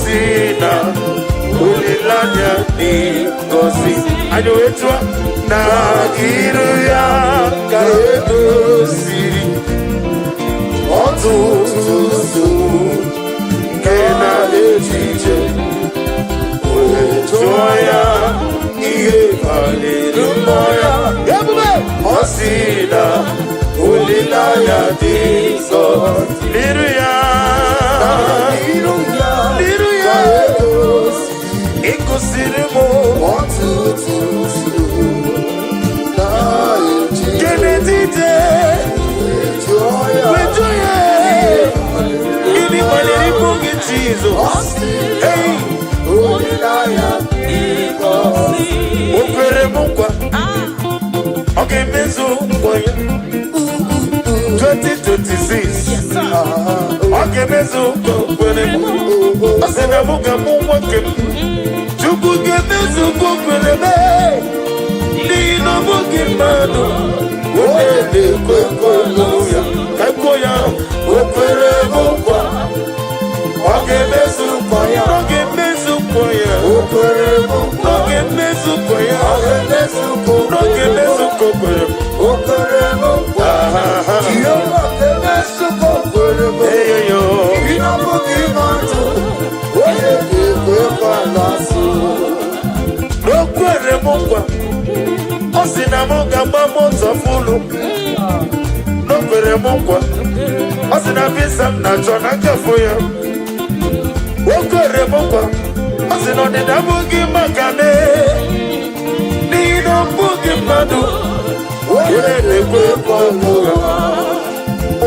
Ọ sị na olileanya dị ngọzi. Anyị wee chụọ na iru ya ka edoziri ọtụtụ nsogbu nke na-echiche. Wee jụọ ya ihe kpaliri mmụọ ya. Ebube. Ọ sị na olileanya dị ngọzi n'iru ya. N'iru ya n'iru ya ka edoziri ịkụziri m ọtụtụ nsogbu na-echiche. Kenetite Jụọ ya wee jụọ ya gịnị kpaliri mmụọ gị, Jizọs? Ọ sị Hey! olileanya dị ngọzi. O kwere m nkwa, ọ ga-emezu nkwa ya. 2026, ọ ga-emezu nkwa o kwere m. Ọ sị na mụ ga-amụ nwa nke m. Chukwu ga-emezu nkwa o kwere m, n'ihi na ọ bụghị mmadụ onye na-ekwe nkwa ya. Ka kwuo ya, o kwere m nkwa, ọ ga-emezu nkwa ya. Ọ ga-emezu nkwa ya. O kwere m nkwa. Ọ ga-emezu nkwa ya. Ọ ga-emezu nkwa o Ọ ga-emezu nkwa o kwere m. O kwere m nkwa. Aha. Jehova ga-emezu nkwa o kwere m. Eyoyo. Ị na-abụghị mmadụ onye ga-ekwe nkwa na-asụ. O kwere m nkwa, ọ sị na m ga-agba moto full. O kwere m nkwa, ọ sị na visa m na-achọ na nkafụ ya. O kwere m nkwa, ọ sị na ọdịda abụghị maka m, n'ihi na ọ bụghị mmadụ onye na-ekwe nkwa ụgha.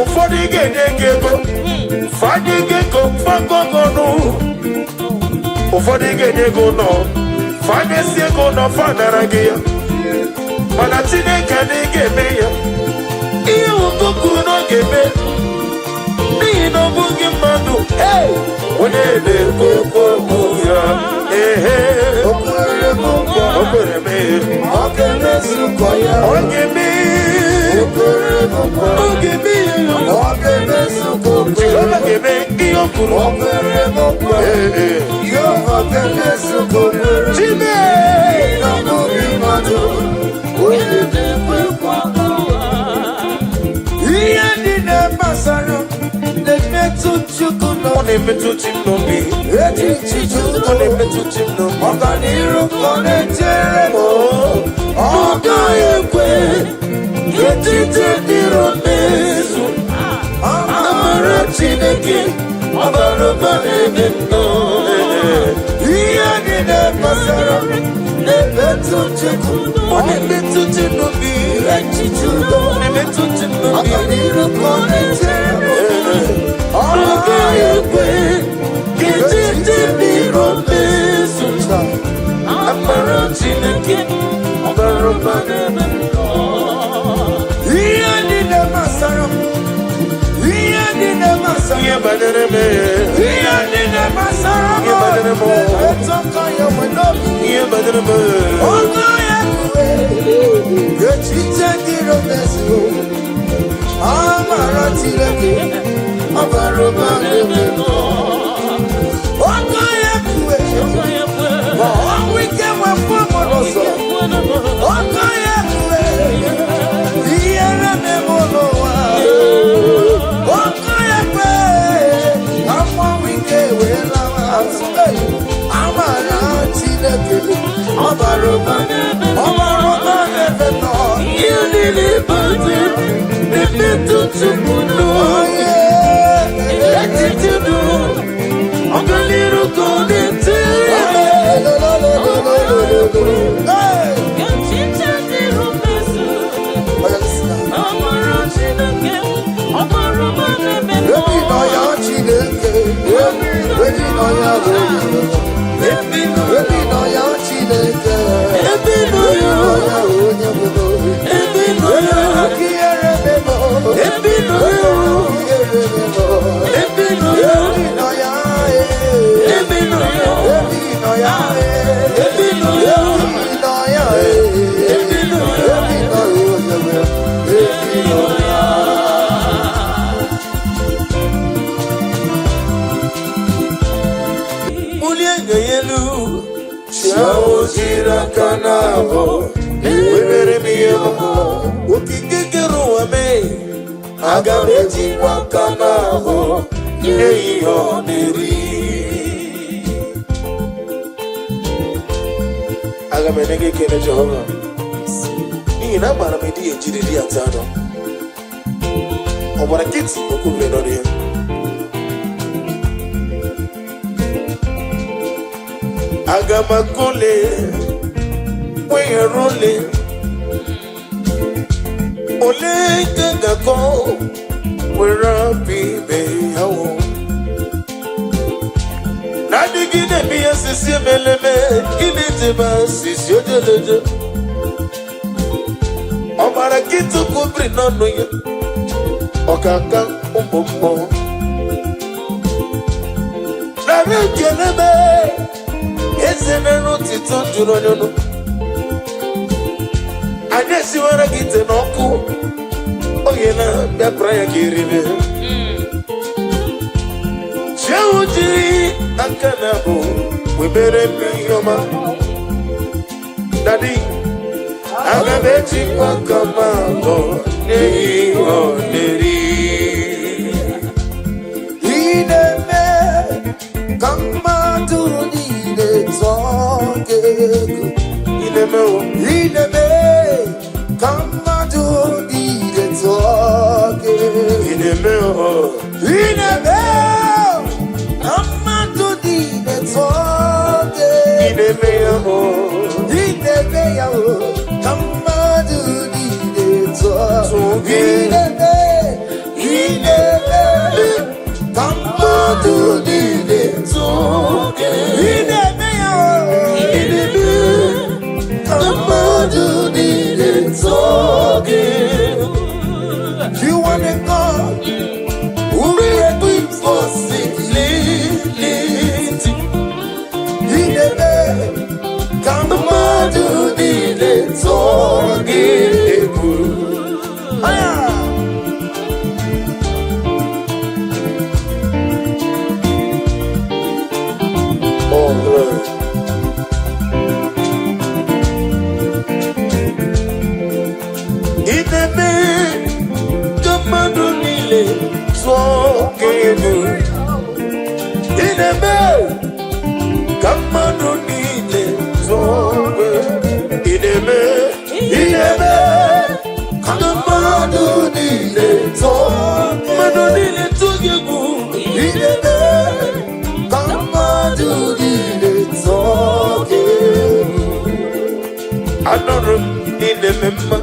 Ụfọdụ ga-enye gị ego, fanye gị ego fagọgọnụ. Ụfọdụ ga-enye gị ụlọ, fanyesi ego ụlọ, fanara gị ya. Mana Chineke adịghị ga-eme ya ihe nwoke kwuru na ọ ga-eme, n'ihi na ọ bụghị mmadụ. Hey! Onye na-ekwu okwu ya, ehe. O kwere m nkwa. O kwere m. Ọ ga-emezu nkwa ya. Ọ ga-eme. O kwere m nkwa. Ọ ga-eme ya. Ọ ga-emezu nkwa o kwere. Jehova ga-eme ihe o kwuru. O kwere m nkwa. Ee. Jehova ga-emezu nkwa o kwere. Chime. Na ọ bụghị mmadụ onye na-ekwe nkwa. Ihe niile gbasara na-emetụ Chukwu Ọ n'obi. na-emetụ chi m n'obi. Echiche Ọ na-emetụ chi m n'obi. Ọganiru ka ọ na-echere m. Ọ gaghị ekwe ka echiche ndị iro mezu. Amara Chineke ọ bara ụba n'ebe m nọ. Ihe niile gbasara m na-emetụ Chukwu. Ọ na-emetụ chi m n'obi. Echiche udo. Ọ na-emetụ chi m n'obi. Ọganiru ka ọ na-echere m. Ọ gaghị ekwe ka echiche ndị iro mezu. Amara Chineke ọ bara ụba n'ebe m nọ. Ihe niile gbasara m, ihe niile gbasara Ihe banyere m, ihe niile gbasara m Ihe banyere m. na-emetụ aka ya nwe n'obi. Ihe banyere m. Ọ gaghị ekwe ka echiche ndị iro mezuo. Amara Chineke ọ bara ụba n'ebe m nọ. Ọ gaghị ekwe ma ọnwụ ike wepụ m n'ụzọ. Ọ gaghị ekwe ihere meme n'ụwa. Ọ gaghị ekwe ka mmanwụ ike wee lawa azụ. Hey! Amara Chineke ọ bara ụba, ọ bara ụba n'ebe m nọ. Ihe niile banyere na-emetụ Chukwu n'obi. Echiche udo, ọganiru ka ọ na-echere. Hey! Echiche ndị iro mezu. Amara Chineke ọ bara ụba n'ebe m nọ. Ebi nọ ya Chineke, ebi nọ ya onye, ebi nọ ya Chineke, Ebi nọ ya. ebi nọ ya onye bụ n'obi. Ebi nọ ya. Aka ihere memo, Ebi nọ ya. ihere memo. Ebi nọ ya. Ebi nọ ya, eh. Ebi nọ ya. Ebi nọ ya, eh. Ebi nọ ya. Ebi nọ ya, eh. Ebi nọ ya. Ebi nọ ya onye bụ, ebi nọ ya. nga ya elu. Chi ahụ jiri aka na-abụ webere m ihe ọma. Okike kere ụwa mee, aga m ejikwa aka na-abụ nye ya ihe ọ na-eri. Aga m enye gị ekele, Jehova, n'ihi na agbara m edi ejiri di atọ anọ. Ọ gbara nkịtị, o kwubiri n'ọnụ ya. Aga m akụle kwenyere ole ole nke ga-akọ were apụ ibe ya wụ na-adịgide eme ihe sisi emeleme gịnị dịba sisi ojeleje. Ọgbara nkịtị kwubiri n'ọnụ ya, ọkaka ụmụ mmụọ nara ekele m. Eze mere otito juru onye ọnụ. Anyị esiwara gị ite n'ọkụ oge na bịapụra ya ka eribe. Chiahụ jiri aka na abụ webere m ihe ọma. Daddy, aga m ejikwa aka m abụọ nye ya ihe ọ na-eri. Ị na-eme ka mmadụ niile tụọ gị egwu. Ị na-emewo. Ị na-eme ka mmadụ niile tụọ gị egwu. Ị na-emewo. Ị na-eme ka mmadụ niile tụọ gị Ị egwu. na-eme ya o. Ị na-eme ya o, ka mmadụ niile tụọ Tụọ gị. Ị na-eme, ị na-eme ka mmadụ niile Tụọ gị. Ị na-eme ya o, Ị na-eme ka mmadụ niile tụọ gị. You are the God who created Possibility. Ị na-eme ka mmadụ niile tụọ gị Egwu. Aya! Oh, glory. Ị na-eme ka mmadụ niile tụọ gị egwu. Ị na-eme ka mmadụ niile tụọ gị egwu. Ị na-eme, ị na-eme ka mmadụ niile tụọ, mmadụ niile tụọ gị egwu. Ị na-eme ka mmadụ niile tụọ gị egwu. Anụrụ m ị na-eme mma.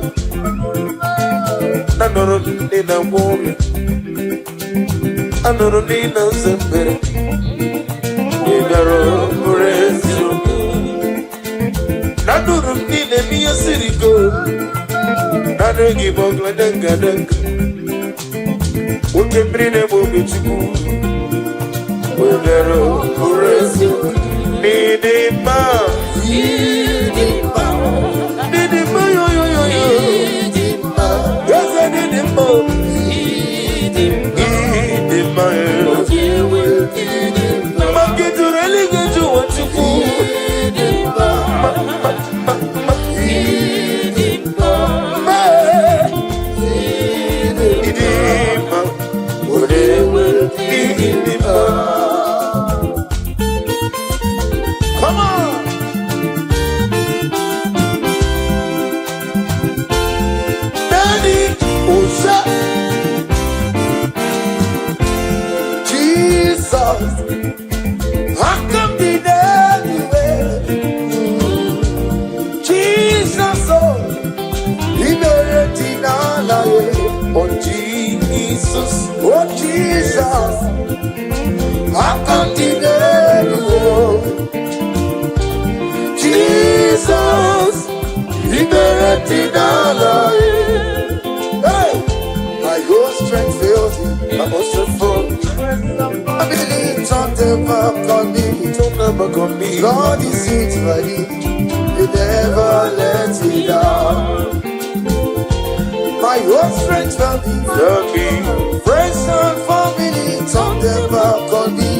Anụrụ m ị na-agwọ ọrịa. Anụrụ m ị na-aza ekpere. Ị bịara bụrụ eziokwu. Anụrụ m ị na-eme ihe siri ike. Naanị gị bụ ọgladengadenga. Oke mmiri na-egbu oge Chukwu. Ị bịara bụrụ eziokwu. N'ịdị mma. Ịdị mma, N'ịdị mma yo yo yo yo. ịdị mma, Eze n'ịdị mma. Ịdị mma, Ịdị mma yo. ịdị mma, Maka juru eluigwe ju ụwa Chukwu. ịdị mma, ịdị mma, Ma ịdị mma. Onye ịdị mma. Come on! Daddy, ụza. Jesus, aka m dị n'eluigwe. Jesus, oh, ikpere dị n'ala ya. Oh Jesus. Oh Jesus, aka m dị n'eluigwe. Jesus, ikpere dị n'ala ya. Hey! My whole strength fails me. My also for Ability turn them back on me. Don't never come me. God is it ready. You never let me down. My whole strength failed me. Love me. Friends and family turn them back on me.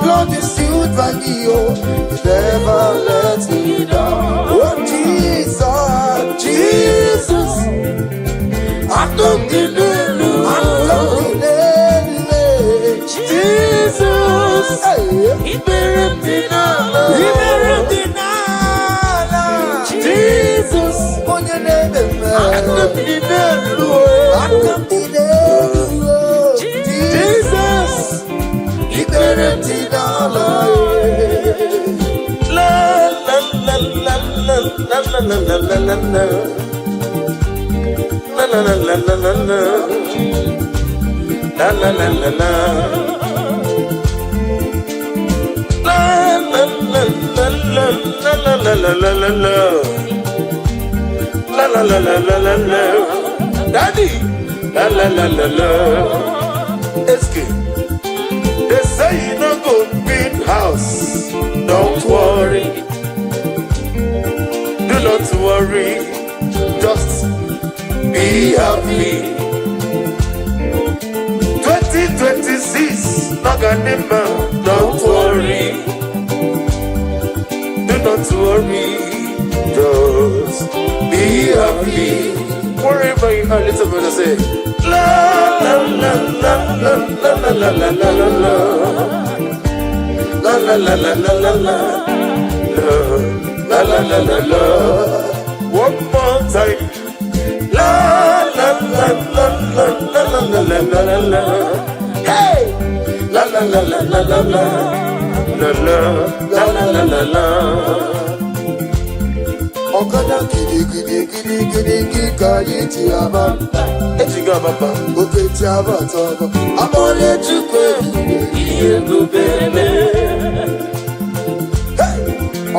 Lord is still never leave, he never let me down. Oh Jesus, Jesus, Aka m dị n'elu. Aka m dị n'elu. Jesus, Hey. ikpere m dị n'ala. Ikpere m dị n'ala. Jesus, Onye na-eme mma. Aka m dị n'elu. Aka m dị n'elu. Jesus, Ikpere m dị n'ala. La la la la la la la la la la la. La la la la la la la. La la la la la. La la la la la la la la la la la. La la la la la la la. Daddy. La la la la la. Eske. They say you no go build house. Don't worry. Do not worry. Just be happy. 2026, Naganima, don't worry. Do not worry. Just be happy. Wherever you are, little brother say, La la la la la la la la la la la. La la la la la la la. La la la la la. One more time. La la la la la la la la la la la. Hey! La la la la la la la. La la la la la la la. Ọ̀kadà gidigidi gidigidi gị ka anyị ji aba mba. Ejigo ababa. Oke ji abata ọbọ. Amọ̀lẹ̀ Chukwu ebube. Ihe ebube mee. Hey!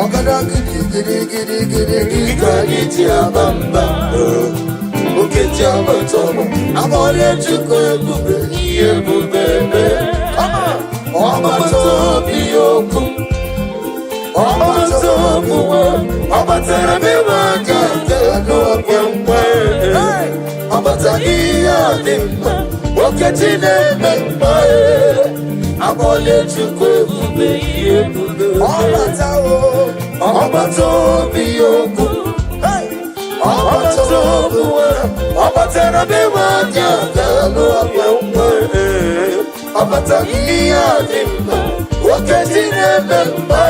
Ọ̀kadà gidigidi gidigidi gị ka anyị ji aba mba. Oke ji abata ọbọ. Amọ̀lẹ̀ Chukwu ebube. Ihe ebube mee. Come on! Ọgbata obi okwu. Ọgbata obi ọ batara be m aka nke nkwe. Hey! Ọ batara ihe a dị mma. Okechi na-eme mma. Amọ̀lẹ̀ Chukwu ebube ihe ebube. Ọbata o. Ọgbata obi okwu. Hey! Ọgbata obi ọ batara be m aka nke nkwe. Ọ batara ihe a dị mma. Okechi na-eme mma.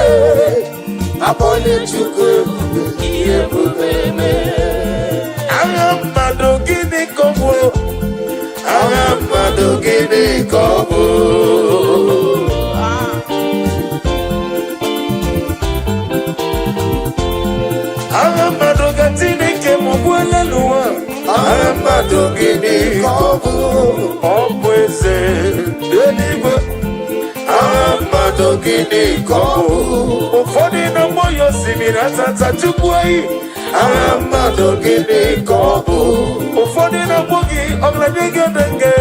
Amọ̀lẹ̀ Chukwu ebube Ihe ebube mee. Agha mmadụ gịnị ka ọ bụ? Agha mmadụ gịnị ka ọ bụ? Agha mmadụ ka Chineke m gbuola n'ụwa. Agha mmadụ gịnị ka ọ bụ? Ọ bụ eze eluigwe. Agha mmadụ gịnị ka ọ bụ? Ụfọdụ na-agbọ ya osimiri atata chukwu oyi. Agha mmadụ gịnị ka ọ bụ? Ụfọdụ na-agbọ gị ọgaranya gị.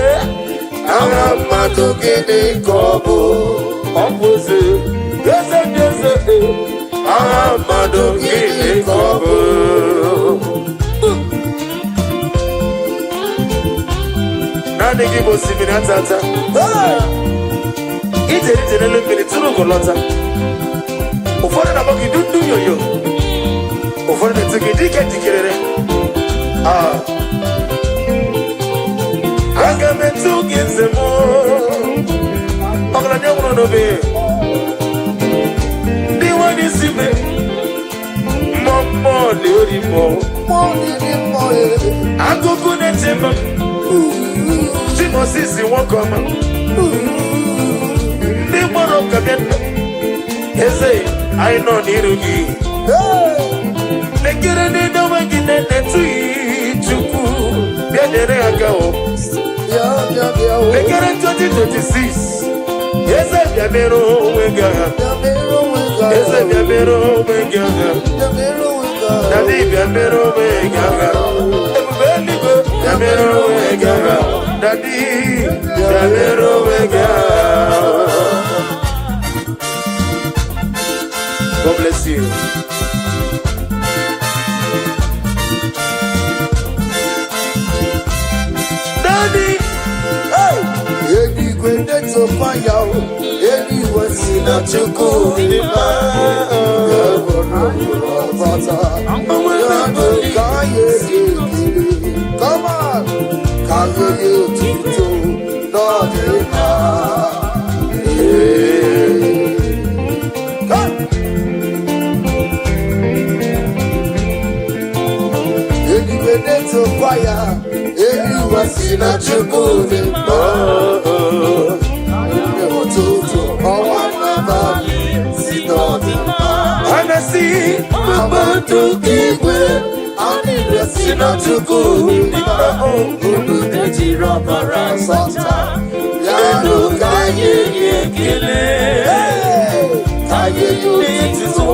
Agha mmadụ gịnị ka ọ bụ? Ọ bụ eze, eze ndị eze. Agha mmadụ gịnị ka ọ bụ? Naanị gị bụ osimiri atata. Hey! Ije ije n'elu mmiri tụrụ ugo lọta. Ụfọdụ na-akpọ gị dundu yoyo. Ụfọdụ na-etu gị dike jikerere. Ah. Aga m etu gị nze m. Ọgaranya nwụrụ n'obe. Ndị nwanyị isi me. Mmụọ mmụọ na-eri mmụọ. Mmụọ na-eri mmụọ e. Akụkụ na-eche m. Chimosisi nwoke ọma. Ndị gbara ụka bịa nna. Eze, anyị nọ n'iru gị. Hey! Lekere n'edowe gị na-etughị Chukwu. Bịa nyere aka o. Bịa bịa bịa o. Lekere 2026. Eze bịa mere onwe gị agha. Bịa mere onwe gị agha. Eze bịa mere onwe gị agha. Bịa mere onwe gị agha. Daddy bịa mere onwe gị agha. Ebube eluigwe bịa mere onwe gị agha. Daddy bịa mere onwe gị agha. God bless you. Daddy, Hey! Eluigwe na-etokwa ya o. Eluigwe Eluigwe si na Chukwu dị mma. Ọnwa n'abalị. Ka anyị ekele. Come on. Ka anyị nye otuto n'ọdịmma. Ee. Come. Eluigwe na-etokwa ya, eluigwe si na Chukwu dị mma. Ụtụtụ, ọnwa n'abalị si n'ọdịmma. Ha na-asị Kpakpando nke igwe, anyị si na Chukwu dị mma. Unu Ejiri ọbara sọta, ya nụ ka anyị nye ekele. Hey! Ka anyị nye otuto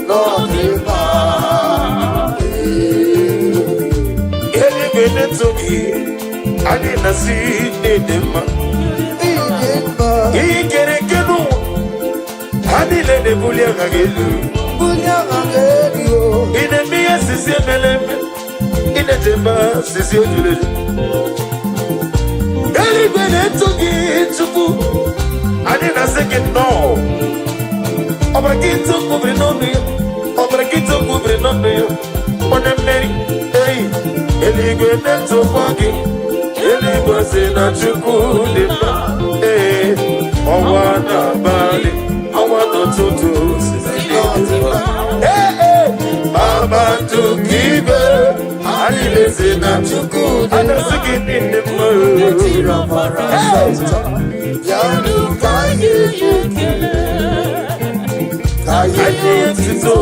n'ọdịmma. Eluigwe na-eto gị, anyị na-asị n'ịdị mma. Ịdị mma, Ihe kere eke n'ụwa, ha niile na-ebuli aha gị elu. bulie aha gị elu o. Ị na-eme ihe sisi emele eme, ị na-echebe sisi ejulele. Eluigwe na-eto gị, Chukwu, anyị na-asị gị nnọọ. Ọbara gị tụkwubiri n'ọnụ ya, ọbara gị tụkwubiri n'ọnụ ya, onye mmeri, eyi. Eluigwe na-etokwa gị, eluigwe si na Chukwu dị mma. Ee, ọnwa n'abalị, ọnwa n'ụtụtụ, si na mma. Ee, ee, kpakpando nke igwe, anyị na-esi na Chukwu dị a na-asị gị niile mma. Ejiri ọbara mma. Ya nụ ka anyị nye ekele. Ka anyị Anyị etuto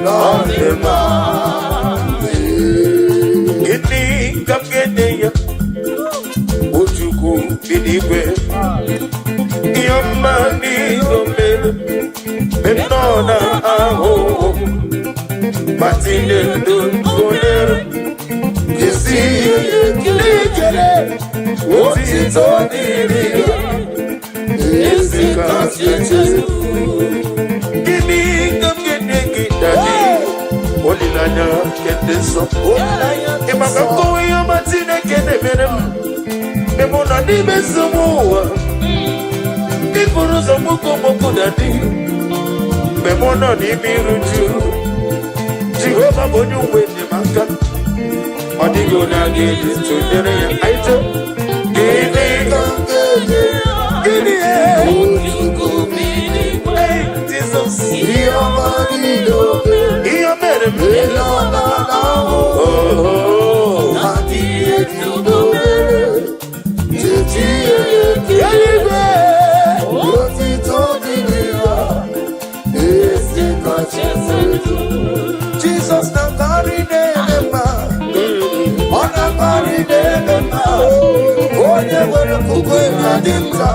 n'ọdịmma. Gịnị ka m ga-enye ya? O Chukwu bi n'igwe, ihe ọma n'ihe o mere, mgbe m nọ na ahụhụ, ma tinye ndụ gonyere, esi ihe ekele, otito dịrị ya, ezi kasị eche. Gịnị ka m ga-enye gị, Daddy? Olileanya nke ndị nsọ. Ị maka nkọwa ihe ọma Chineke na-emere m mgbe mụ nọ n'ime nsogbu ụwa, iburu ụzọ mgboko mgboko na dị mgbe mụ nọ n'ime iru ju. Jehova bụ onye uwe enyemaka, ọ dịghị onye a ga-eji tụnyere ya. Anyị chọọ gịnị? Ka m ga-enye Gịnị? Chukwu bi n'igwe. Hey, Jizọs. Ihe ọma niile o mere, Ihe o mere m. ele ọ na-ahụ. Oh. Adịghị etubo mere, chechi ihe ekele. Eluigwe. Otito dịrị ya, ezi kacha elu. Jizọs na-akarị na-eme mma, ọ na-akarị na-eme mma. Onye nwere okwukwe ga-adị nta,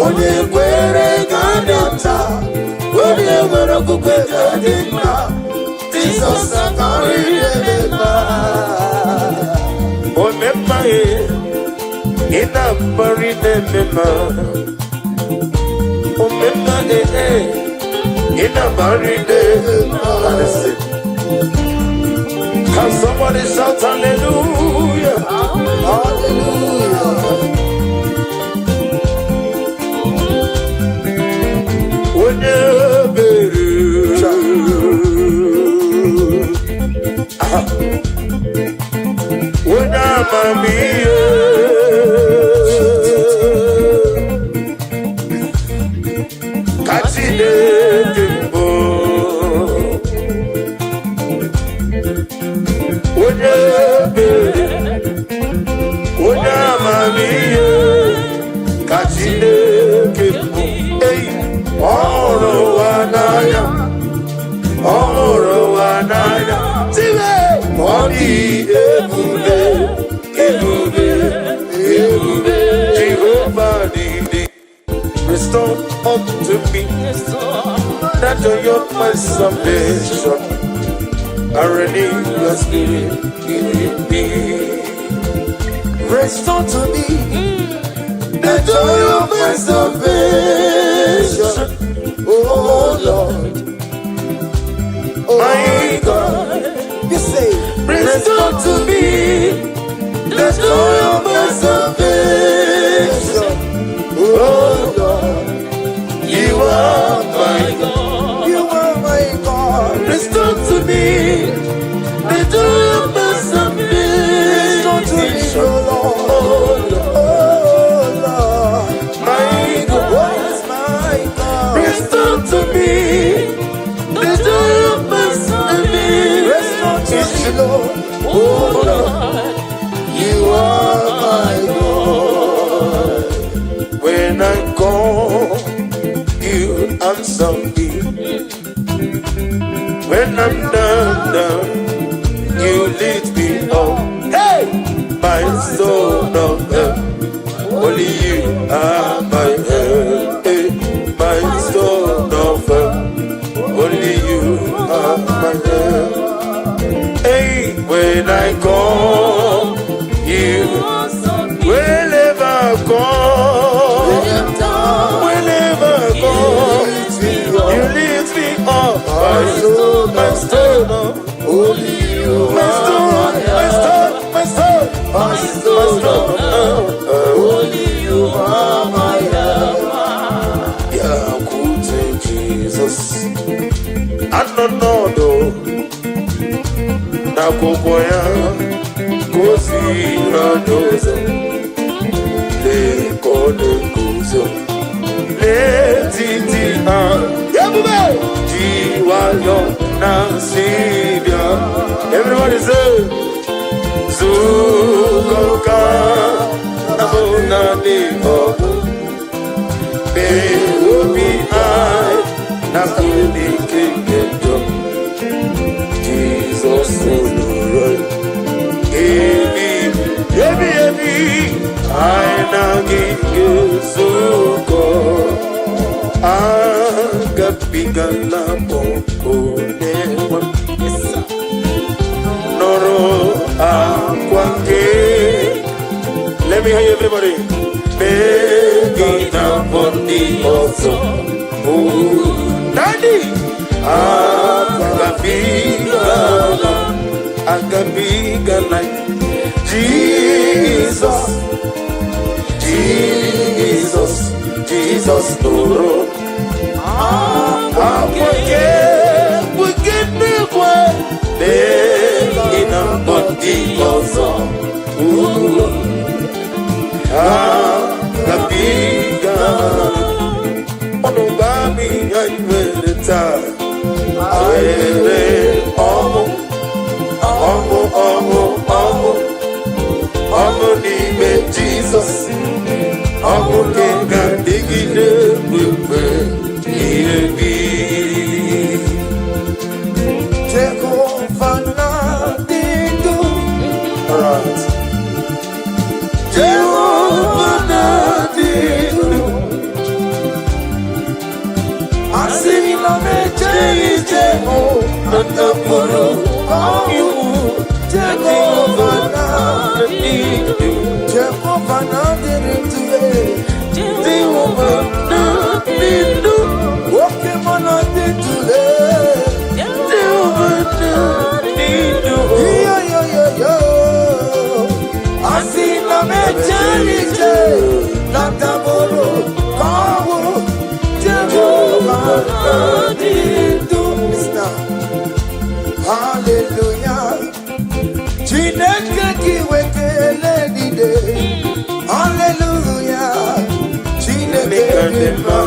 onye kwere ga-adị nta, onye nwere okwukwe ga-adị mma. Jizọs na-akarị na-eme mma. Omemma e, ị na-akparị na-eme mma. Omemma e, e, ị na-akparị na-eme mma. Can somebody shout hallelujah? Hallelujah. Onye ebere. Aha. Onye amamihe. Ka Chineke mbụ. Onye ebere. Onye amamihe. Ka Chineke mbụ. Ei, ọ hụrụ ụwa n'anya. Ọ hụrụ ụwa n'anya. Tiwe! Ọ dị ebube, ebube, ebube. Jehova dị dị. Restore unto me that joy of my salvation. I renew your spirit in me. Restore to me the joy of my salvation. Oh Lord, oh My God. You say, Restore to me the joy of my salvation. Oh Lord, You Answer me. When I'm down, down, you lead me up. Hey! My soul of help. Only you are my help. Hey, my soul of help. Only you are my help. Hey, when I call you, whenever I call, whenever I call, you lift me up. My soul, my soul, Only you my soul, my soul, my soul, my my soul, soul. Only you are my help. Bịakwute Jizọs, anọ n'ọdụ n'akwụkwọ ya gosiri anyị ụzọ. Lee ka ọ na-eguzo n'etiti ha, ebube ji nwayọ na-asị bịa. Everybody say, zukọ ka na mụ na ndị ọbụ mee obi anyị na ike nke njọ. Jizọs nụrụ ebi ebi ebi, anyị na gị ga-ezukọ. Agabigala m onye nwe m. Nụrụ akwa nke. Let me hear you, everybody. Mee na mbọ ndị ọzọ. Oh, Daddy! Agabigala, agabigala, Jesus, Jesus, Jesus nụrụ akwa nke n'igwe. Mee na mbọ ndị ọzọ. Oh, agabigala. Ọnụ gba m ihe anyị nwere taa. Were ọṅụ, ọṅụ, ọṅụ, ọṅụ, ọṅụ n'ime Jizọs. Ọṅụ nke ga-adịgide mgbe ihe bi. Jehova na-adị ndụ. Alright. Jehova na-adị ndụ. Asị na m ejeghị ije hụ na ndapụrụ ọnwụ. Jehova na-adị ndụ. Jehova na-adịrị ndụ. Jehova na-adị ndụ. Oke mụ na-adị ndụ. Jehova na-adị ndụ. Yo, yo, yo, yo. Asị na m ejeghị ije na ndapụrụ ọnwụ. Jehova na-adị ndụ. Listen. Hallelujah. Chineke gị wekele niile. Hallelujah. Chineke dị mma.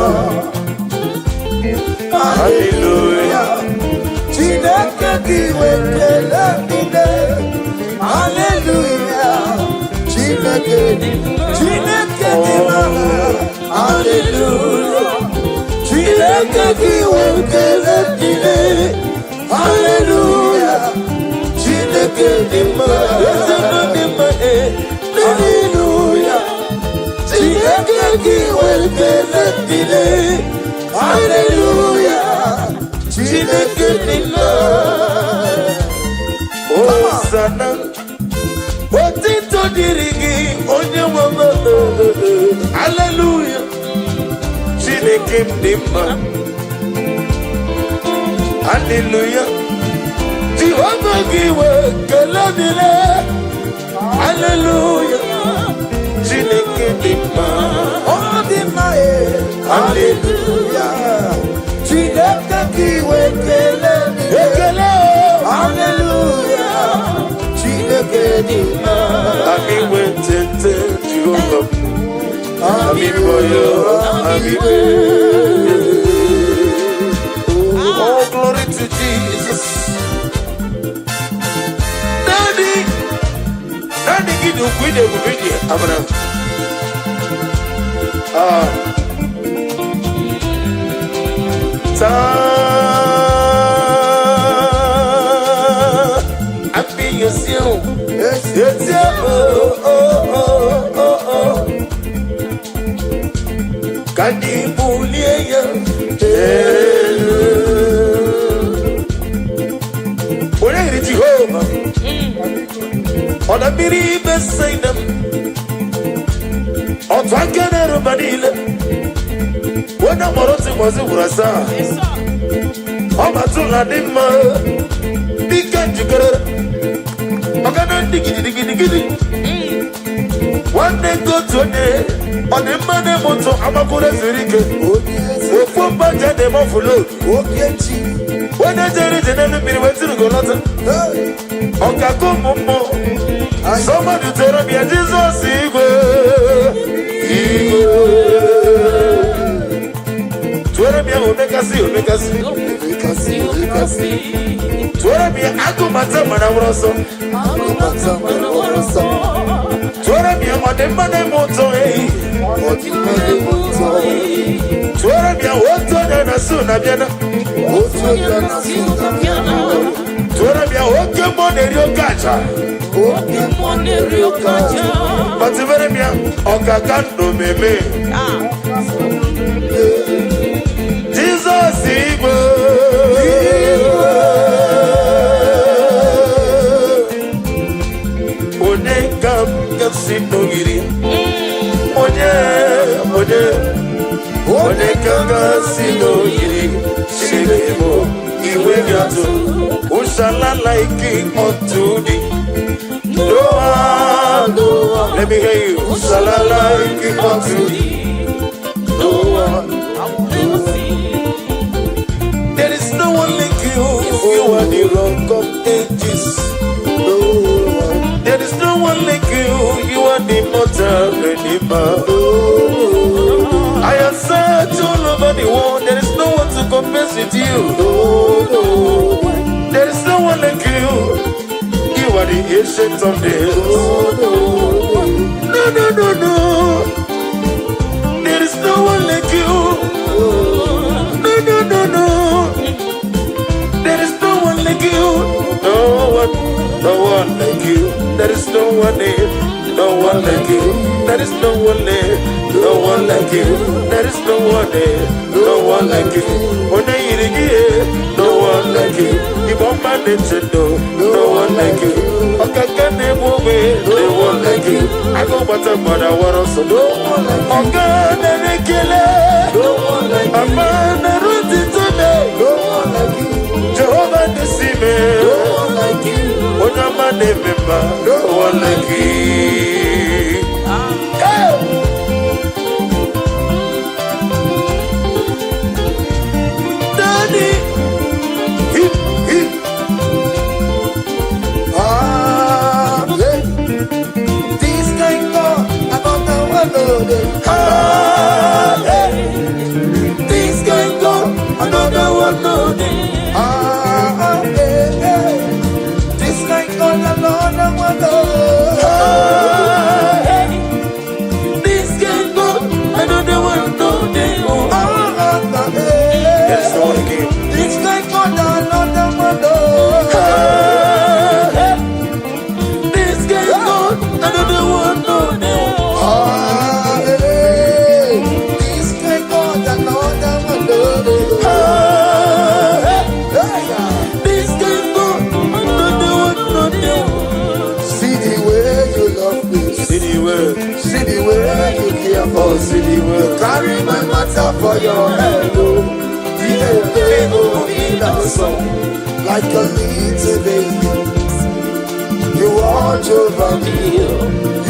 Hallelujah. Chineke gị wekele niile. Hallelujah. Chineke, Chineke dị mma. Hallelujah. Chineke gị wekele niile. Hallelujah. Chineke dị mma. Eze nọ dị mma, eh. Hallelujah. Chineke gị wekele niile. Hallelujah. Chineke dị mma. Hosanna. Otito dịrị gị, onye nwe m. Hallelujah. Chineke m dị mma. Hallelujah. Jehova gị wee kele dịrị. Hallelujah. Chineke dị mma. Ọ dị mma e. Hallelujah. Chineke gị wekele niile. Ekele o. Hallelujah. Chineke dị mma. Ami wetete Jehova. Ami boyo, ami we. Oh, glory to Jesus. Daddy, Daddy, gị dị ukwu, ị na-ebube dị amara. Ah. Taa àfihànsí o. Etí o o o o o. Ka anyị bulie ya elu. Onye yiri Jehova? Ọ na mmiri Betsaida m. Otu aka na-eru mba niile. Onye mụrụ otu ụbọchị gwụrụ asaa. Ọ batụla dị mma. Dike njikere. Ọgana ndị gidigidigidi. Nwanne nke otu onye. Ọ dị mma na-eme ụtọ amakwụrụ ezuru ike. Onye eze. Ofu mba ji na-eme ọfụlod. Oke chi. Onye jere ije n'elu mmiri wee tiri golọta. Hey. Ọkaka ụmụ mmụọ. Somebody tell me Jizọs igwe. Igwe. Tụọrọ m ya omekasị omekasị. Omekasị, omekasị. Tụọrọ m ya agụmata mana nwụrụ ọsọ. Agụmata mana nwere ọsọ. Tụọrọ m ya ọdịmma na-eme ụtọ ehi. Ọdịmma na-eme ụtọ. Tụọrọ m ya otu onye na-asụ na bịana. Otu onye na-asụ na bịana. Tụọrọ m ya oke mmụọ na-eri oke aja. Oke mmụọ na-eri oke aja. Kpatụbere m ya ọkaka ndụ meme. Jizọs igwe. Onye ka m ga-esi n'ogiri? Onye, onye, onye ka m ga-esi n'ogiri? Chineke m, iwe ga-atụ. Ushala like unto thee. No one, no one. Let me hear you. Ushala like unto thee. No one. There is no one like you. You are the rock of ages. No one. There is no one like you. You are the immortal redeemer. I have searched all over the world. There is no one to compare with you. There is no one like you. You are the ancient of days. No, no, no, no. There is no one like you. No, no, no, no. There is no one like you. No one, no one like you. There is no one there. No one like you. There is no one there. No one like you. There is no one there. No one like you. Onye yiri gị, no one like you. Igbo mma na-eche ndo, no one like you. Ọkaka na-egbu ogbe, no one like you. Agụ gbata mmadụ awara ọsọ, no one like you. Ọga na-ekele, No one like you. ama na-eru ntịtị No one like you. Jehova na-esi me. No one like you. Onye ọma na-eme mma, no one like you. Hey! Daddy, hip, hip. Ah, yeah. This kind God, another one no dey. Ah, hey. This kind God, another one no dey. Ah, ah, eh, eh. This kind God, another one no. Ah, hey. This can go, another one no dey. Oh. Ah, ah, ah, eh. There is no one again. This kind God, another one no. Ah, hey. This can go, another one no dey. Ah, eh. This kind God, another one no. Ah, hey. Hey, ah. This can go, another one no dey. See the way you love me. See the word, See the way you care for oh, me. see the word. Carry my matter for your head, oh. The oh, in a song, like a little baby. You watch over me.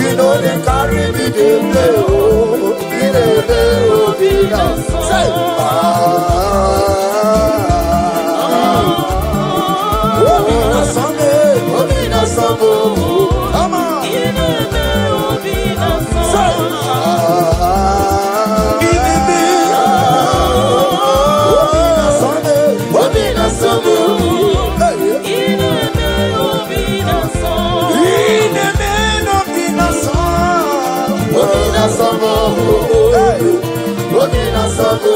You know they carry me, they play, oh. The oh, in a say, ah. Oh, in a song, eh. Oh, in a song, oh. Come on. Say, ah. Obi na sọmụ. Hey. Obi na sọmụ. Obi na sọmụ.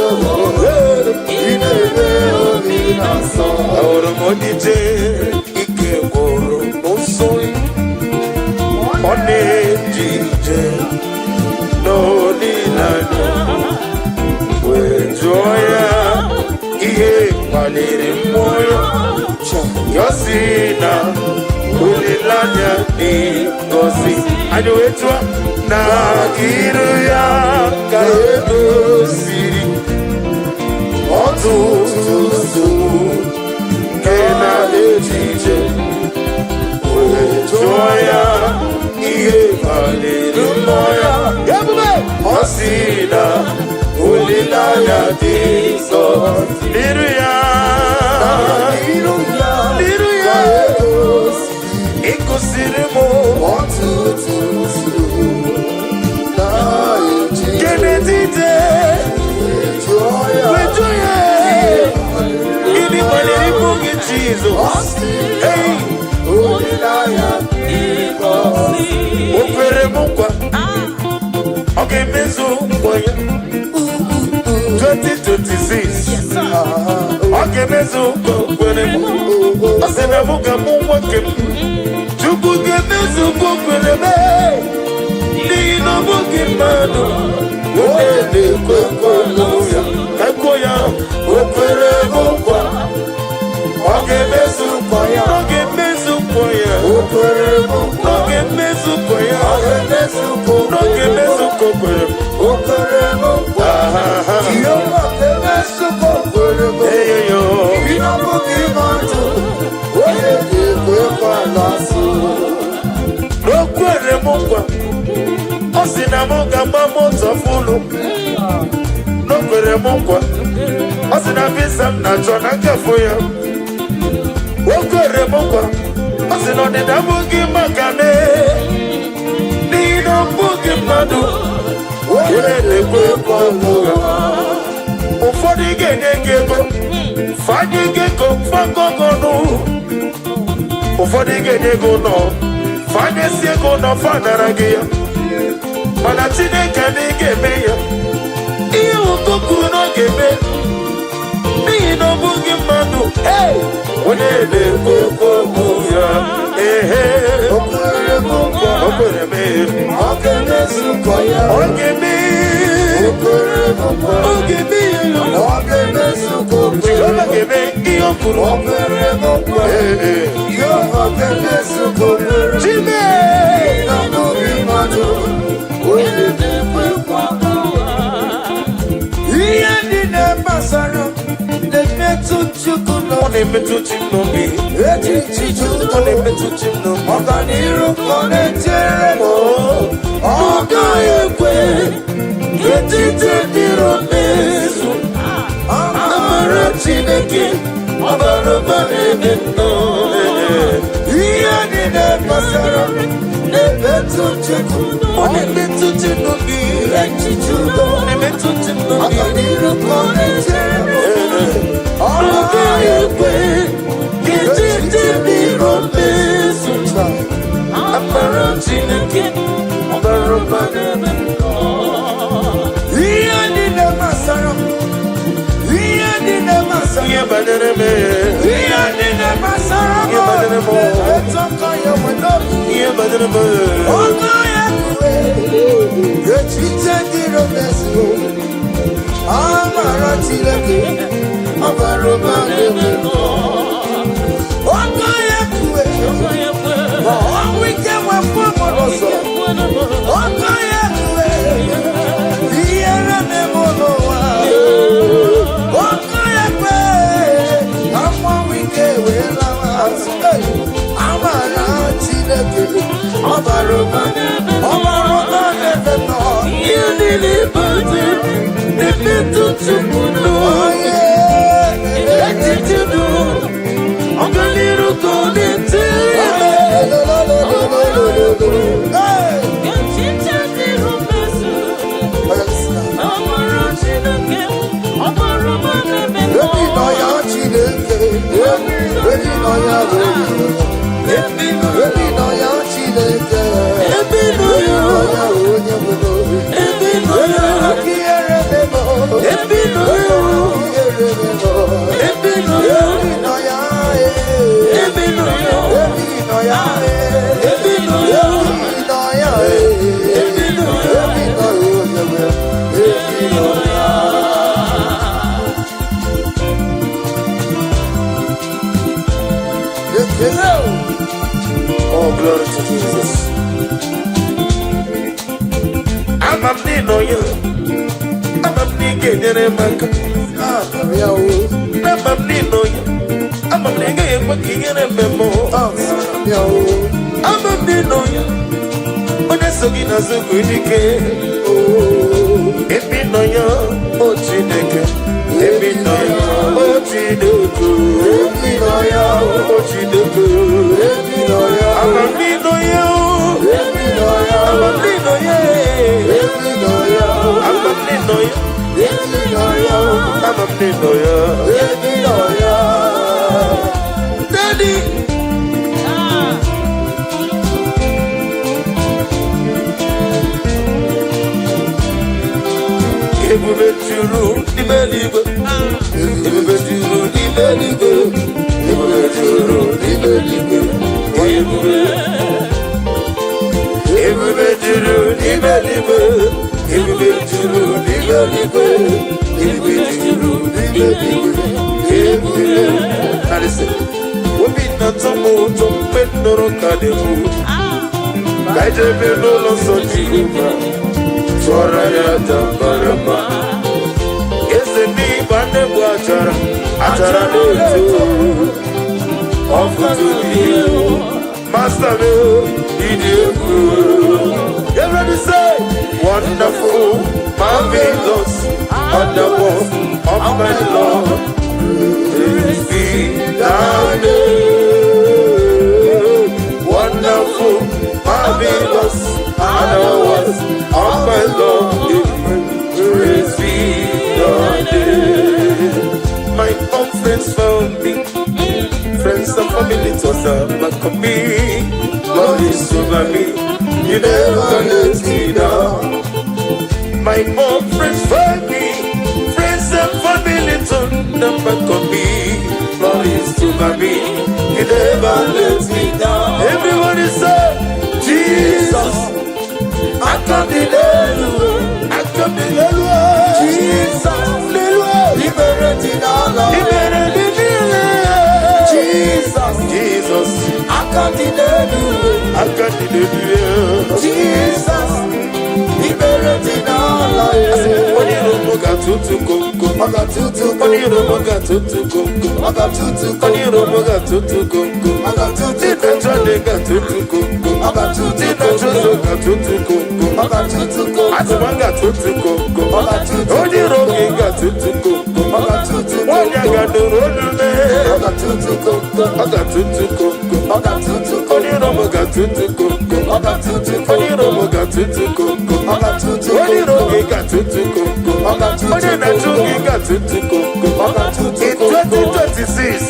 kpaliri mmụọ ya. Ya sị na olileanya dị ngọzi. Anyị wee tụọ na iru ya ka edoziri ọtụtụ nsogbu nke na-echiche. Wee jụọ ya ihe kpaliri mmụọ ya. Ebube. Ọ sị na olileanya dị ngọzi. N'iru ya, N'iru ya n'iru ka ya, edoziri ịkụsiri m ọtụtụ nsogbu na-echiche. nke n'etiti. Jụọ ya Wee jụọ ya gịnị kpaliri mmụọ gị, Jizọs? Ọ sị Hey! olileanya O kwere m nkwa, ọ ga-emezu nkwa ya. 2026, ọ ga-emezu nkwa o kwere m. Ọ sị na mụ ga-amụ nwoke m. Chukwu ga-emezu nkwa o kwere m, n'ihi na ọ bụghị mmadụ onye na-ekwe nkwa ya. Ka kwuo ya, o kwere m nkwa, ọ ga-emezu nkwa ya. Ọ ga-emezu nkwa ya. O kwere m nkwa. Ọ ga-emezu nkwa ya. Ọ ga-emezu nkwa o Ọ ga-emezu nkwa o kwere m. O kwere m nkwa. Aha. Jehova ga-emezu nkwa o kwere m. Eyoyo. Ị na-abụghị mmadụ onye ga-ekwe nkwa n'asụ. O kwere m nkwa, ọ sị na m ga-agba moto fụlụ. O kwere m nkwa, ọ sị na visa m na-achọ na nkafụ ya. O kwere m nkwa, ọ sị na ọdịda abụghị maka me, n'ihi na ọ bụghị mmadụ onye na-ekwe nkwa ụgha. Ụfọdụ ga-enye gị ego, fanye gị ego fagọgọnụ. Ụfọdụ ga-enye gị ụlọ, fanyesi ego ụlọ, fanara gị ya. Mana Chineke na ị ga-eme ya ihe ụtọ kwuru na ọ ga-eme, n'ihi na ọ bụghị mmadụ Hey! onye na-ekwu okwu ya. Ehe. O kwere m nkwa. O kwere m. Ọ ga-emezu nkwa ya. Ọ ga-eme. O kwere m nkwa. Ọ ga-eme ya. Ọ ga-emezu nkwa o kwere Jehova m. ga-eme ihe o kwuru. O kwere m nkwa. Ee. Jehova ga-emezu nkwa o kwere m. Chime. Ị na-abụghị mmadụ onye na-ekwe nkwa. Ihe niile gbasara na-emetụ Chukwu Ọ n'obi. na-emetụ chi m n'obi. Echiche Ọ Chukwu na-emetụ chi m n'obi. Ọganiru ka ọ na-echere m. Ọ gaghị ekwe ka echiche dịrị mezu. Amara Chineke ọ bara ụba n'ebe m nọ. Ihe niile gbasara m na-emetụ Chukwu. Ọ na-emetụ chi m n'obi. Echiche udo. Ọ na-emetụ chi m n'obi. Ọganiru ka ọ na-echere m. Ọ Ọ gaghị ekwe ka echiche dịrị mezu. Amara Chineke ọ bara ụba n'ebe m nọ. Ihe niile gbasara m, ihe niile gbasara Ihe banyere m, ihe niile gbasara m Ihe banyere m. na-emetụ aka ya nwe n'obi. Ihe banyere m. Ọgọ ya kue echiche dịrị mezu. Amara Chineke ọ bara ụba n'ebe m nọ. Ọgọ ya kue ma ọnwụ ike nwepụ m n'ụzọ. Ọgọ ya kue ihere na-eme n'ụwa. Ọkụ ya kwe ka mmanwụ ike wee lawa azụ. Hey! Amara Chineke ọ bara ụba, ọ bara ụba n'ebe m nọ. Ihe niile banyere m na-emetụ Chukwu n'obi. Echiche udo, ọganiru ka ọ na-echere m. Hey! Ebi nọ ya Chineke, ebi nọ ya onye, ebi nọ ya Chineke, Ebi nọ ebi ya, nọ ya onye bụ n'obi. ebi nọ ya, Ihere memo, ebi nọ ya, ihere memo. ebi nọ ya, Ebi nọ ya, eh. ebi nọ ya, Ebi nọ ya, eh. ebi nọ ya, Ebi nọ ya, eh. ebi nọ ya. Ebi nọ ya, onye nwe. Ebi nọ ya. Ekele o. Oh, glory to Jesus. Ama m n'ịnọ ya. Ama m na ị ga-enyere m aka. Ama ya o. Ama m n'ịnọ ya. Ama m na ị gaghị ekwe ka ihere mee m. Ama ya o. Ama m n'ịnọ ya. Onye so gị n'azụ bụ dike. Ebe ị nọ ya, o Chineke. Ebe ị nọ ya, o Chineke. Ebe ị nọ ya o. O Chineke. Ebe ị nọ ya o. Ama m n'ịnọ ya o. Ebe ị nọ ya o. Ama m n'ịnọ ya. Ebe ị nọ ya o. Ama m n'ịnọ ya. Ebe ị nọ ya o. Ama m n'ịnọ ya. Ebe ị nọ ya. Daddy. Ah. Ebube juru n'ime eluigwe. Ebube juru n'ime eluigwe. Ebube juru n'ime eluigwe. Ebube. Ebube juru n'ime eluigwe. Ebube juru n'ime eluigwe. Ebube juru n'ime eluigwe. Ebube. Now listen. Obi na-atọ m ụtọ mgbe m nụrụ ka na-ekwu. Ka anyị jebe n'ụlọ nsọ Jehova. Tụọrọ ya aja mara mma. Eze n'ịgba na-egbu achara, achara na-eto. Ọfụtụ dị egwu. Master m, ịdị egwu. Everybody say, wonderful, marvelous, wonderful, of my Lord. Praise be thy name. Wonderful, marvelous, and the works of my Lord. Praise be thy name. My own friends found me, friends and family turned their back on me. Lord is over me, you never let me down. My own friends found me, friends and family turned their back on me. Lord is over me, you never let me down. Everybody say, Jesus, aka m dị n'elu, aka m dị n'elu. Jesus. N'elu. Ikpere dị n'ala. Ikpere dị niile. Jesus. Jesus, Aka dị n'elu. Aka dị n'elu. Jesus. Ikpere dị n'ala. Onye iro m ga-atụtụ komkom. Ọ ga-atụtụ. Onye iro m ga-atụtụ komkom. Ọ ga-atụtụ. Onye iro m ga-atụtụ komkom. Ọ ga-atụtụ. Ndị na-achọ ndị ga-atụtụ komkom. Ọ ga-atụtụ. Ndị na-achọ ụzọ ga-atụtụ komkom. Ọ ga-atụtụ. Atụma ga-atụtụ komkom. Ọ ga-atụtụ. Onye iro gị ga-atụtụ komkom. Ọ ga-atụtụ. Nwaanyị a ga-adụrụ olu mee. Ọ ga-atụtụ komkom. Ọ ga-atụtụ komkom. Ọ ga-atụtụ. Onye iro m ga-atụtụ komkom. Ọ ga-atụtụ. Onye iro m ga-atụtụ komkom. Ọ ga-atụtụ. Onye iro gị ga-atụtụ komkom. Ọ ga-atụtụ. Onye na-achụ gị ga-atụtụ komkom. Ọ ga-atụtụ. In 2026,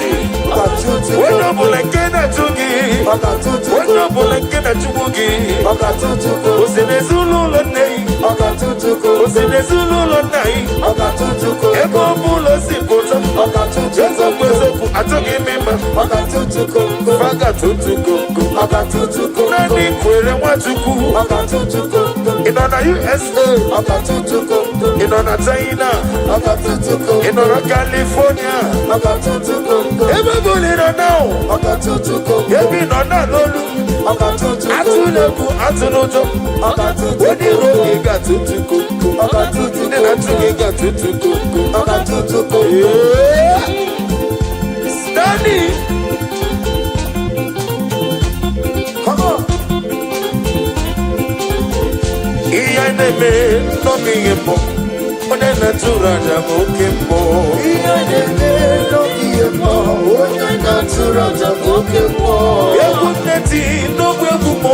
Ọ ga-atụtụ. Onye ọbụla nke na-achụ gị, Ọ ga-atụtụ. Onye ọbụla nke na-achụgbu gị, Ọ ga-atụtụ. O si n'ezinụlọ nne gị, Ọ ga-atụtụ. O si n'ezinụlọ nna gị, Ọ ga-atụtụ. Ebe ọ bụla o si pụta, Ọ ga-atụtụ. Eziokwu eziokwu, achọghị m ịma, Ọ ga-atụtụ komkom. Fa ga-atụtụ komkom. Ọ ga-atụtụ komkom. Naanị kwere Nwachukwu, Ọ ga-atụtụ komkom. Ị nọ na USA, Ọ ga-atụtụ komkom. Ị nọ na China, Ọ ga-atụtụ ị komkom. Nọ na California, Ọ ga-atụtụ komkom. Ebe ọ bụla ị nọ now, Ọ ga-atụtụ komkom. Ebe ị nọ na n'olu, Ọ ga-atụtụ atụla egwu, atụla ụjọ, Ọ ga-atụtụ onye iro gị ga-atụtụ komkom. Ọ ga-atụtụ. Ndị na-achụ gị ga-atụtụ komkom. Ọ ga-atụtụ komkom. Yeah. Stanley. Come on. Ihe anyị na-eme n'obi ihe mbụ, onye na-atụrụ aja bụ oke mbụ. Ihe na-eme n'oge ihe mmụọ, onye na-atụrụ aja bụ oke mmụọ. Egwu m na-eti n'ogbe egwu mbụ,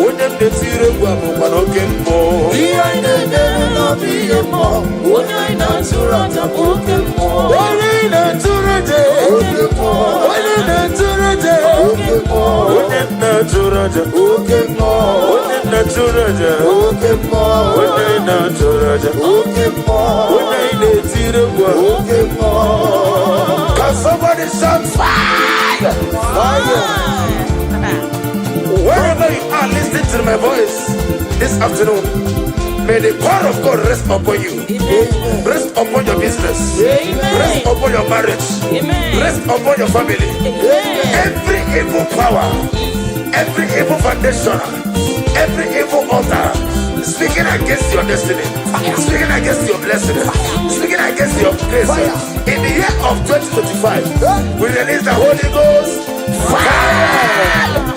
onye m na-etiri egwu a bụkwa n'oke mbụ. Ihe na-eme n'obi ihe mmụọ, onye na-atụrụ aja bụ oke mmụọ. Onye na-atụrụ aja, Oke mmụọ. Onye na-atụrụ aja, Oke mmụọ. Onye na-atụrụ aja, Oke mmụọ. Onye na-atụrụ aja, Oke mmụọ. Onye na-atụrụ aja, Oke mmụọ. Onye na-etiri egwu a. Oke mmụọ. Can somebody shout fire? Fire. Wherever you are listening to my voice this afternoon, may the power of God rest upon you. Amen. Rest upon your business. Amen. Rest upon your marriage. Amen. Rest upon your family. Amen. Every Evil power, every evil foundation, every evil altar speaking against your destiny, speaking against your blessing, speaking against your grace. Fire. In the year of 2025, we release the Holy Ghost fire.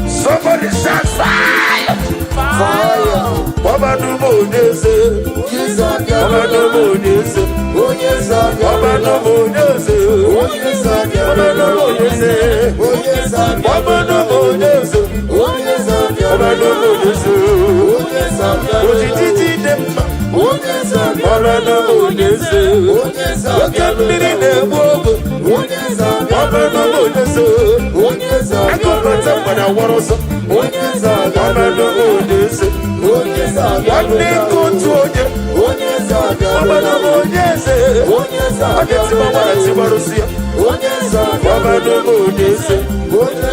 Somebody shout fire. Fire. Ọba Onyeze, Onye Ọba Onyeze, Onye Ọba Onyeze, Onye Ọba Onyeze, Onye Ọba Onyeze, Onye Ọba Onyeze. Onye Ojiji dị mma, Onye Ọba Onyeze. Onye Oke mmiri na-egbu oge, Onye Ọba Onyeze. Onye Akụbata mgbada wọrọ ọsọ, Onye Ọba Onyeze. Onye Nwanne nke otu onye, Onye Ọba Onyeze. Onye Ọ ga-etiba nwara tibarụsi ya, Onye Ọba Onyeze. Onye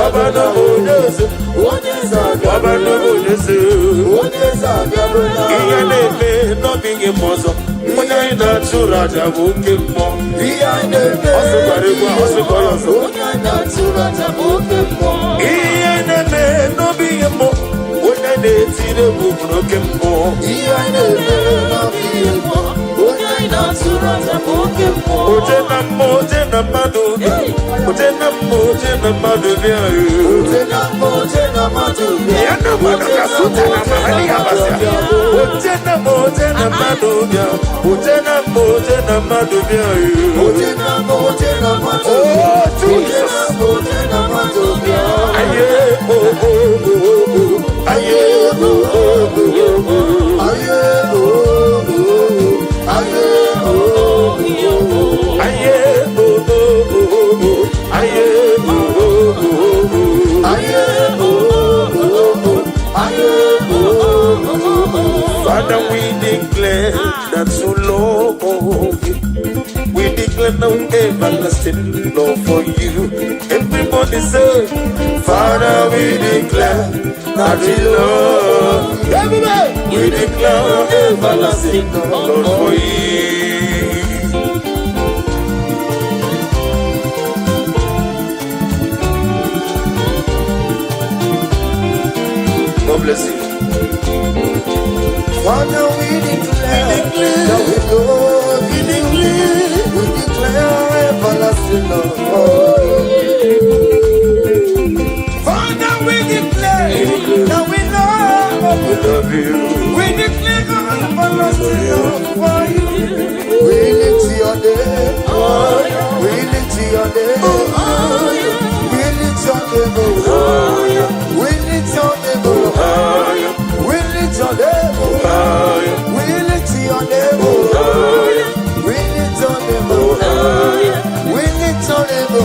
Ọba Onyeze. Onye Ọba Onyeze. Onye Ihe na-eme n'ọbịghị m ọzọ, onye anyị na-achụrụ aja bụ oke mmụọ. Ihe anyị na-eme. Ọ sịkwara egwu a, ọ sịkwara ọzọ. Onye anyị na-achụrụ aja bụ oke mmụọ. Ihe na-eme n'ọbịghị mmụọ, onye na-etiri egwu bụ oke mmụọ. Ihe anyị na-eme n'ọbịghị mmụọ. Onye anyị na-achụrụ aja bụ oke mmụọ. Oje na mmụọ, oje na mmadụ bịa. Oje na mmụọ, oje na mmadụ bịa. Oje na mmụọ, oje na mmadụ bịa. Ya na mmadụ ka suta na mahali ya basịa. Oje na mmụọ, oje na mmadụ bịa. Oje na mmụọ, oje na mmadụ bịa. Oje na mmụọ, oje na mmadụ Oh, bịa. Oje Jesus. na mmụọ, oje na mmadụ bịa. Aye, oh, oh, oh, oh. Aye, oh, oh, oh, oh. Aye, oh, oh, oh. Aye, oh, oh, oh. Aye, oh, oh, oh, oh. Aye, oh, oh, oh, oh. Aye, oh, oh, oh. Aye, oh, oh, oh. Father, we declare that you love you. We declare no everlasting love for you. Everybody say, Father, we declare that we love you. Everybody, we declare no everlasting love for you. God bless you. Father, we declare that we love you. We declare everlasting love for you. Father, we declare that we love We you. love you. We declare everlasting love for you. We lift your name. We lift your name. We lift your name. We lift your name. We lift your name. We lift your name. We lift your name. We lift your name.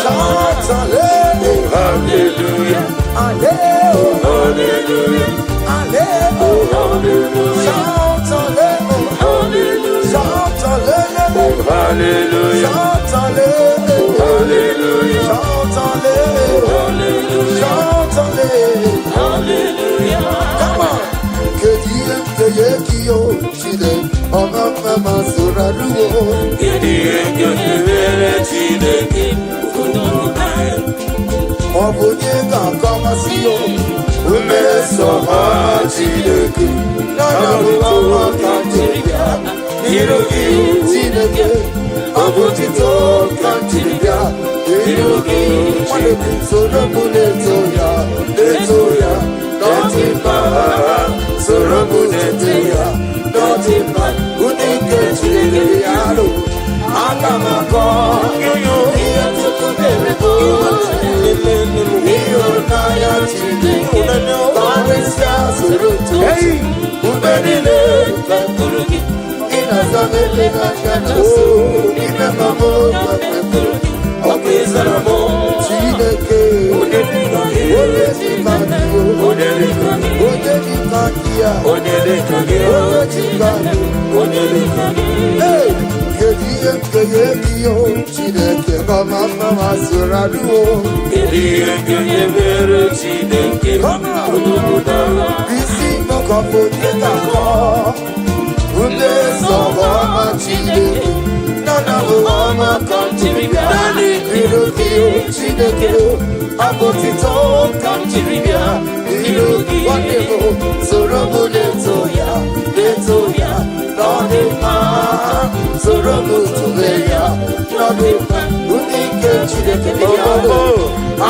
Shout hallelujah. Hallelujah. Hallelujah. Hallelujah. Hallelujah. Hallelujah. Shout hallelujah. Shout hallelujah. Hallelujah. Shout hallelujah. Hallelujah. Shout hallelujah. Shout hallelujah. Come on. Kedu ihe m ga-enye gị o Chineke ọma mma ma soro arụwo. Kedu ihe m ga-emere Chineke? Ọ bụ onye ga-akọwasị o Mmeso ọma Chineke. Nana bụ ọma ka m jiri bịa N'iru gị. Chineke, ọ bụ otito ka m jiri bịa n'iru gị. Nwanne m, soro m na-eto ya, na-eto ya n'ọdị mma. Soro m na-eto ya n'ọdị mma. Ụdị nke Chineke ya alụ aga m akọ Yoyo. ihe Chukwu mere m, ịhụnanya Chineke karịsịa soro ntụ Hey. mgbe niile. Ị na-aza m ekpere aka na nso ime ma m Ọkụ ịzara m. Chineke. Onye dịka gị. Onye dịka gị. Onye dịka gị. Onye dịka gị ya. Onye dịka gị. Onye dịka gị. Onye dịka gị. Hey! Kedu ihe m ga-enye gị o Chineke ọma mma ma soro arụwo? Kedu ihe m ga-emere Chineke? Isi mkpọkọpụ onye ga-akọ mmeso ọma Chineke, nana bụ ọma ka m jiri bịa n'iru. Abụ otito ka m jiri bịa n'iru gị. Nwanne m, soro m na-eto ya, na-eto ya na ọ dị mma. Soro m tụle ya na ọ dị mma. Ndị nke Chineke dị ya.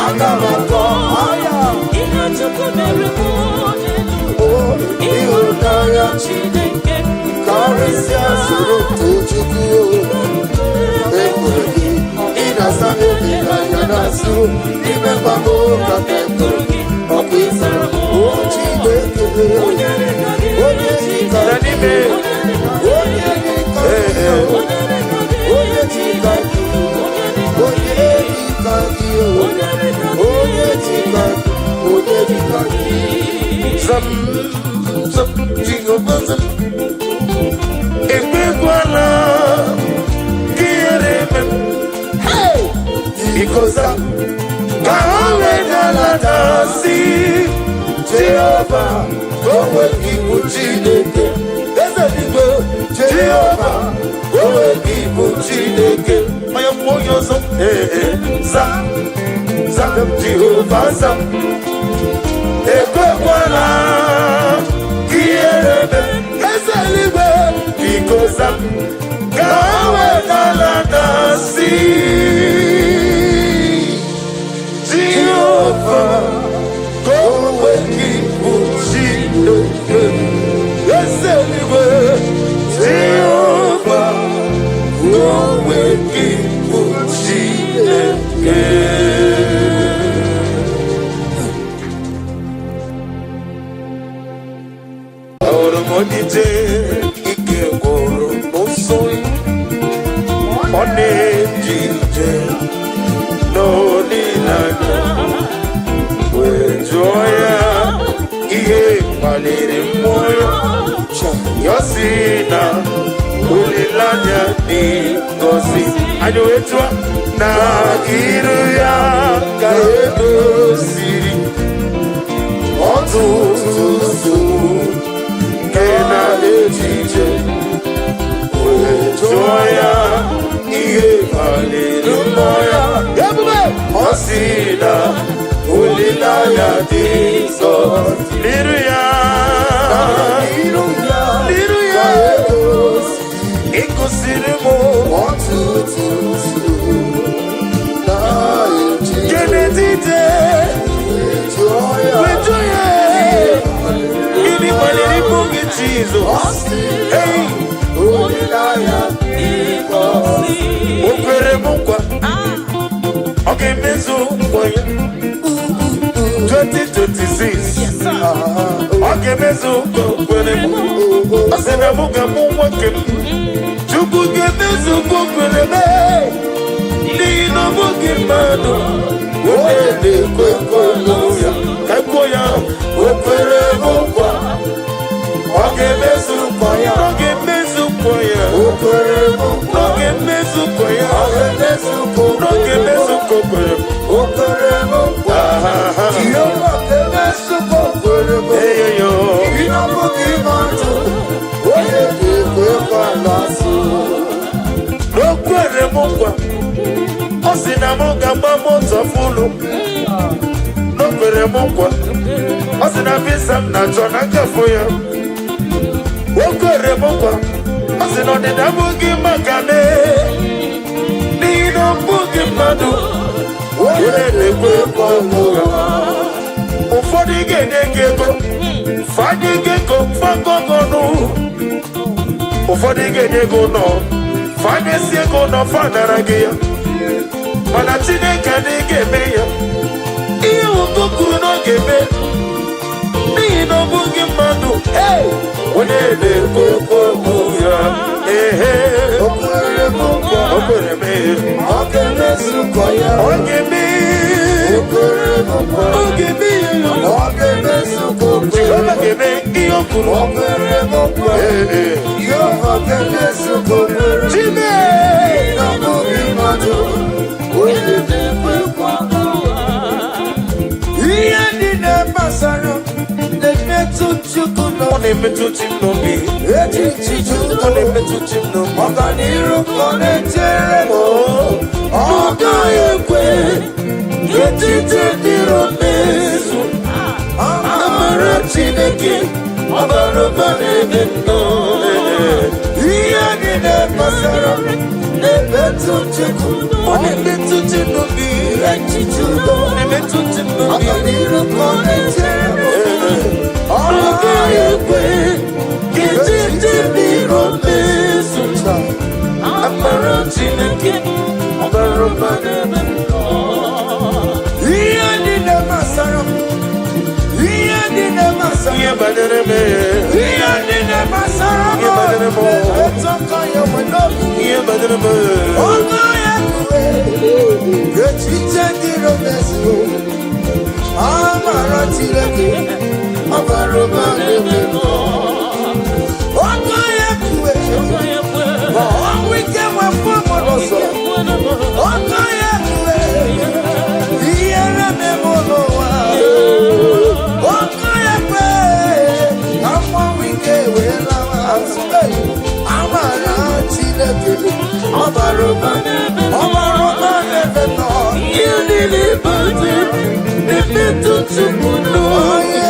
Aga m akọ aya. Ihe Chukwu mere mụ n'elu. Ịhụnanya Chineke karịsịa, soro too Chukwu. Ekwuru gị, ị na-asa n'obi n'anya na-asụ n'ime mgbagbo ka m ekwuru gị. Ọkụ ịzara m, o Chineke. Onye dịka gị? Onye dịka Na n'ime. Onye dịka gị? Onye dịka gị? Onye dịka gị? Onye dịka gị? Onye dịka gị? Zam, zam, Jehova zam. Ekwekwala ka ihere eme m. Biko zam, ka ha wee dalata si Jehova, ka o nwee ibu Chineke. Eze dịgbo. Jehova, ka o nwee ibu Chineke. Onye kwuo onye ọzọ. Ee, ee, zam, zam, Jehova zam. Ekwekwala ka ihere eme m. Eze eluigwe. Biko zam, ka ha wee dalata si Jehova, ka o nwee ibu Chineke. Eze eluigwe. Jehova, ka o nwee ibu Chineke. Ahụrụ m onye ije ike gwụrụ n'ụsọ, ọ na-eje ije n'olileanya, wee jụọ ya ihe kpaliri mmụọ ya. Ya sị na olileanya dị ngọzi. Anyị wee jụọ na iru ya ka edoziri ọtụtụ nsogbu nke na-eje ije, wee jụọ ya ihe kpaliri mmụọ ya. Ebube. Ọ sị na olileanya dị nsọ n'iru ya. N'iru ya. N'iru ya. Ka edozi Ịkụziri m ọtụtụ nsogbu na-eji kenetite jụọ ya. Wee jụọ ya gịnị kpaliri mmụọ gị, Jizọs? Ọ sị Hey! olileanya O kwere m nkwa, ọ ga-emezu nkwa ya. 2026, ọ ga-emezu nkwa o kwere m. Ọ sị na mụ ga-amụ nwoke m. Chukwu ga-emezu nkwa o kwere m, n'ihi na ọ bụghị mmadụ onye na-ekwe nkwa ya. Ka kwuo ya, o kwere m nkwa, ọ ga-emezu nkwa ya. Ọ ga-emezu nkwa ya. O kwere m nkwa. Ọ ga-emezu nkwa ya. Ọ ga-emezu nkwa o Ọ ga-emezu nkwa o kwere m. O kwere m nkwa. Ahaha. Jehova ga-emezu nkwa o kwere m. Eyoyo. Ihe ọ bụghị mmadụ onye ga-ekwe nkwa na-asụ. O kwere m nkwa, ọ sị na m ga-agba moto fụlụ. O kwere m nkwa, ọ sị na visa m na-achọ na nkafụ ya. O kwere m nkwa, ọ sị na ọdịda abụghị maka m, n'ihi na ọ bụghị mmadụ onye na-ekwe nkwa ụgha. Ụfọdụ ga-enye gị ego, fadị gị ego fagọgọnụ. Ụfọdụ ga-enye gị ụlọ, fanyesi ego ụlọ, fanara gị ya. Mana Chineke adịghị ga-eme ya ihe nwoke kwuru na ọ ga-eme, n'ihi na ọ bụghị mmadụ onye na-ekwu okwu ya. Ehe. O kwere m nkwa. O kwere m ihe. Ọ ga-emezu nkwa ya. Ọ ga-eme. O kwere m nkwa. Ọ ga-eme ya. Ọ ga-emezu nkwa o kwere. Jehova ga-eme ihe o kwuru. O kwere m nkwa. Ee, ee. Jehova ga-emezu nkwa o kwere. Chime. Na ọ bụghị mmadụ onye na-ekwe nkwa. Ihe niile gbasara na-emetụ Chukwu Ọ n'obi. na-emetụ chi m n'obi. Echiche Ọ na-emetụ chi m n'obi. Ọganiru ka ọ na-echere m. Ọ gaghị ekwe. Echiche dịrị mmezu. Amara Chineke ọ bara ụba n'ebe m nọ. Ihe niile gbasara m na-emetụ Chukwu. Ọ na-emetụ chi n'obi. Echiche udo. Ọ na-emetụ chi n'obi. Ọganiru ka ọ na-echere m. Ọ gaghị ekwe ka echiche dịrị mmezu. Amara Chineke ọ bara ụba n'ebe m nọ. Ihe niile gbasara m. Ihe niile gbasara Ihe banyere m, ihe niile gbasara m Ihe banyere m. na-emetụ aka ya nwe n'obi. Ihe banyere m, Ọnụ ya kpughe echiche dịrị mmezu. Amara Chineke ọ bara ụba n'ebe m nọ. Ọnụ ya kpughe ma ọnwụ ike nwepụ m n'ụzọ. Ọnụ ya kpughe ihere meme n'ụwa. Ọnụ ya kpughe ka mmanwụ ike wee lawa azụ. Amara Chineke ọ bara ụba, ọ bara ụba n'ebe m nọ. Ihe niile banyere m na-emetụ Chukwu n'obi.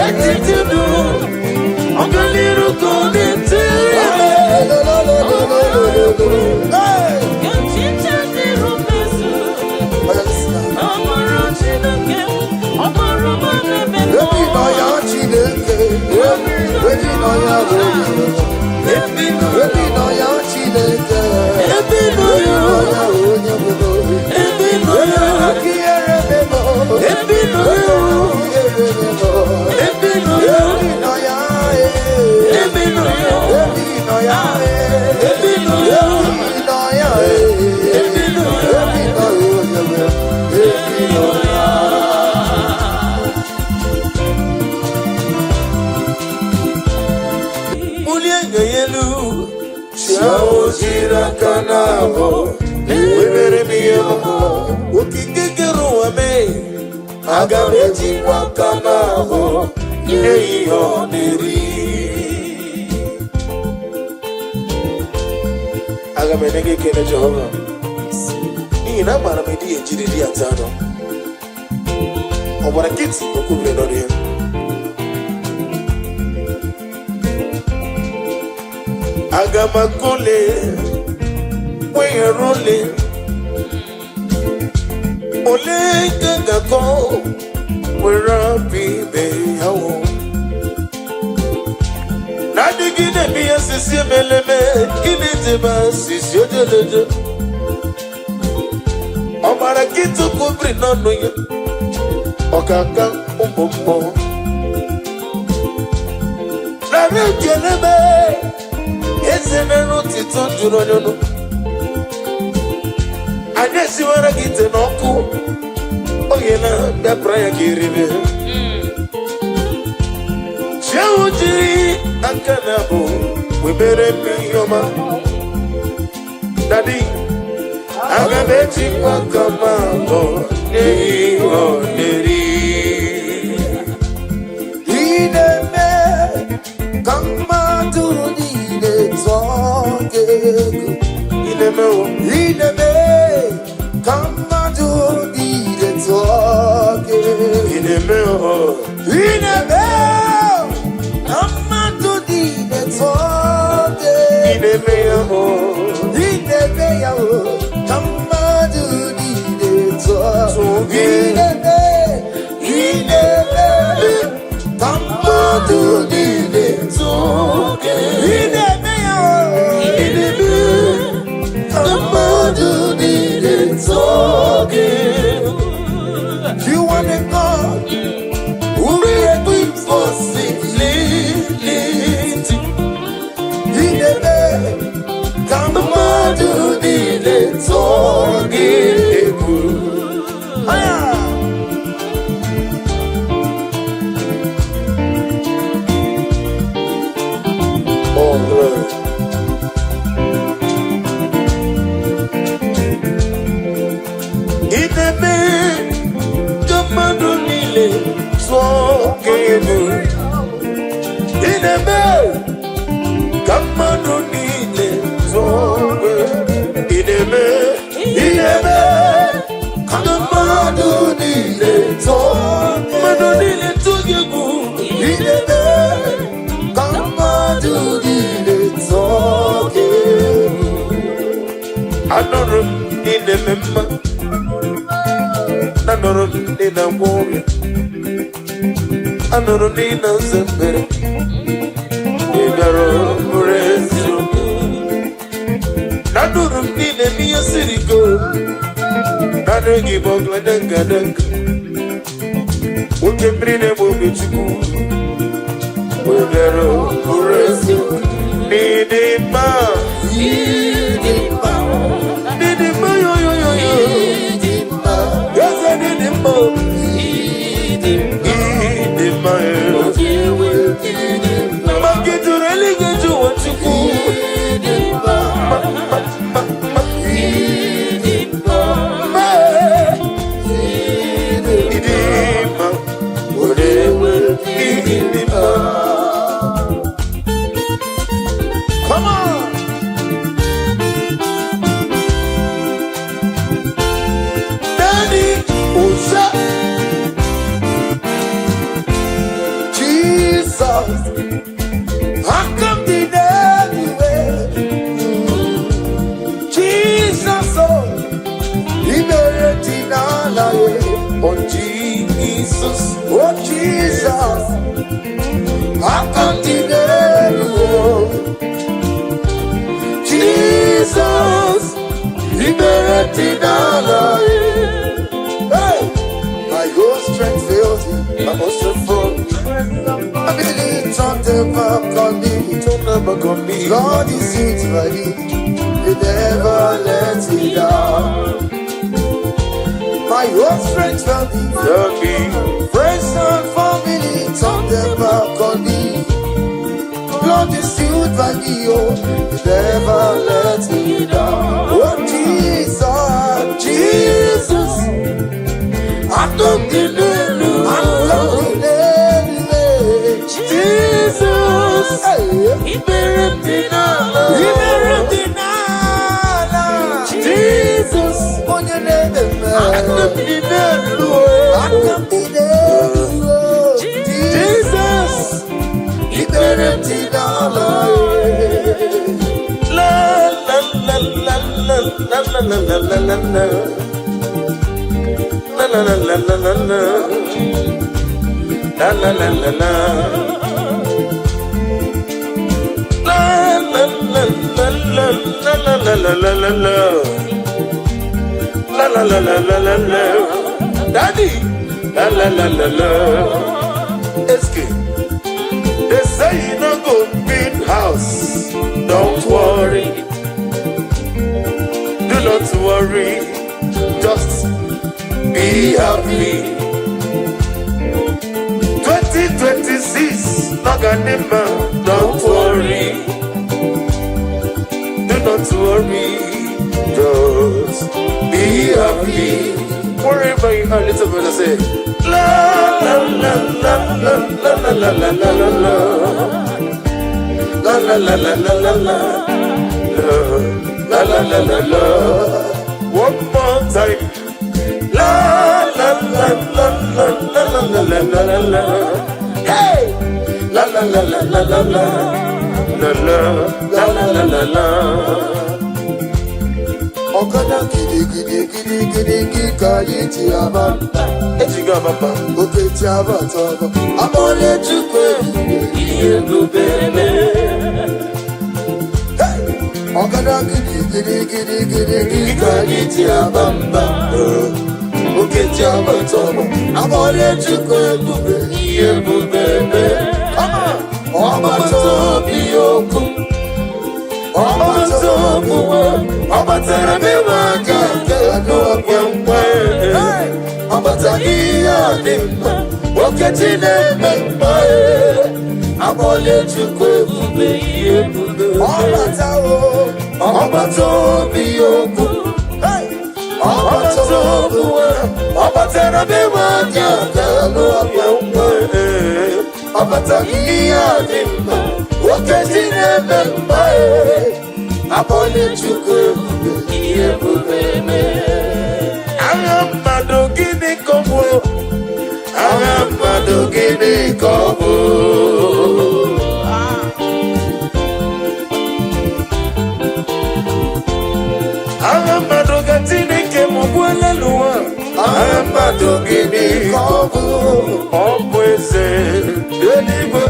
Echiche udo, ọganiru ka ọ na-echere m. Ebi nọ ya Chineke, ebi nọ ya onye, ebi nọ ya Chineke, Ebi nọ ebi ya, nọ ya onye bụ n'obi. ebi nọ ya, Aka ihere memo, ebi nọ ya, ihere memo, ebi nọ ya, ebi nọ ya, ebi nọ ya, ebi nọ ya, ebi nọ ya, ebi nọ ya, ebi nọ ya. ebi nọ ya onye bụ, ebi nọ ya. Bulie enyo ya elu, chi ahụ jiri aka na-abụ, webere m ihe ọma. Okike kere ụwa mee, aga m ejikwa aka na-abụ, nye ya ihe ọ na-eri. Aga m enye gị ekele Jehova, n'ihi na amaara m ịdị ejiri di ata anụ. Ọ gbara nkịtị o kwubiri n'ọnụ ya. Aga m akụle, weghara ole, ole ka m ga-akọ, were apụ ibe ya wụ. Na-adịgide eme ihe sisi emeleme, gịnị dị ma sisi ojeleje. Ọ gbara nkịtị kwubiri n'ọnụ ya, ọkaka ụmụ mmụọ. Nara ekele m, eze mere otito juru onye ọnụ. Anyị esiwara gị ite n'ọkụ, oge na bịapụra ya ka eribe. Chi ahụ jiri aka na abụ wee mere m ihe ọma. Daddy, aga m ejikwa aka m abụọ nye ya ihe ọ na-eri. Ị na-eme ka mmadụ niile tụọ gị egwu. Ị na-eme o, Ị na-eme ka mmadụ niile tụọ gị egwu. ị na-eme o, Ị na-eme ka mmadụ niile tụọ gị ị egwu. na-eme ya o. Ị na-eme ya o ka mmadụ niile tụọ Tụọ gị. Ị na-eme, ị na-eme ka mmadụ niile Tụọ gị. Ị na-eme ya o Ị na-eme ka mmadụ niile tụọ gị. You are the God who created Possibility. Ị na-eme ka mmadụ niile tụọ gị Egwu. Aya! Oh, glory. Ị na-eme ka mmadụ niile tụọ gị egwu. Ị na-eme ka mmadụ niile tụọ gị. Ị na-eme, ị na-eme ka mmadụ Anụrụ m na ị na-eme mma. Anụrụ m na ị na-agwọ ọrịa. Anụrụ m na ị na-aza ekpere. Ị bịara bụrụ eziokwu. Anụrụ m na ị na-eme ihe siri ike. Naanị gị bụ ọgladengadenga. Oke mmiri na-egbu oge Chukwu. Ị bịara bụrụ eziokwu. N'ịdị mma. Ịdị mma. N'ịdị mma yo yo yo yo. Ịdị mma. Eze n'ịdị mma. Ịdị mma. Ịdị mma yo. Ịdị mma. Mma gị juru eluigwe ju ụwa Chukwu. Ịdị mma. Mma mma mma mma. Ịdị mma. Mma. Ịdị mma. Onye ịdị mma. Come on. Daddy, ụza. Jesus, aka m dị n'eluigwe. Jesus, oh, ikpere dị n'ala ya. Oh Jesus. Oh Jesus, aka m dị n'elu. Jesus, ikpere dị n'ala ya. Hey! My whole strength fails me. My most for Family turn them back on me. Turn back on me. Lord is it by me. You never let me down. My whole strength failed me. Tell me. Friends and family turn them back on me. Lord is still by me. Oh, you never let me down. Oh Jesus, Jesus. Aka m dị n'elu. Aka m dị n'elu. Jesus. Hey. Ikpere m dị n'ala. Ikpere dị n'ala. Jesus. Onye na-eme mma. Aka m dị n'elu. Aka m dị n'elu. Jesus. Ikpere m dị n'ala. La la la la la la la la la la la la. La la la la la la la. La la la la la. La la la la la la la la la la la. La la la la la la la. Daddy. La la la la la. Eske. They say you no go build house. Don't worry. Do not worry. Just be happy. 2026, Naganima. Don't worry. Do not worry. Just be happy. Wherever you are, little brother say, La la la la la la la la la la la la. La la la la la la la. La la la la la. One more time. La la la la la la la la la la la. Hey! La la la la la la la. La la la la la la la. Ọ̀kadà gidigidi gidigidi ka anyị ji aba. Ejigo amama. Oke ji abata ọbọ. Akpọle Chukwu ebube. Ihe ebube mee. Hey! Ọ̀kadà gidigidi gidigidi ka anyị ji aba mba. Oke ji abata ọbọ. Akpọle Chukwu ebube. Ihe ebube mee. Come on! Ọgbata obi okwu. Ọgbata obi ọ batara be nwa aka nke n'okwe nkwe. Hey! Ọ batara ihe a dị mma. Okechi na-eme mma. Akpọle Chukwu ebube ihe ebube. Ọbata o. Ọgbata obi okwu. Hey! Ọgbata obi ọ batara be nwa aka nke n'okwe nkwe. Ọ batara ihe a dị mma. Okechi na-eme mma. Akpọle Chukwu ebube Ihe ebube mee. Agha mmadụ gịnị ka ọ bụ? Agha mmadụ gịnị ka ọ bụ? Agha mmadụ ka Chineke m gbuola n'ụwa. Agha mmadụ gịnị Ka ọ bụ ọ bụ eze eluigwe.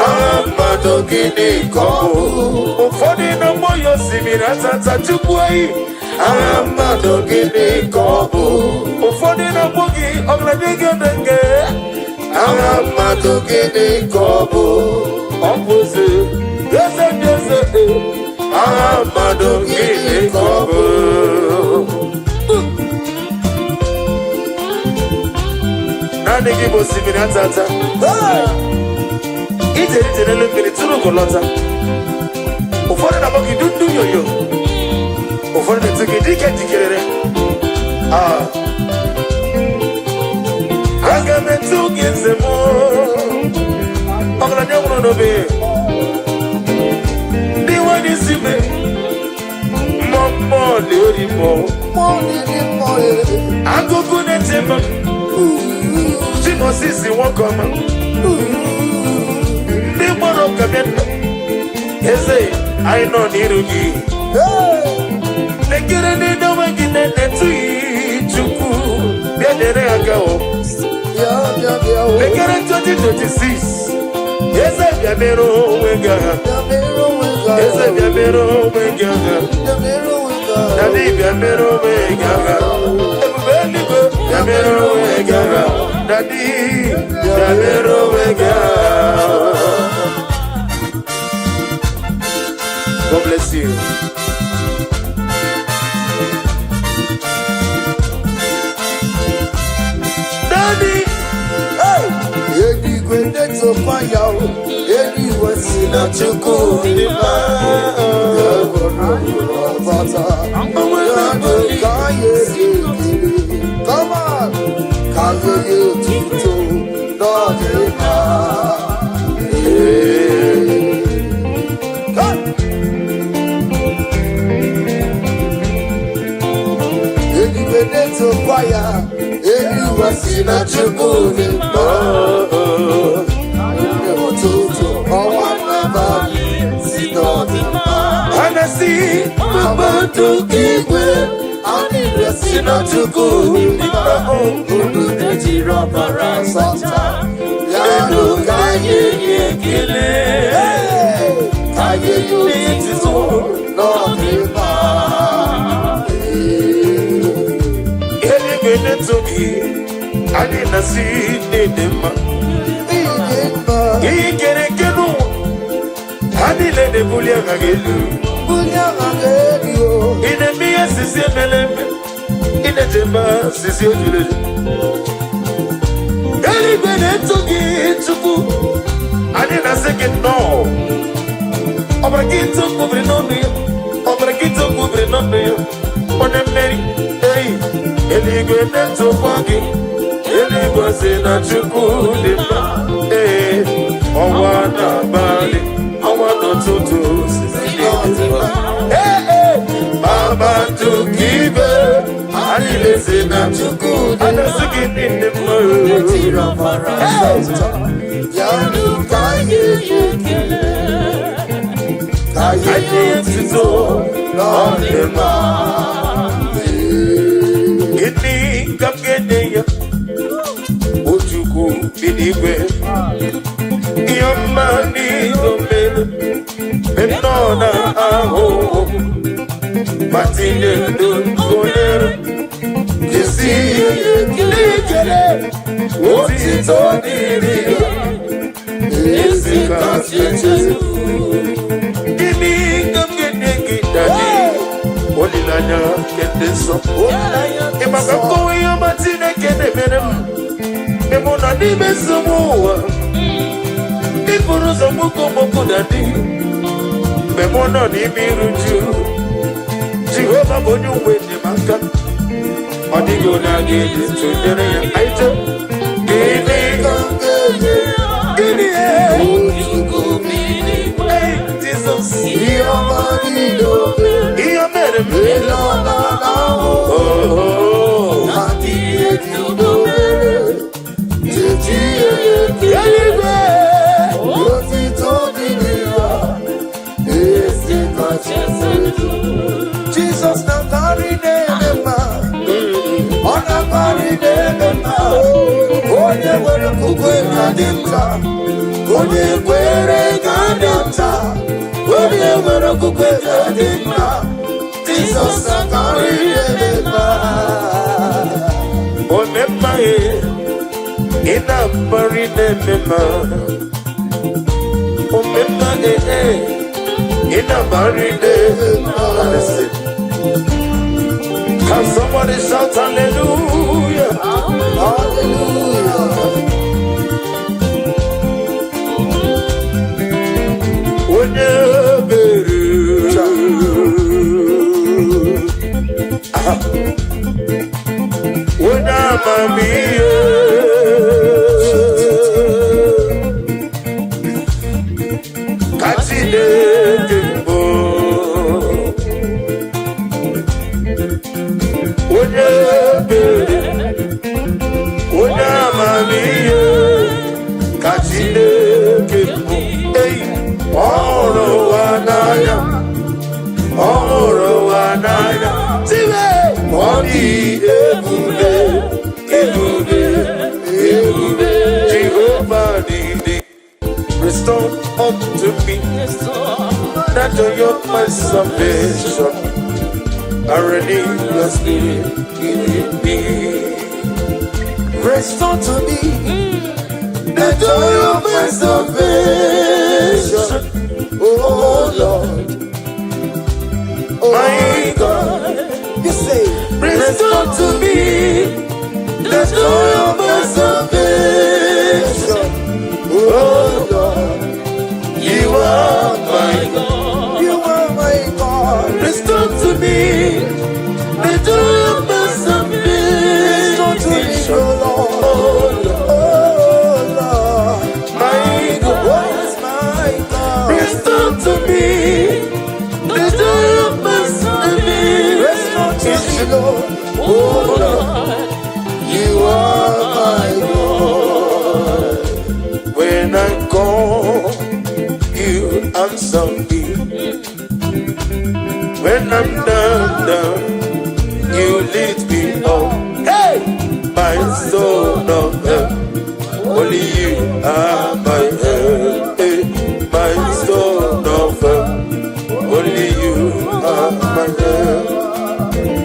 Agha mmadụ gịnị ka ọ bụ? Ụfọdụ na-agbọ ya osimiri atata Chukwu eyi. Agha mmadụ gịnị ka ọ bụ? Ụfọdụ na-agbọ gị ọgaranya gị nke. Agha mmadụ gịnị ka ọ bụ? Ọ bụ eze, eze ndị eze. Agha mmadụ gịnị ka ọ bụ? Naanị gị bụ osimiri atata. Ije ije n'elu mmiri tụrụ ugo lọta. Ụfọdụ na-akpọ gị dundu yoyo. Ụfọdụ na-etu gị dike jikerere. Ah. Aga m etu gị eze m. Ọgaranya nwụrụ n'obe. Ndị nwanyị isi me. Mmụọ mmụọ na-eri mmụọ. Mmụọ na-eri mmụọ eri. Akụkụ na-eche m. Chimosisi nwoke ọma. Ndị gbọrọ ka bịa nna. Eze, anyị nọ n'iru gị. Lekere ndị onwe gị na-etughị Chukwu. Bịa nyere aka o. Bịa, bịa, bịa o. Lekere 2026. Eze bịa mere onwe gị agha. Bịa mere onwe gị agha. Eze bịa mere onwe gị agha. Bịa mere onwe gị agha. Daddy bịa mere onwe gị agha. Ebube eluigwe bịa mere onwe gị agha. Daddy bịa mere onwe gị agha. God bless you. Daddy, Hey! Eluigwe na-etokwa ya o. Eluigwe si na Chukwu dị mma. Ya bụrụ ọbata. Ya bụ ka anyị esi ekele. Come on! Ka anyị nye otuto n'ọdịmma. Ee. Come! Eluigwe na-etokwa ya. Eluigwe si na Chukwu dị mma. Ụtụtụ, ọnwa n'abalị si n'ọdịmma. Anasi, Kpakpando igwe anyị si na Chukwu dị mma. Unu Ejiri ọbara sọta ya nụ ka anyị nye ekele. Ka anyị nye otuto n'ọdịmma. Eluigwe na-eto gị, anyị na-asị n'ịdị mma. Ịdị mma. Ihe kere eke n'ụwa, ha niile na-ebuli aha gị elu. Bulie aha gị elu o. Ị na-eme ihe sisi emele eme, ị na-echebe sisi ejuru eju. Eluigwe na-eto gị Chukwu, anyị na-asị gị nnọọ. Ọbara gị tụkwubiri n'ọnụ ya, ọbara gị tụkwubiri n'ọnụ ya, onye mmeri, ei, eluigwe na-etokwa gị, eluigwe si na Chukwu dị mma, ee, ọnwa n'abalị, ọnwa n'ụtụtụ si n'ịdị mma. Ee, ee, kpakpando igwe, anyị na-esi na Chukwu dị a na-asị gị niile mma. Ejiri ọbara mma. Ya nụ ka anyị nye ekele. Ka anyị Anyị etuto n'ọdịmma. Gịnị ka m ga-enye ya? O Chukwu bi n'igwe. Ihe ọma niile o mere, mgbe m nọ na ahụhụ, ma tinye ndụ onyere, jisi ekele, otito dịrị ya, ezi kasị echezu. Gịnị ka m ga-enye gị, Daddy? Olileanya nke ndị nsọ. Ị maka nkọwa ihe ọma Chineke na-emere m mgbe mụ nọ n'ime nsogbu ụwa. Iburu ụzọ mgboko mgboko Daddy. Mgbe mụ nọ n'ime iru uju, Jehova bụ onye uwe enyemaka. Ọ dịghị onye a ga-eji tụnyere ya. Anyị jee. Gịnị ka m ga-enye gịnị Chukwu bi n'igwe? Hey, Jesus. Ihe ọma niile o mere. Ihe o mere m. Ele ọma na-ahụ. Oh. Ma ihe dị obere. Chechi ya ekele. Eluigwe. Otito dịrị ya. Ezi kacha elu. Jizọs na okwukwe ga-adị nta. Onye kwere ga-adị nta. Onye nwere okwukwe ga-adị nta. Jizọs akarịrị ebe mma. Omemma e, ị na-akparị na-eme mma. Omemma e e, ị na-akparị na-eme mma. Listen. Can somebody shout hallelujah? Hallelujah. Onye ebere. Ah. Onye amamihe. Ka Chineke bụ. Onye ebere, onye amamihe, ka Chineke bụ. Ei, ọ hụrụ ụwa n'anya, ọ hụrụ ụwa n'anya. Tiwe, ọ dị ebube, ebube, ebube. Jehova dị dị. Restore unto me the joy of my salvation. I renew your spirit in me. Restore to me the joy of my salvation. Oh Lord, oh My God. You say, Restore to me the joy of my salvation. Oh Lord, You are my God. you are my God. Restore to me the joy of my Restore to me, salvation. oh Lord. Oh Lord, Oh Lord, my God. oh my God. Restore to me the joy of my Restore to me, salvation. Lord. Oh Lord, You are my God. When I call, you answer me. When I'm down, down, you lift me up. Hey, my soul of help. Only you are my help. Hey, my soul of help. Only you are my help.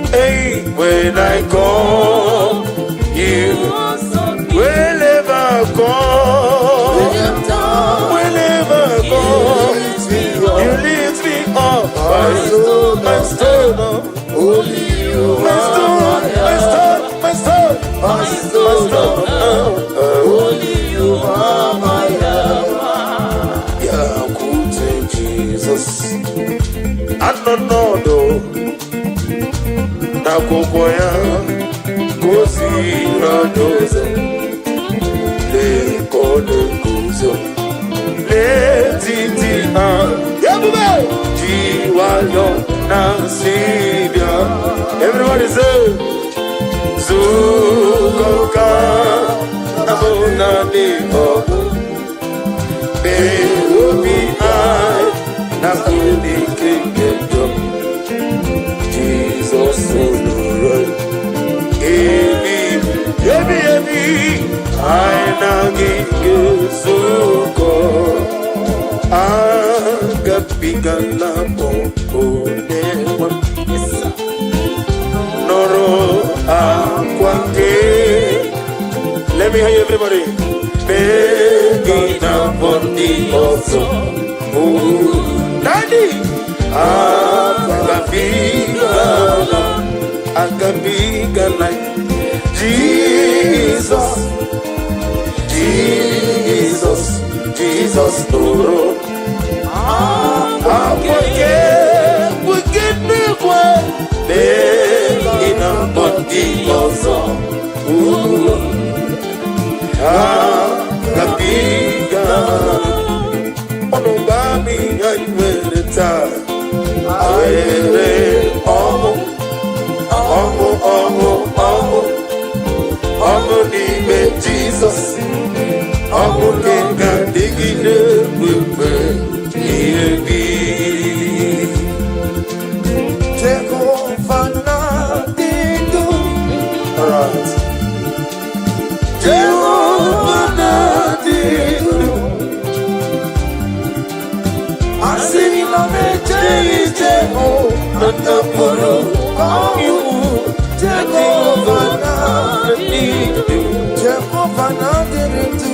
Hey, when I call, you whenever I call, whenever I call, you lift me up. My stone, Only you my stone, my stone, my stone, my my stone. stone. Only you are my help. Bịakwute Jizọs, anọ n'ọdụ n'akwụkwọ ya gosiri anyị ụzọ. Lee ka ọ na-eguzo n'etiti ha, ebube ji nwayọ na-asị bịa. Everybody say, zukọ ka abụ naanị ọgụ. Mee obi anyị na n'ike nke njọ. Jizọs nụrụ ebi ebi ebi anyị na gị ga-ezukọ. Agabigala m onye nwe m. Nụrụ akwa nke. Let me hear you, everybody. Mee gị na mbọ ndị ọzọ. Oh, Daddy! Agabigala, agabigala, Jesus, Jesus, Jesus nụrụ akwa nke n'igwe. Mee gị na mbọ ndị ọzọ. Oh, agabigala. Ọnụ gba m ihe anyị nwere taa. Nwere ọṅụ, ọṅụ, ọṅụ, ọṅụ, ọṅụ n'ime Jizọs. Ọṅụ nke ga-adịgide mgbe ihe gị. Jehova na-adị ndụ. Alright. Jehova. Na ndapụrụ ọnwụ. Jehova na-adị ndụ. Jehova na-adịrị ndụ.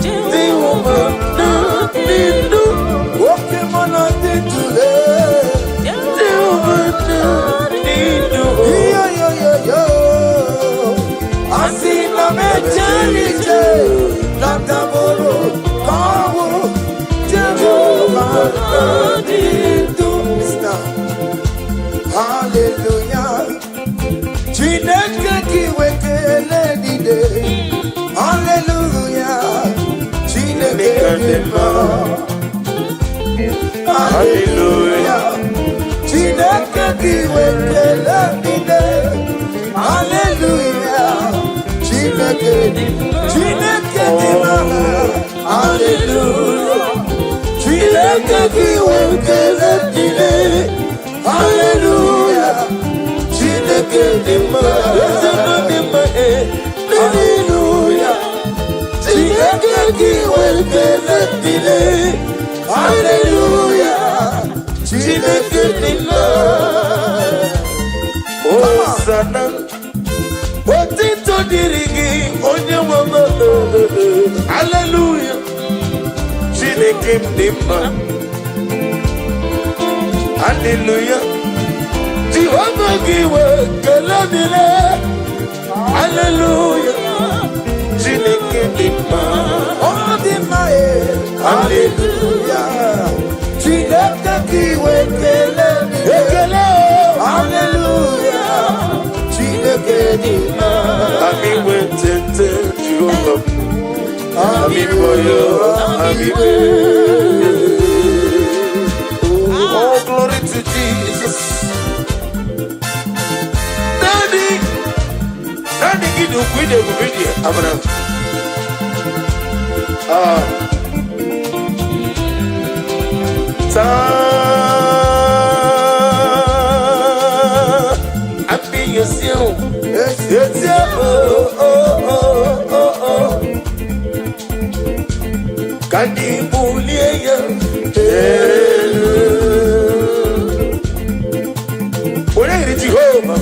Jehova na-adị ndụ. Oke mụ na-adị ndụ. Jehova na-adị ndụ. Yo. Asị na m ejere ije na ndabụrụ ka ọnwụ. Jehova na-adị ndụ. Mr. Hallelujah. Chineke gị wekele niile. Hallelujah. Chineke dị mma. Hallelujah. Chineke gị wekele niile. Hallelujah. Chineke, Chineke dị mma. Hallelujah. Chineke gị wekele niile. Hallelujah. Chineke dị mma. Eze nọ dị mma, eh. Hallelujah. Chineke gị wekele niile. Hallelujah. Chineke dị mma. Hosanna. Otito dịrị gị, onye nwe m. Hallelujah. Chineke m dị mma. Hallelujah. Jehova gị wee kele dịrị. Hallelujah. Chineke dị mma. Ọ dị mma e. Hallelujah. Chineke gị wekele niile. Ekele o. Hallelujah. Chineke dị mma. Ami wetete Jehova. Ami boyo, ami be. Oh, glory to Jesus. Daddy, Daddy, gị dị ukwu, ịdị ebube dị amara. Ah. Taa, ami yosi o. Eti oh oh oh oh oh. Ka ndị bulie ya elu. Onye yiri Jehova?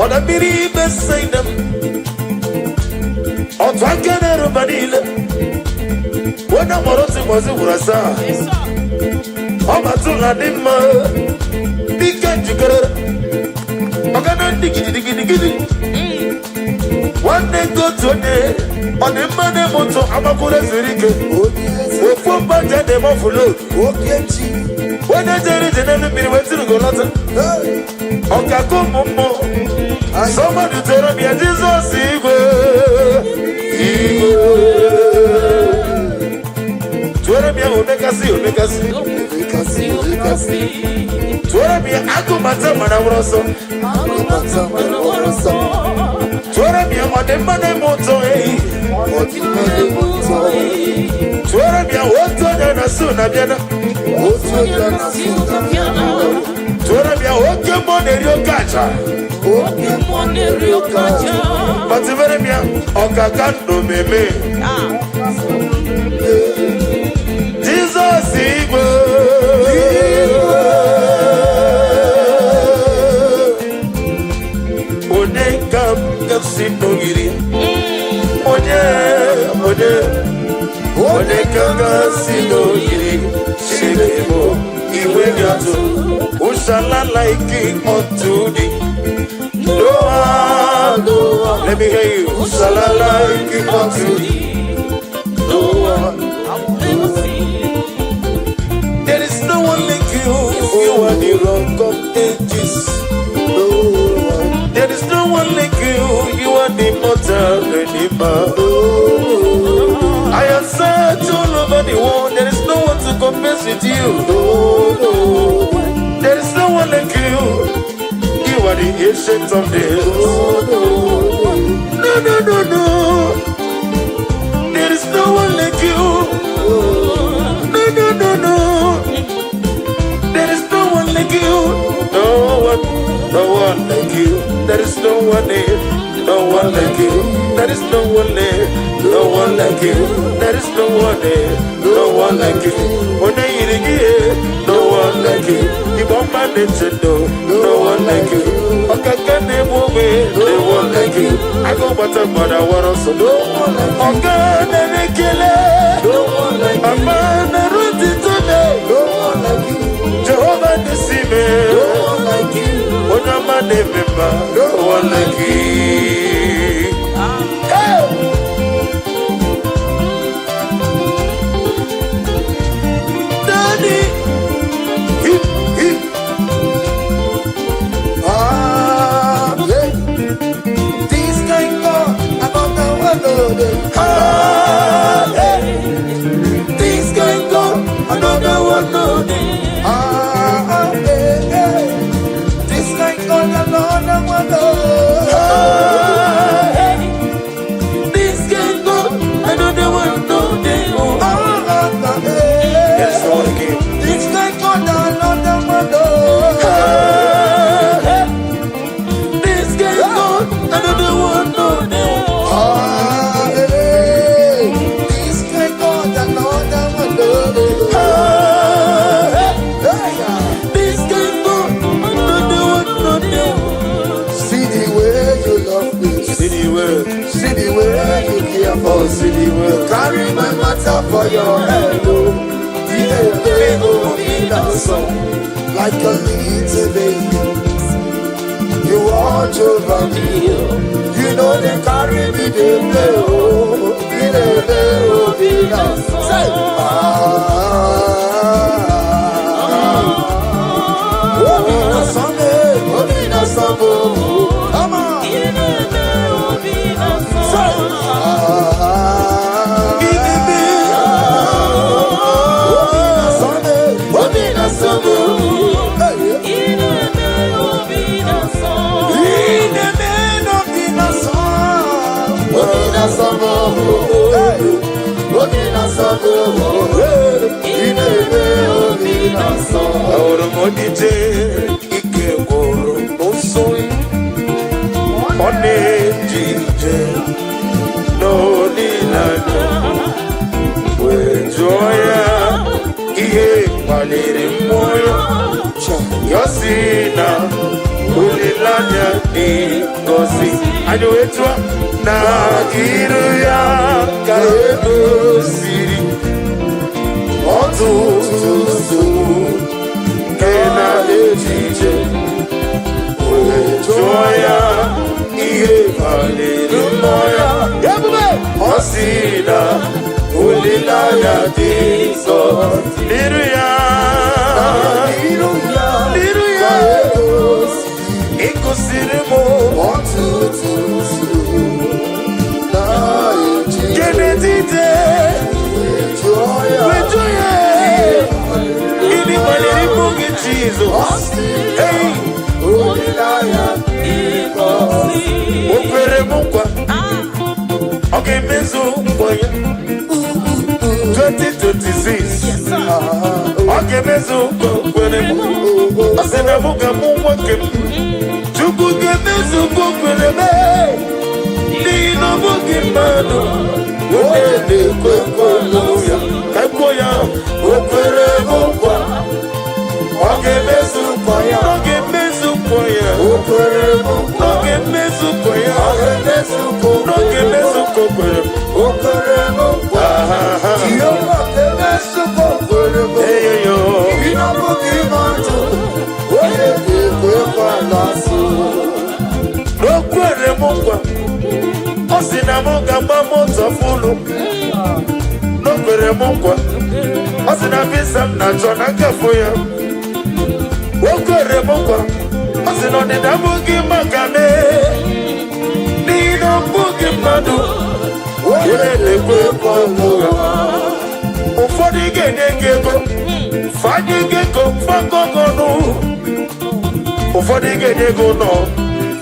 Ọ na mmiri Besaida m. Otu aka na-eruba niile. Onye mụrụ otu ụbọchị gwụrụ asaa. Ọ batụla dị mma. Dike njikere. Ọgana ndị gidigidigidi. Nwanne nke otu onye ọ dị mma na-eme ụtọ agbakwuru ezuru ike. Onye eze. Ofu mba ji na-eme offload. Oke chi. Onye jere ije n'elu mmiri wee tiri lọta. Hey. Ọkaka ụmụ mmụọ. Somebody tell me Jizọs igwe. Igwe. Tụọrọ m ya omekasị omekasị. Omekasị, omekasị. Tụọrọ m ya agụmata mana nwụrụ ọsọ. Agụmata mana nwụrụ ọsọ. Tụọrọ m ya ọ dị mma na-eme ụtọ ehi. Ọ dị mma na-eme ụtọ. Tụọrọ m ya otu onye na-asụ na bịana. Otu onye na-asụ na bịana. Tụọrọ m ya oke mmụọ na-eri oke aja. Oke mmụọ na-eri oke aja. Kpatụbere m ya ọkaka ndụ meme. Jizọs igwe. Onye ka m ga-esi n'ogiri? Onye, onye, onye ka m ga-esi n'ogiri? Chineke bụ iwe ga-atụ. Ushala like unto thee. No one, no one. Let me hear you. Ushala like unto thee. No one. There is no one like you. You are the rock of ages. No one. There is no one like you. You are the immortal redeemer. I have searched all over the world. There is no one to compare with you. There is no one like you. You are the ancient of days. No, no, no, no. There is no one like you. No, no, no, no. There is no one like you. No one, no one like you. There is no one there. No one like you. There is no one there. No one like you. There is no one there. No one like you. Onye yiri gị, no one. one like you. Igbo ọma na-eche ndụ, no one like you. Ọkaka na-egbu onwe, no one like you. Agụ gbata mmadụ awara ọsọ, No one like you. ọga na-ekele, No one like you. ama na-eru ntito na No one like you. Jehova n'isi me, No one like you. onye ọma na-eme mma, no one like you. Hey! Daddy, hip, hip. Ah, yeah. This kind God, another one, no dey. Ah, Hey. This kind God, another one, no dey. Ah, ah, hey, hey. This kind God, another one, no. Ah, hey. This kind God, another one, no dey. Oh. Ah, ah, ah, hey. Yes, Lord, again. This kind God, another one, no. Ah, hey. This kind God, another one, no dey. Ah, hey. This kind God, another one, no. Ah, hey. Hey, ah. This kind God, another one, no dey. See the way you love me. See the way, See the way you care for oh, me. see the way. Carry my matter for your head, oh. The way be the song, like a little baby. You watch over me. You know they carry me, they play, oh. The way oh, be the say, ah. Oh, be the song, eh. Oh, be the song, oh. Come on. Say, ah. Obi na sọmụ. Hey. Ị na-eme n'obi na sọmụ. Obi na sọmụ. Hey. Obi na sọmụ. Hey. Ị na-eme obi na sọmụ. Ahụrụ m ojije ike gwụrụ n'ụsọ, ọ na-eje ije n'olileanya, wee jụọ ya ihe kpaliri mmụọ ya. Ya sị na olileanya dị ngọzi. Anyị wee tụọ na iru ya ka egosiri ọtụtụ nsogbu nke na-eje ije, wee jụọ ya ihe kpaliri mmụọ ya. Ebube. Ọ sị na olileanya dị nsọ n'iru ya. N'iru ya N'iru ya. ka egosi Ịkụsiri m ọtụtụ nsogbu na-eji kenetite jụọ ya wee jụọ ya gịnị kpaliri mmụọ gị, Jizọs? Ọ sị Hey! olileanya O kwere m nkwa, ọ ga-emezu nkwa ya. 2026, ọ ga-emezu nkwa o kwere m. Ọ sị na mụ ga-amụ nwa nke m. Chukwu ga-emezu nkwa o kwere m, n'ihi na ọ bụghị mmadụ onye na-ekwe nkwa ya. Ka kwuo ya, o kwere m nkwa, ọ ga-emezu nkwa ya. Ọ ga-emezu nkwa ya. O kwere m nkwa. Ọ ga-emezu nkwa ya. Ọ ga-emezu nkwa. Ọ ga-emezu nkwa o kwere m. O kwere m nkwa. Ahaha. Jehova ga-emezu nkwa o kwere m. Eyoyo. Ị na-abụghị mmadụ onye ga-ekwe nkwa na-asụ. O kwere m nkwa, ọ sị na m ga-agba moto fụlụ. O kwere m nkwa, ọ sị na visa m na-achọ na nkafụ ya. O kwere m nkwa, ọ sị na ọdịda abụghị maka mee, n'ihi na ọ bụghị mmadụ onye na-ekwe nkwa ụgha. Ụfọdụ ga-enye gị ego, fanye gị ego fagọgọnụ. Ụfọdụ ga-enye gị ụlọ,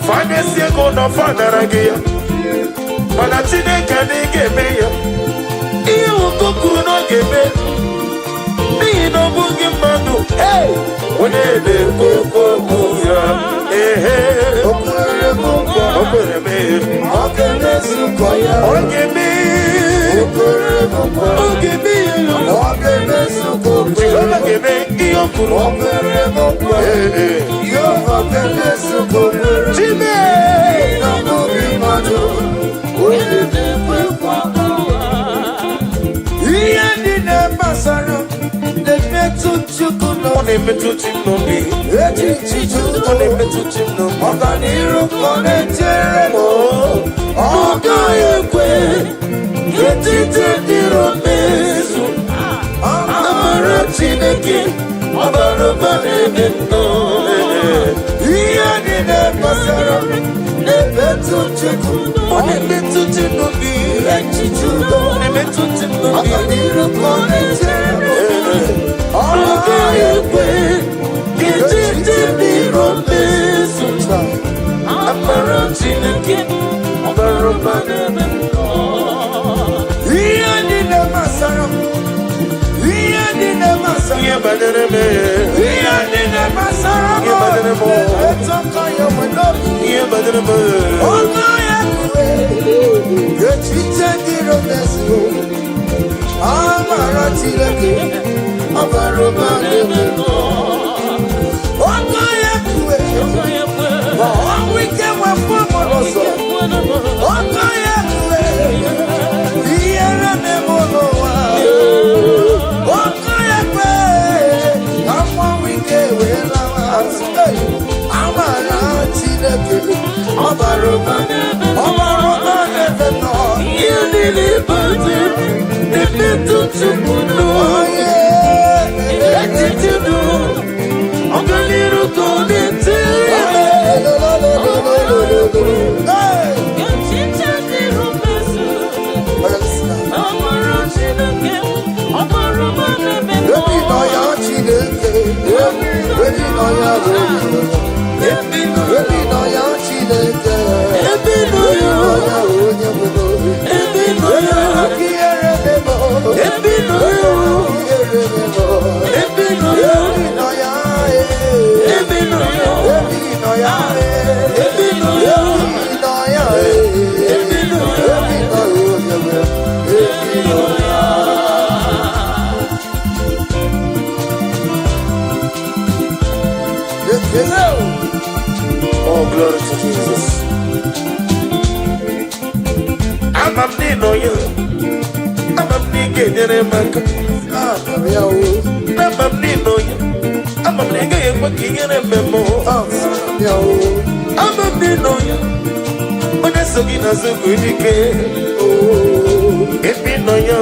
fanyesi ego ụlọ, fanara gị ya. Mana Chineke adịghị ga-eme ya ihe ụkọ kwuru na ọ ga-eme, n'ihi na ọ bụghị mmadụ Hey! onye na-ekwu okwu ya. Ehe. O kwere m nkwa. O kwere m, Ọ ga-emezu nkwa ya. Ọ ga-eme. O kwere m nkwa. Ọ ga-eme ya. Ọ ga-emezu ka o kwere. Jehova ga-eme ihe o kwuru. O kwere m nkwa. Ee, ee. Jehova ga-emezu ka o kwere. Chime! Na obi mmadụ, onye na-ekwe nkwa. Ihe niile gbasara na-emetụ Chukwu Ọ n'obi. na-emetụ chi m n'obi. Echiche Ọ na-emetụ chi m n'obi. Ọganiru ka ọ na-echere m. Ọ gaghị ekwe ka echiche ndị iro mezu. Amara Chineke ọ bara ụba n'ebe m nọ. Ihe niile gbasara m na-emetụ Chukwu. Ọ na-emetụ chi m n'obi. Echiche udo. Ọ na-emetụ chi m n'obi. Ọganiru ka ọ na-echere m. Ọ gaghị ekwe ka echiche ndị iro mezu. Amara Chineke ọ bara ụba n'ebe m nọ. Ihe niile gbasara m, ihe niile gbasara Ihe banyere m, ihe niile gbasara m Ihe banyere m. na-emetụ aka ya nwe n'obi. Ihe banyere m. Ọgọ ya kwue, echiche ndị iro mezuo. Amara Chineke ọ bara ụba n'ebe m nọ. Ọgọ ya kwue, ma ọnwụ ike wepụ m n'ụzọ. Ọgọ ya kwue, ihere na-eme n'ụwa. Ọkụ ya kwe ka mmanwụ ike wee lawa azụ. Hey! Amara Chineke ọ bara ụba, ọ bara ụba n'ebe m nọ. Ihe niile banyere m na-emetụ Chukwu n'obi. Onye Echiche udo, ọganiru ka ọ na-echere m. Hey! Ebi nọ ya Chineke, ebi nọ ya Ebi nọ ebi nọ ya Chineke, Ebi nọ ebi ya. nọ ya onye bụ n'obi. Ebi nọ ya. Ihere na-eme Ebi nọ ya. ihere na-eme. Ebi nọ ya. Ebi nọ ya, Ebi nọ ya. ebi nọ ya, Ebi nọ ya. ebi nọ ya, Ebi nọ ya. ebi nọ ya onye nwe, ebi nọ ya. Ekele o. Oh, glory to Jesus. Ama m na ị nọ ya. Ama m na ị ga-enyere m aka. Ama m ya o. Ama m na ị nọ ya. Ama m na ị gaghị ekwe ka ihere mee m. Ama m ya o. Ama m na ị nọ ya. Onye so gị n'azụ bụ dike. Ebe ị nọ ya,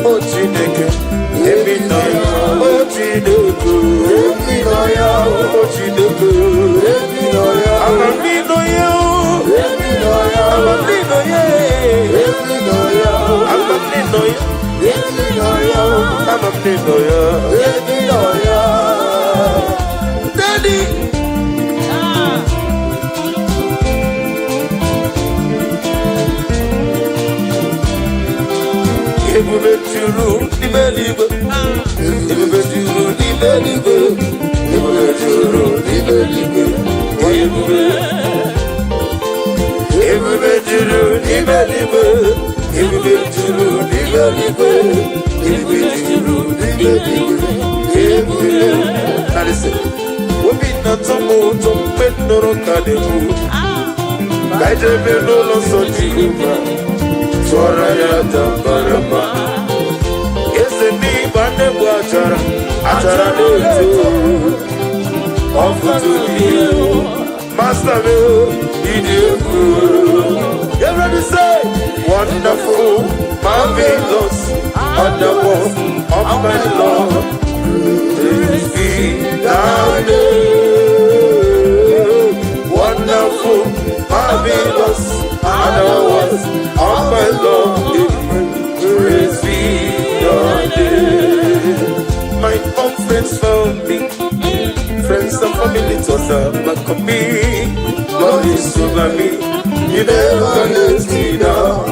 o Chineke. Ebe ị nọ ya, o Chineke. Ebi nọ ya o. O Chineke. Ebi nọ ya o. Ama m na ị nọ ya o. Ebi nọ ya o. Ama m na ị nọ ya. Ebi nọ ya o. Ama m na ị nọ ya. Ebi nọ ya o. Ama m na ị nọ ya. Ebi nọ ya. Daddy. Ebube juru n'ime eluigwe. Ebube juru n'ime eluigwe. Ebube juru n'ime eluigwe. Ebube. Ebube juru n'ime eluigwe. Ebube juru n'ime eluigwe. Ebube juru n'ime eluigwe. Ebube. Now listen. Obi na-atọ m ụtọ mgbe m nụrụ ka na-ekwu. Ka anyị jebe n'ụlọ nsọ Jehova. Tụọrọ ya aja mara mma. Eze n'ịgba na-egbu achara, achara na-eto. Ọfụtụ dị egwu. Master m, ịdị egwu. Everybody say, wonderful, marvelous, wonderful, of my Lord. Praise be thy name. Wonderful, marvelous, and the works of my Lord. Praise be your name. My own friends found me, friends and family turned their back on me. Lord is over me, He never let me down.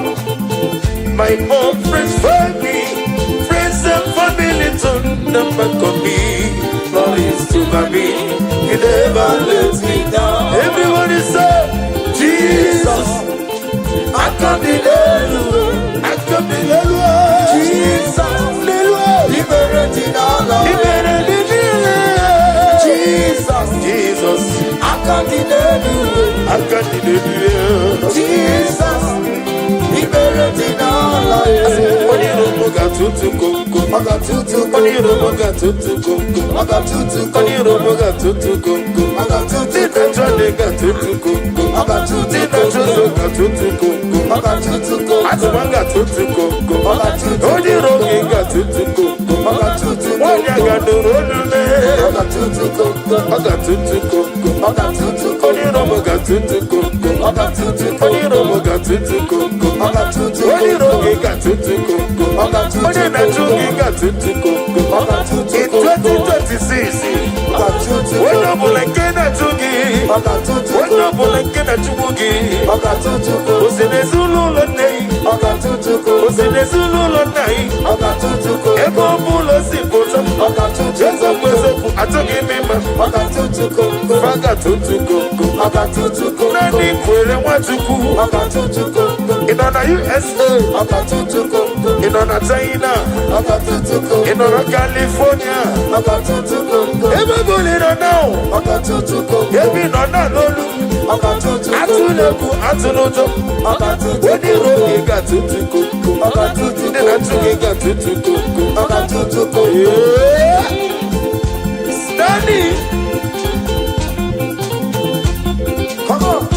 My own friends found me, friends and family turned their back on me. Lord is over me, He never let me down. Everybody say, Jesus, aka m dị n'elu, aka m dị n'elu. n'ala. Imere dị niile. Jizọs. Jizọs. Aka dị n'elu. Aka dị n'elu. Jizọs. Ikpere dị n'ala. Onye iro m ga-atụtụ komkom. Ọ ga-atụtụ. Onye iro m ga-atụtụ komkom. Ọ ga-atụtụ. Onye iro m ga-atụtụ komkom. Ọ ga-atụtụ. Ndị na-achọ ndị ga-atụtụ komkom. Ọ ga-atụtụ. Ndị na-achọ ụzọ ga-atụtụ komkom. Ọ ga-atụtụ. Atụma ga-atụtụ komkom. Ọ ga-atụtụ. Onye iro gị ga-atụtụ komkom. Ọ ga-atụtụ. Nwaanyị a ga-anụrụ olu mee. Ọ ga-atụtụ komkom. Ọ ga-atụtụ komkom. Ọ ga-atụtụ. Onye iro m ga-atụtụ komkom. Ọ ga-atụtụ. Onye iro m ga-atụtụ komkom. Ọ ga-atụtụ. Onye iro gị ga-atụtụ komkom. Ọ ga-atụtụ. Onye na-achụ gị ga-atụtụ komkom. Ọ ga-atụtụ. In 2026, Ọ ga-atụtụ. onye ọbụla nke na-achụ gị, Ọ ga-atụtụ. onye ọbụla nke na-achụgbu gị, Ọ ga-atụtụ. o si n'ezinụlọ nne gị, Ọ ga-atụtụ. o si n'ezinụlọ nna gị, Ọ ga-atụtụ. Ebe ọ bụla o si pụta, Ọ ga-atụtụ. Eziokwu eziokwu, achọghị m ịma, Ọ ga-atụtụ komkom. Fa ga-atụtụ komkom. Ọ ga-atụtụ komkom. Naanị kwere Nwachukwu. Ọ ga-atụtụ komkom. Ị nọ na USA, Ọ ga-atụtụ komkom. Ị nọ na China, Ọ ga-atụtụ ị komkom. nọ na California, Ọ ga-atụtụ komkom. Ebe ọ bụla ị nọ now, Ọ ga-atụtụ komkom. Ebe ị nọ na n'olu, Ọ ga-atụtụ komkom. Atụla egwu, atụla ụjọ. Ọ ga-atụtụ Onye iro gị ga-atụtụ komkom. Ọ ga-atụtụ Ndị na-achụ gị ga-atụtụ komkom. Ọ ga-atụtụ komkom. Yeah. Stanley. Come on.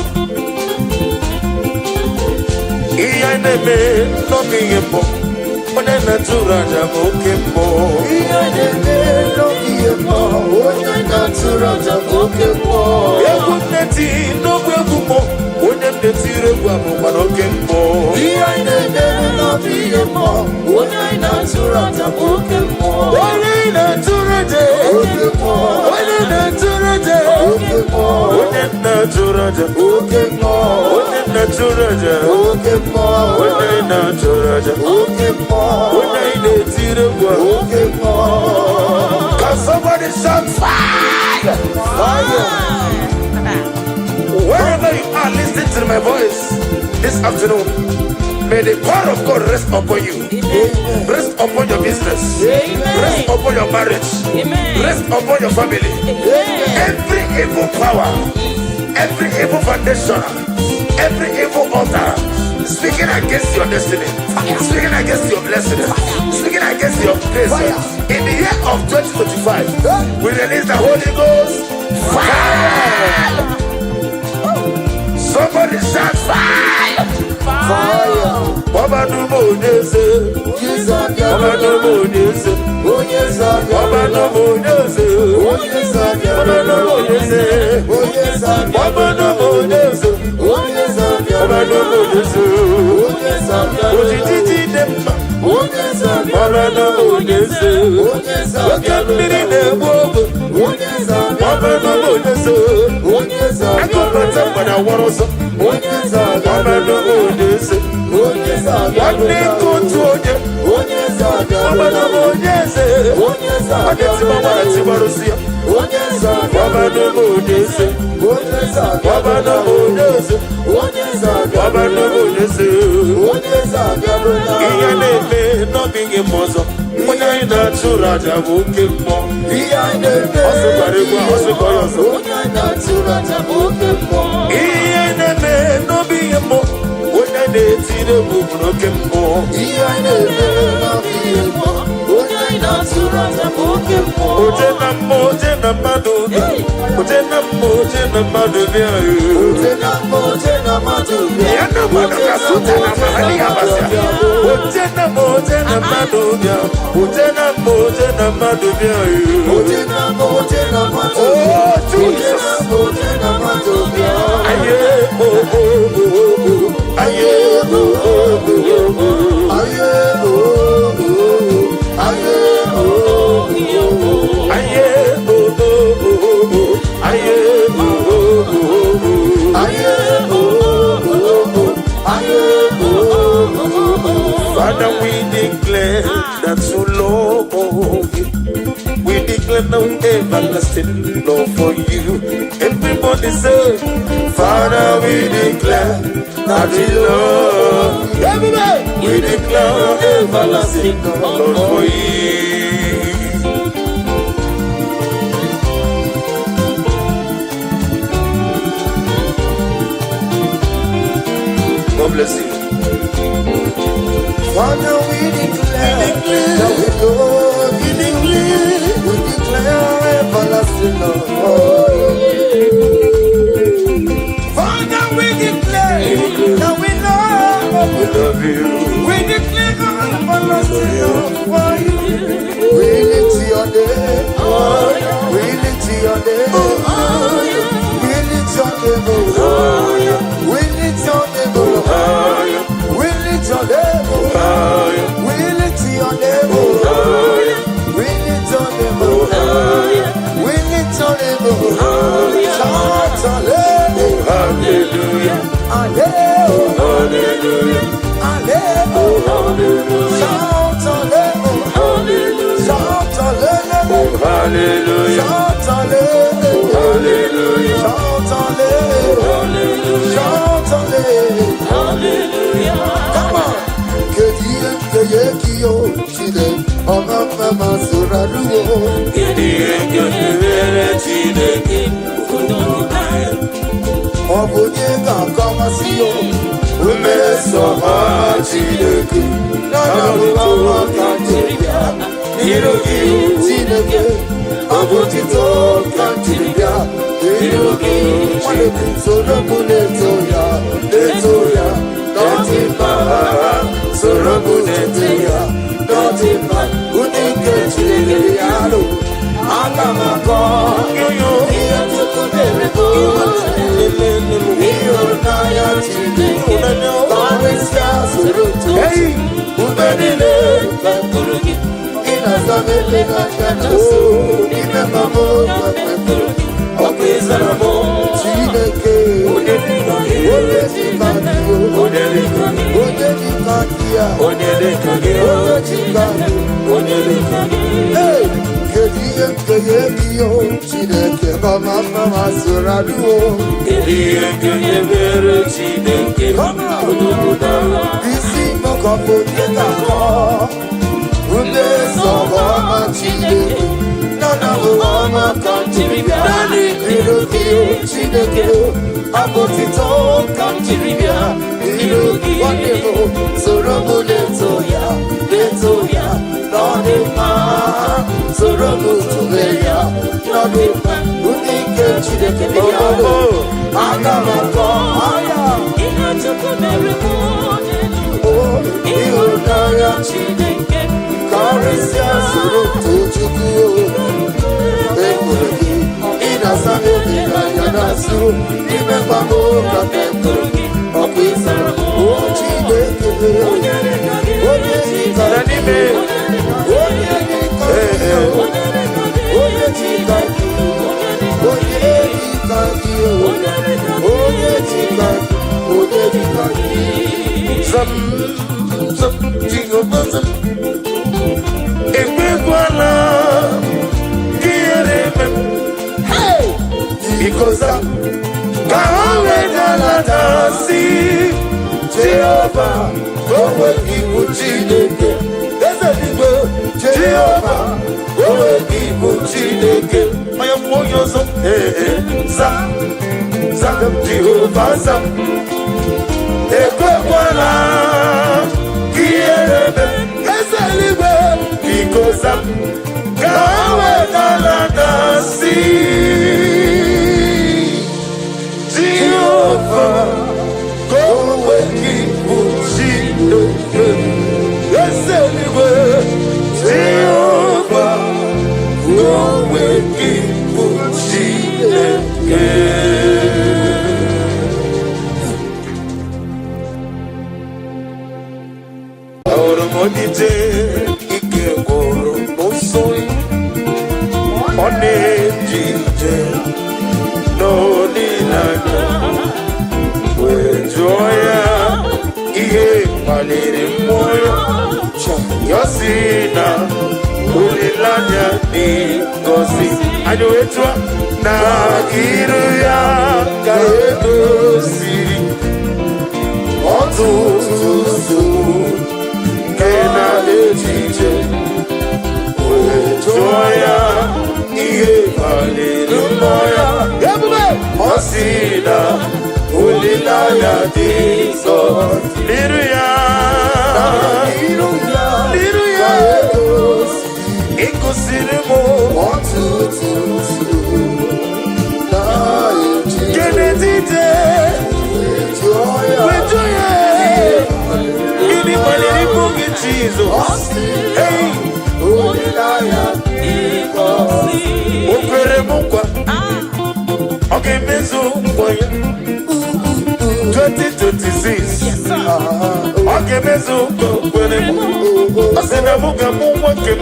Ihe anyị na-eme n'oge ihe mbụ, onye na-atụrụ aja bụ oke mbụ. Ihe na-eme n'oge ihe mmụọ, onye na-atụrụ aja bụ oke mmụọ. Egwu m na-eti n'ogbe egwu mmụọ, onye m na-etiri egwu abụkwa n'oke mbụ. Ihe anyị na-eme n'oge ihe mmụọ, onye anyị na-atụrụ aja bụ oke mmụọ. Onye na-atụrụ aja, Oke mmụọ, onye na-atụrụ aja, oke mmụọ, onye na-atụrụ aja, oke mmụọ, onye na-atụrụ aja, oke mmụọ, onye na-atụrụ aja, oke mmụọ, onye na-etiri egwu a. Oke mmụọ. Can somebody shout fire? Fire! Wherever you are listening to my voice this afternoon, may the power of God rest upon you. Amen. Rest upon your business. Amen. Rest upon your marriage. Amen. Rest upon your family. Amen. Every evil power, every evil foundation, every evil altar speaking against your destiny, speaking against your blessing, speaking against your grace. Fire. In the year of 2025, we release the Holy Ghost fire. Somebody shout fire. Fire! Baba numo onyeze, Jesus Baba numo onyeze, Onye Baba numo onyeze, Onye Baba numo onyeze, Onye Baba numo onyeze, Onye Baba numo onyeze. Onye Ojiji dị mma, Onye Baba numo onyeze. Onye Oke mmiri na-egbu ogbe, Onye Baba numo onyeze. Onye Akụkọta mgbada wọrọ ọsọ, Onye Baba numo onyeze. Onye Nwanne nke otu onye, Onye Baba numo onyeze. Onye Ọ ga-etiba nwara tibarụsi ya, Onye Baba numo onyeze. Onye Baba numo onyeze. Onye Baba numo onyeze. Onye Ihe na-eme n'ọbịghị m ọzọ, onye anyị na-achụrụ aja bụ oke mmụọ. Ihe anyị na-eme Ọ sịkwara egwu a, ọ sịkwa ya ọzọ. Onye anyị na-atụrụ aja bụ oke mmụọ. Ihe na-eme n'obi ihe mmụọ, onye na-etiri egwu bụ n'oke mmụọ. Ihe anyị na-eme n'obi ihe mmụọ, onye anyị na-atụrụ aja bụ oke mmụọ. Oje na mmụọ, oje na mmadụ bịa. Oje na mmụọ, oje na mmadụ bịa. Oje na mmụọ, oje na mmadụ bịa. Ya na mmadụ ka suta na mahali ya basịa. Oje na mmụọ, oje na mmadụ bịa. Oje na mmụọ, oje na mmadụ bịa. Oje na mmụọ, oje na mmadụ Oh, bịa. Oje Jesus. na mmụọ, oje na mmadụ bịa. Aye, oh, oh, oh, oh. Aye, oh, oh, oh, oh. Aye, oh, oh, oh. Aye, oh, oh, oh. Aye, oh, oh, oh, oh. Aye, oh, oh, oh, oh. Aye, oh, oh, oh. Aye, oh, oh, oh. Father, we declare that you love you. We declare no everlasting love for you. Everybody say, Father, we declare that we love. Everybody, we declare everlasting love for you. God bless you. Father, we declare that we love you. We declare everlasting love for you. Father, we declare that we love We you. love you. We declare everlasting love for you. We lift your name. We lift your name. We lift your name, oh. We lift your name, oh. We lift your name, oh. We lift your name, oh. We lift your name, oh. We lift your name, oh. Shout hallelujah. Hallelujah. Hallelujah. Hallelujah. Hallelujah. Hallelujah. Shout hallelujah. Shout hallelujah. Hallelujah. Shout hallelujah. Hallelujah. Shout hallelujah. Shout hallelujah. Come on. Kedu ihe m ga-enye gị o Chineke ọma mma ma soro arụwo? Kedu ihe ga-emere Chineke? Ọ bụ onye ga-akọwasị o Mmeso ọma Chineke na ọma ka m jiri bịa n'iru gị. Chineke, ọ bụ otito ka m jiri bịa n'iru gị. Nwanne m, soro m na-eto ya, na-eto ya n'ọdị mma. Soro m na-eto ya n'ọdị mma. Ụdị nke Chineke ya lụ aga m akọ ihe Chukwu mere m. Ịhụnanya Chineke karịsịa, soro too mgbe niile. Ị na-aza m ekpere anya na nso n'ime mama ọkụ ịzara m. Chineke, onye dịka gị, onye dịka gị ya. Onye dịka gị. Onye dịka gị. Onye dịka gị. Hey! Kedu ihe m ga-enye gị o Chineke mama mma ma soro adụo? Kedu ihe ga-emere Chineke? Isi mọkọbụ onye ga-akọ mmeso ọma Chineke nana bụ ọma ka m jiri bịa n'iru gị o Chineke, abụ otito ka m jiri bịa n'iru gị. Nwanne m, soro m na-eto ya, na-eto ya n'ọdị mma. Soro m tụle ya n'ọdị mma. Ụdị nke Chineke dị ya, aga m akọ aya. Ihe Chukwu mere mụ n'elu. Ịhụnanya Chineke karịsịa, soro too Chukwu. Ekwuru gị ị na-asa m obi n'anya na-asụ n'ime mgbam ka m ekwuru gị. Ọkụ ịsara o Chineke. Onye dịka gị. Onye dịka Na n'ime. Onye dịka gị. Onye dịka gị. Onye dịka gị. Onye dịka gị. Onye dịka gị. Zam, zam, Jehova zam. Ekwekwala ka ihere eme m. Biko zam, ka ha wee dalata si Jehova, ka o nwee gị bụ Chineke. Eze dịgbo. Jehova, ka o nwee gị bụ Chineke. Onye mmụọ onye ọzọ, ee, ee, zam, zam, Jehova zam. Ekwekwala ka ihere eme m. Eze eluigwe. Biko zam, ka ha wee dalata si Jehova, ka o nwee gị bụ Chineke. Eze eluigwe, Jehova, ka o nwee gị bụ Chineke. Ahụrụ m onye ije ike gwụrụ n'ụsọ, ọ na-eje ije n'olileanya, wee jụọ ya ihe kpaliri mmụọ ya. Ya sị na olileanya dị ngọzi. Anyị wee jụọ na iru ya ka edoziri ọtụtụ nsogbu nke na-eche iche, wee jụọ ya ihe kpaliri mmụọ ya. Ebube. Ọ sị na Olileanya dị nsọ. N'iru ya, N'iru ya, n'iru ya, ka egosi ịkụziri m ọtụtụ usoro na-eji Kenetite jụọ ya. Wetu ya, gịnị kpaliri ịbụ gị Jizọs? Ọ sị, Hey, olileanya o kwere m nkwa, ọ ga-emezu nkwa ya. 2026, ọ ga-emezu nkwa o kwere m. Ọ sị na mụ ga-amụ nwa nke m.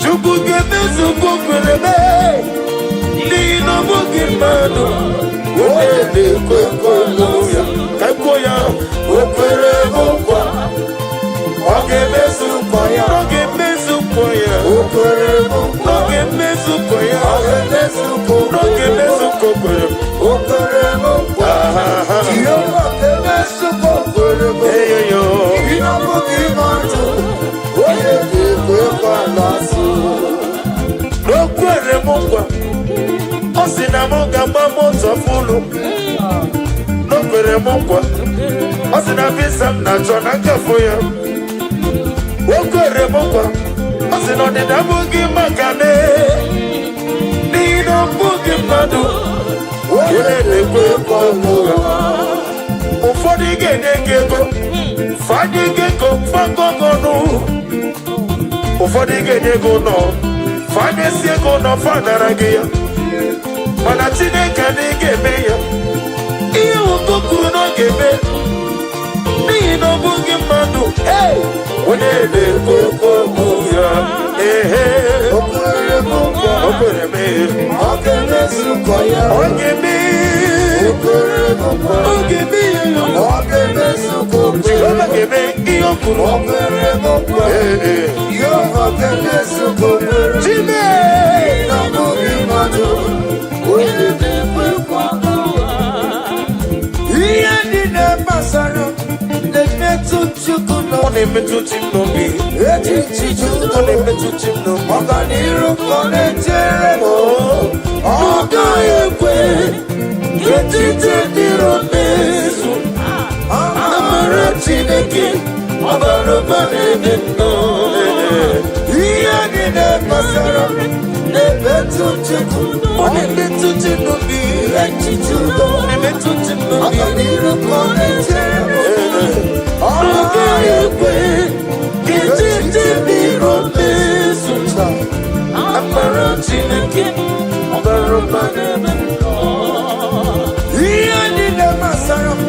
Chukwu ga-emezu nkwa o kwere m, n'ihi na ọ bụghị mmadụ onye na-ekwe nkwa ya. Ka e kwuo ya, o kwere m nkwa, ọ ga-emezu nkwa ya. Ọ ga-emezu nkwa ya. O kwere m nkwa, Ọ ga-emezu nkwa ya. ọ ga-emezu nkwa o Ọ ga-emezu nkwa o kwere m. O kwere m nkwa, Aha. Jehova ga-emezu nkwa o kwere m. Eyoyo. Ihe ọ bụghị mmadụ, onye ga-ekwe nkwa na-asụ. O kwere m nkwa, ọ sị na mụ ga-agba moto fụlụ. O kwere m nkwa, ọ sị na visa m na-achọ na nkafụ ya. O kwere m nkwa, ọ sị na ọdịda abụghị maka me, n'ihi na ọ bụghị mmadụ onye na-ekwe nkwa ụgha. Ụfọdụ ga-enye gị ego, fadị gị ego fagọgọnụ. Ụfọdụ ga-enye gị ụlọ, fanyesi ego ụlọ, fanara gị ya. Mana Chineke adịghị ga-eme ya ihe nwoke kwuru na ọ ga-eme, n'ihi na ọ bụghị mmadụ. Hey! Onye na-ekwu okwu okwu ya. Ehe. O kwere m nkwa, O kwere m ihe. ọ ga-emezu nkwa ya. Ọ ga-eme. O kwere m nkwa, Ọ ga-eme ya. ọ ga-emezu nkwa o kwere Jehova m. ga-eme ihe o kwuru. O kwere m nkwa, Ee, ee. Jehova ga-emezu nkwa o kwere m. Chime! Na ọ bụghị mmadụ, onye na-ekwe nkwa. Ihe niile gbasara na-emetụ Chukwu Ọ n'obi. na-emetụ chi m n'obi. Echiche Ọ Chukwu, na-emetụ chi m n'obi. ọganiru ka ọ na-echere m. Ọ gaghị ekwe ka echiche ndị iro mezu. Amara Chineke, ọ bara ụba n'ebe m nọ. Ihe niile gbasara m na-emetụ Chukwu. Ọ na-emetụ chi m n'obi. Echiche udo, Ọ na-emetụ chi m n'obi. ọganiru ka ọ na-echere m. Ọ Ọ gaghị ekwe gaghị ekwe ka echiche ndị iro mezu. Amara Chineke, ọ bara ụba n'ebe m nọ. Ihe niile gbasara m,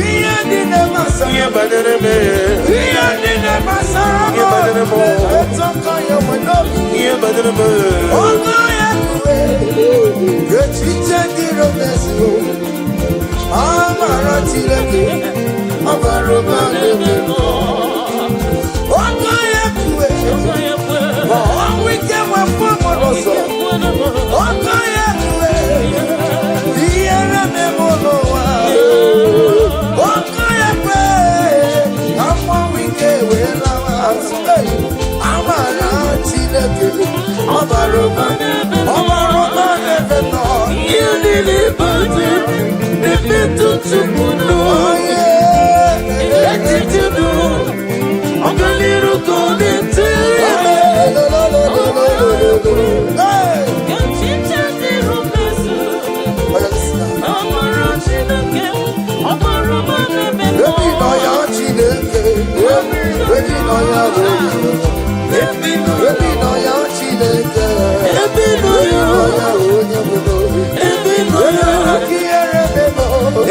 ihe niile gbasara Ihe banyere m, ihe niile gbasara m Ihe banyere m. na-emetụ aka ya nwe n'obi. Ihe banyere m, Ọgọ ya kwe echiche ndị iro mezuo. Amara Chineke, ọ bara ụba n'ebe m nọ. Ọgọ ya kwe ma ọnwụ ike nwepụ m n'ụzọ. Ọgọ ya kwe ihere meme n'ụwa. Ọkụ ya kwe ka mmanwụ ike wee lawa azụ. Hey! Amara Chineke, ọ bara ụba, ọ bara ụba n'ebe m nọ. Ihe niile banyere m na-emetụ Chukwu n'obi. Echiche m, ọganiru ka ọ na-echere m. Hey! Ebi nọ ya Chineke, ebi nọ ya onye, ebi nọ ya Chineke, Ebi nọ ebi ya, nọ ya onye bụ n'obi. ebi nọ ya, Aka ihere memo,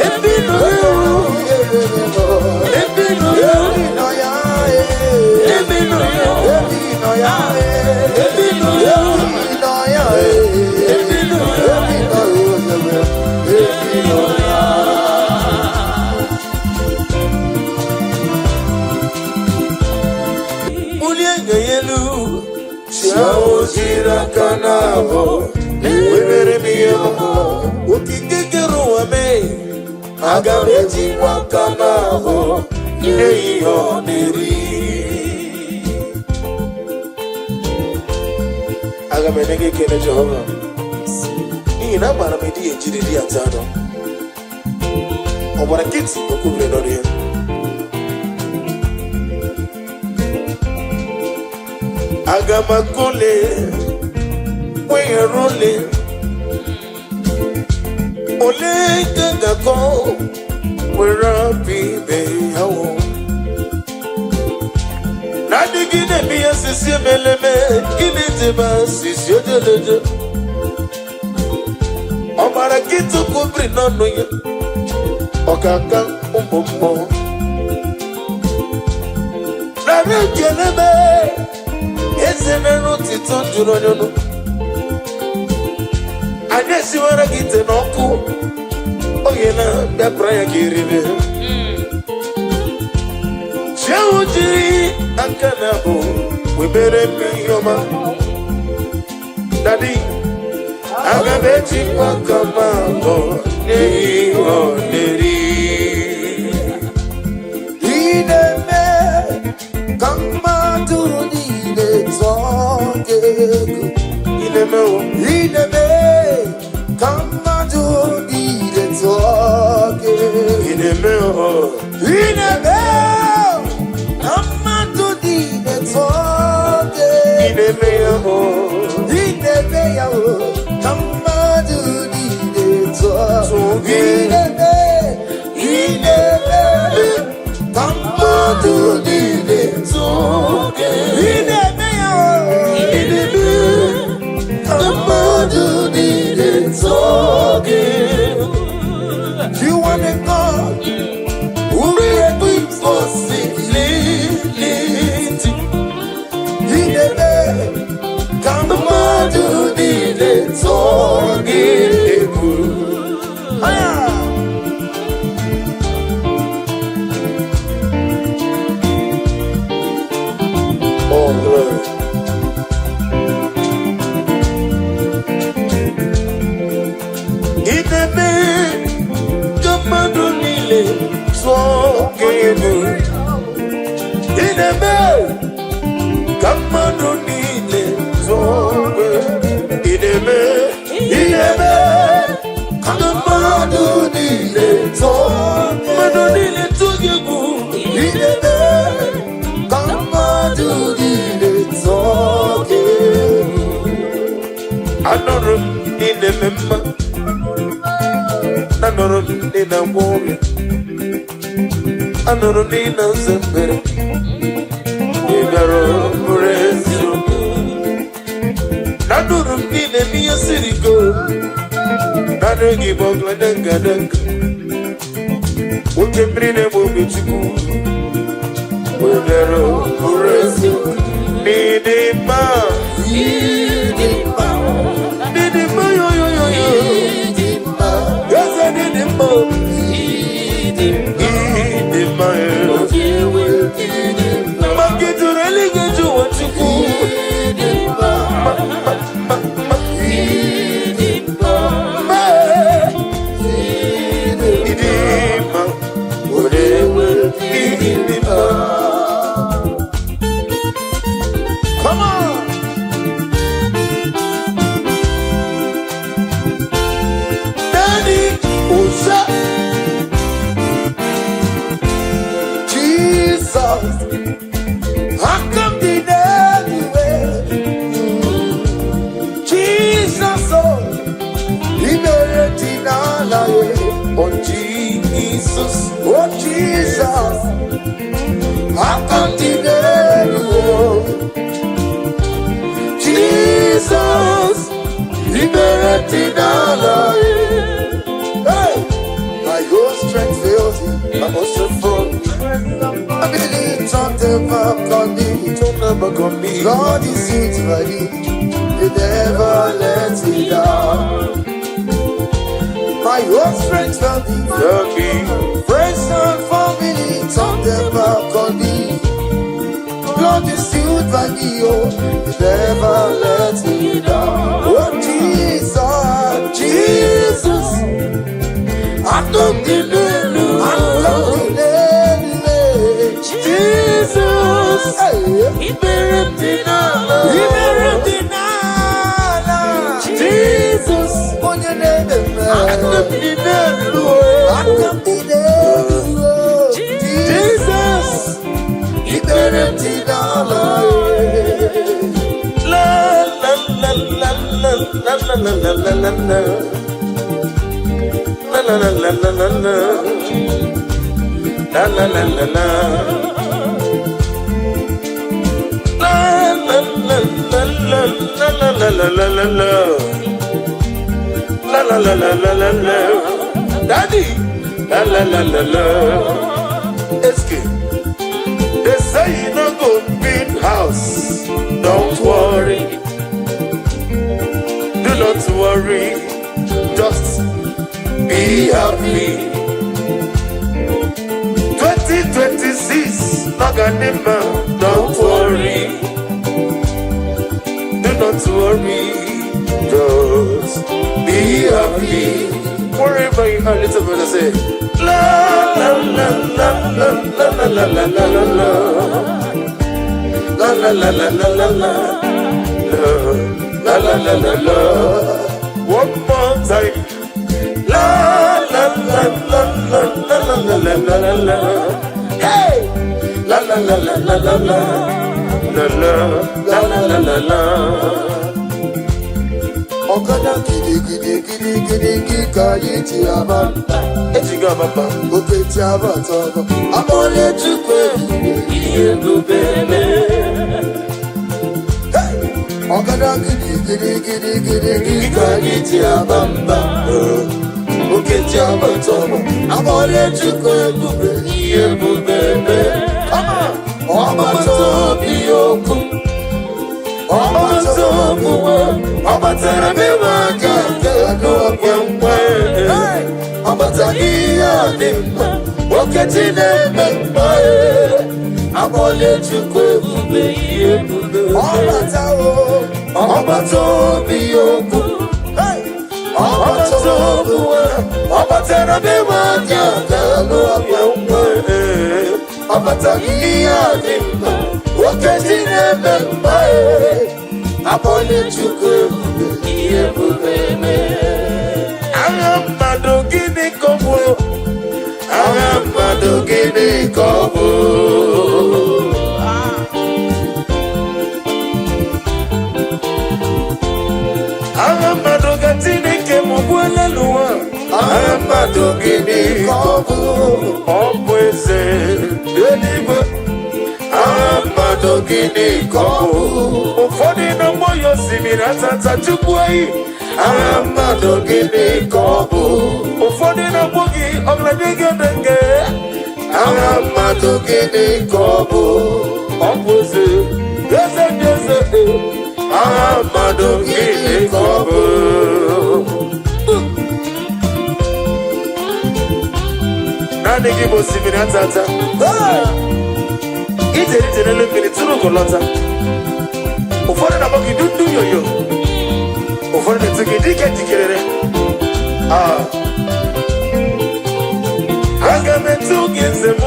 ebi nọ ya, ihere memo. ebi nọ ya, Ebi nọ ya, eh. ebi nọ ya, Ebi nọ ya, eh. ebi nọ ya, Ebi nọ ya, eh. ebi nọ ya. Ebi nọ ya, onye nwe. Ebi nọ ya. Bulie enyo ya elu, chi ahụ jiri aka na-abụ, wemere m ihe ọma. Okike kere ụwa mee, aga m eji aka na-abụ, nye ya ihe ọ na-eri. Aga m enye gị ekele, Jehova, n'ihi na amaara m ịdị ejiriri ya taa anụ. Ọ gbara nkịtị, okwu biri n'ọnụ ya. Aga m akụle weghara ole ole ka m ga-akọ were hapụ ibe ya wụ na-adịghị na-eme ihe sisi emeleme gịnị dịba sisi ojeleje. Ọ gbara nkịtị, okwu biri n'ọnụ ya. Ọkaka ụmụ mmụọ, nara ekele m. Eze mere otito jụrụ onye ọnụ. Anyị esiwara gị ite n'ọkụ oge na bịapụra ya ka eribe chi ahụ jiri aka na abụ wee mere m ihe ọma. Daddy, aga m ejikwa aka m abụọ nye ihe ọ na-eri. Ị na-eme ka mmadụ niile tụọ gị egwu. Ị na-emewo. Ị na-eme ka mmadụ niile tụọ gị egwu. Ị na-emewo. Ị na-eme ka mmadụ niile tụọ gị Ị egwu. na-eme ya o. Ị na-eme ya o, ka mmadụ niile tụọ Tụọ gị. Ị na-eme, ị na-eme ka mmadụ niile Tụọ gị. Ị na-eme ya o. Ị na-eme ka mmadụ niile tụọ gị. You are the God who creates Possibility. Ị na-eme ka mmadụ niile tụọ Gị egwu. Aya! Oh, glory. Ị na-eme ka mmadụ niile tụọ gị egwu. Ị na-eme ka mmadụ niile tụọ gị egwu. Ị na-eme, ị na-eme ka mmadụ niile tụọ, mmadụ niile tụọ gị egwu. Ị na-eme ka mmadụ niile tụọ gị egwu. Anụrụ m ị na-eme mma. Anụrụ m ị na-agwọ ọrịa. Anụrụ m ị na-aza ekpere. Ị bịara bụrụ eziokwu. Anụrụ m ị na-eme ihe siri ike. Naanị gị bụ ọgladanga. Oke mmiri na-egbu oge Chukwu. Ị bịara bụrụ eziokwu. N'ịdị mma. Ịdị mma, N'ịdị mma yo yo yo yo. ịdị mma, Eze n'ịdị mma. Ịdị Ịdị mma yo. mma. Maka juru eluigwe ju ụwa Chukwu. Ịdị mma. Ma, ma, ma, ma, Ịdị mma. ma. Ịdị mma. Onye ịdị mma. Come on! Daddy, ụza. Jesus, aka m dị n'elu. Jesus, oh, ikpere dị n'ala ya. Oh, Jesus. Oh, Jesus, aka m dị n'elu. Oh. Jesus, ikpere dị n'ala ya. Hey! My whole strength fails me. My also from I believe something back on me. Don't never come me. Lord is it ready. You never let me down. My whole strength failed me. Lucky. Friends and family turn their back on me. Lord is still by me, oh. You never let me down. Oh Jesus, Jesus. Aka m dị n'elu. Aka m dị n'elu. Jesus. Hey. Ikpere m dị n'ala. Ikpere dị n'ala. Jesus. Onye na-eme mma. Aka m dị n'elu. Aka m dị n'elu. mere m ji n'ala. La la la la la la la la la la la. La la la la la la la. La la la la la. La la la la la la la la la la la. La la la la la la la. Daddy. La la la la la. Eske. They say you no go build house. Don't worry. Do not worry. Just be happy. 2026, Naganima, don't worry. Do not worry. Just be happy. Wherever you are, little brother say, La la la la la la la la la la la la. La la la la la la la. La la la la la. One more time. La la la la la la la la la la la. Hey! La la la la la la la. La la la la la la la. Ọ̀kadà gidigidi gidigidi ka anyị ji aba. Ejigo ababa. Oke ji abata ọbọ. Akpọle Chukwu ebube. Ihe ebube mee. Ọ̀kadà gidigidi gidigidi ka anyị ji aba mba. Oke ji abata ọbọ. Akpọle Chukwu ebube. Ihe ebube mee. Come on! Ọgbata obi okwu. Ọgbata obi ọ batara be m aka nke n'okwe nkwe. Ọ batara ihe a dị mma. Okechi na-eme mma. Akpọle Chukwu ebube. Ihe ebube Ọ bata o. Ọgbata obi okwu. Ọgbata obi Ọ batara be m aka nke n'okwe nkwe. Ọ batara ihe a dị mma. Okechi na-eme mma. Akpọle Chukwu ebube. Ihe ebube mee. Agha mmadụ gịnị ka ọ bụ? Agha mmadụ gịnị ka ọ bụ? Agha mmadụ ka Chineke m gbuola n'ụwa. Agha mmadụ gịnị Ka ọ bụ. Ọ bụ eze eluigwe. Agha mmadụ gịnị ka ọ bụ? Ụfọdụ na-agbọ ya osimiri atata chukwu eyi. Agha mmadụ gịnị ka ọ bụ? Ụfọdụ na-agbọ gị ọgaranya gedege. Agha mmadụ gịnị ka ọ bụ? Ọ bụ eze, eze ndị eze. Agha mmadụ gịnị ka ọ bụ? Naanị gị bụ osimiri atata. Ije ije n'elu mmiri tụrụ ugo lọta. Ụfọdụ na-akpọ gị dundu yoyo. Ụfọdụ na-etu gị dike jikerere. Ah. Aga m etu gị nze m.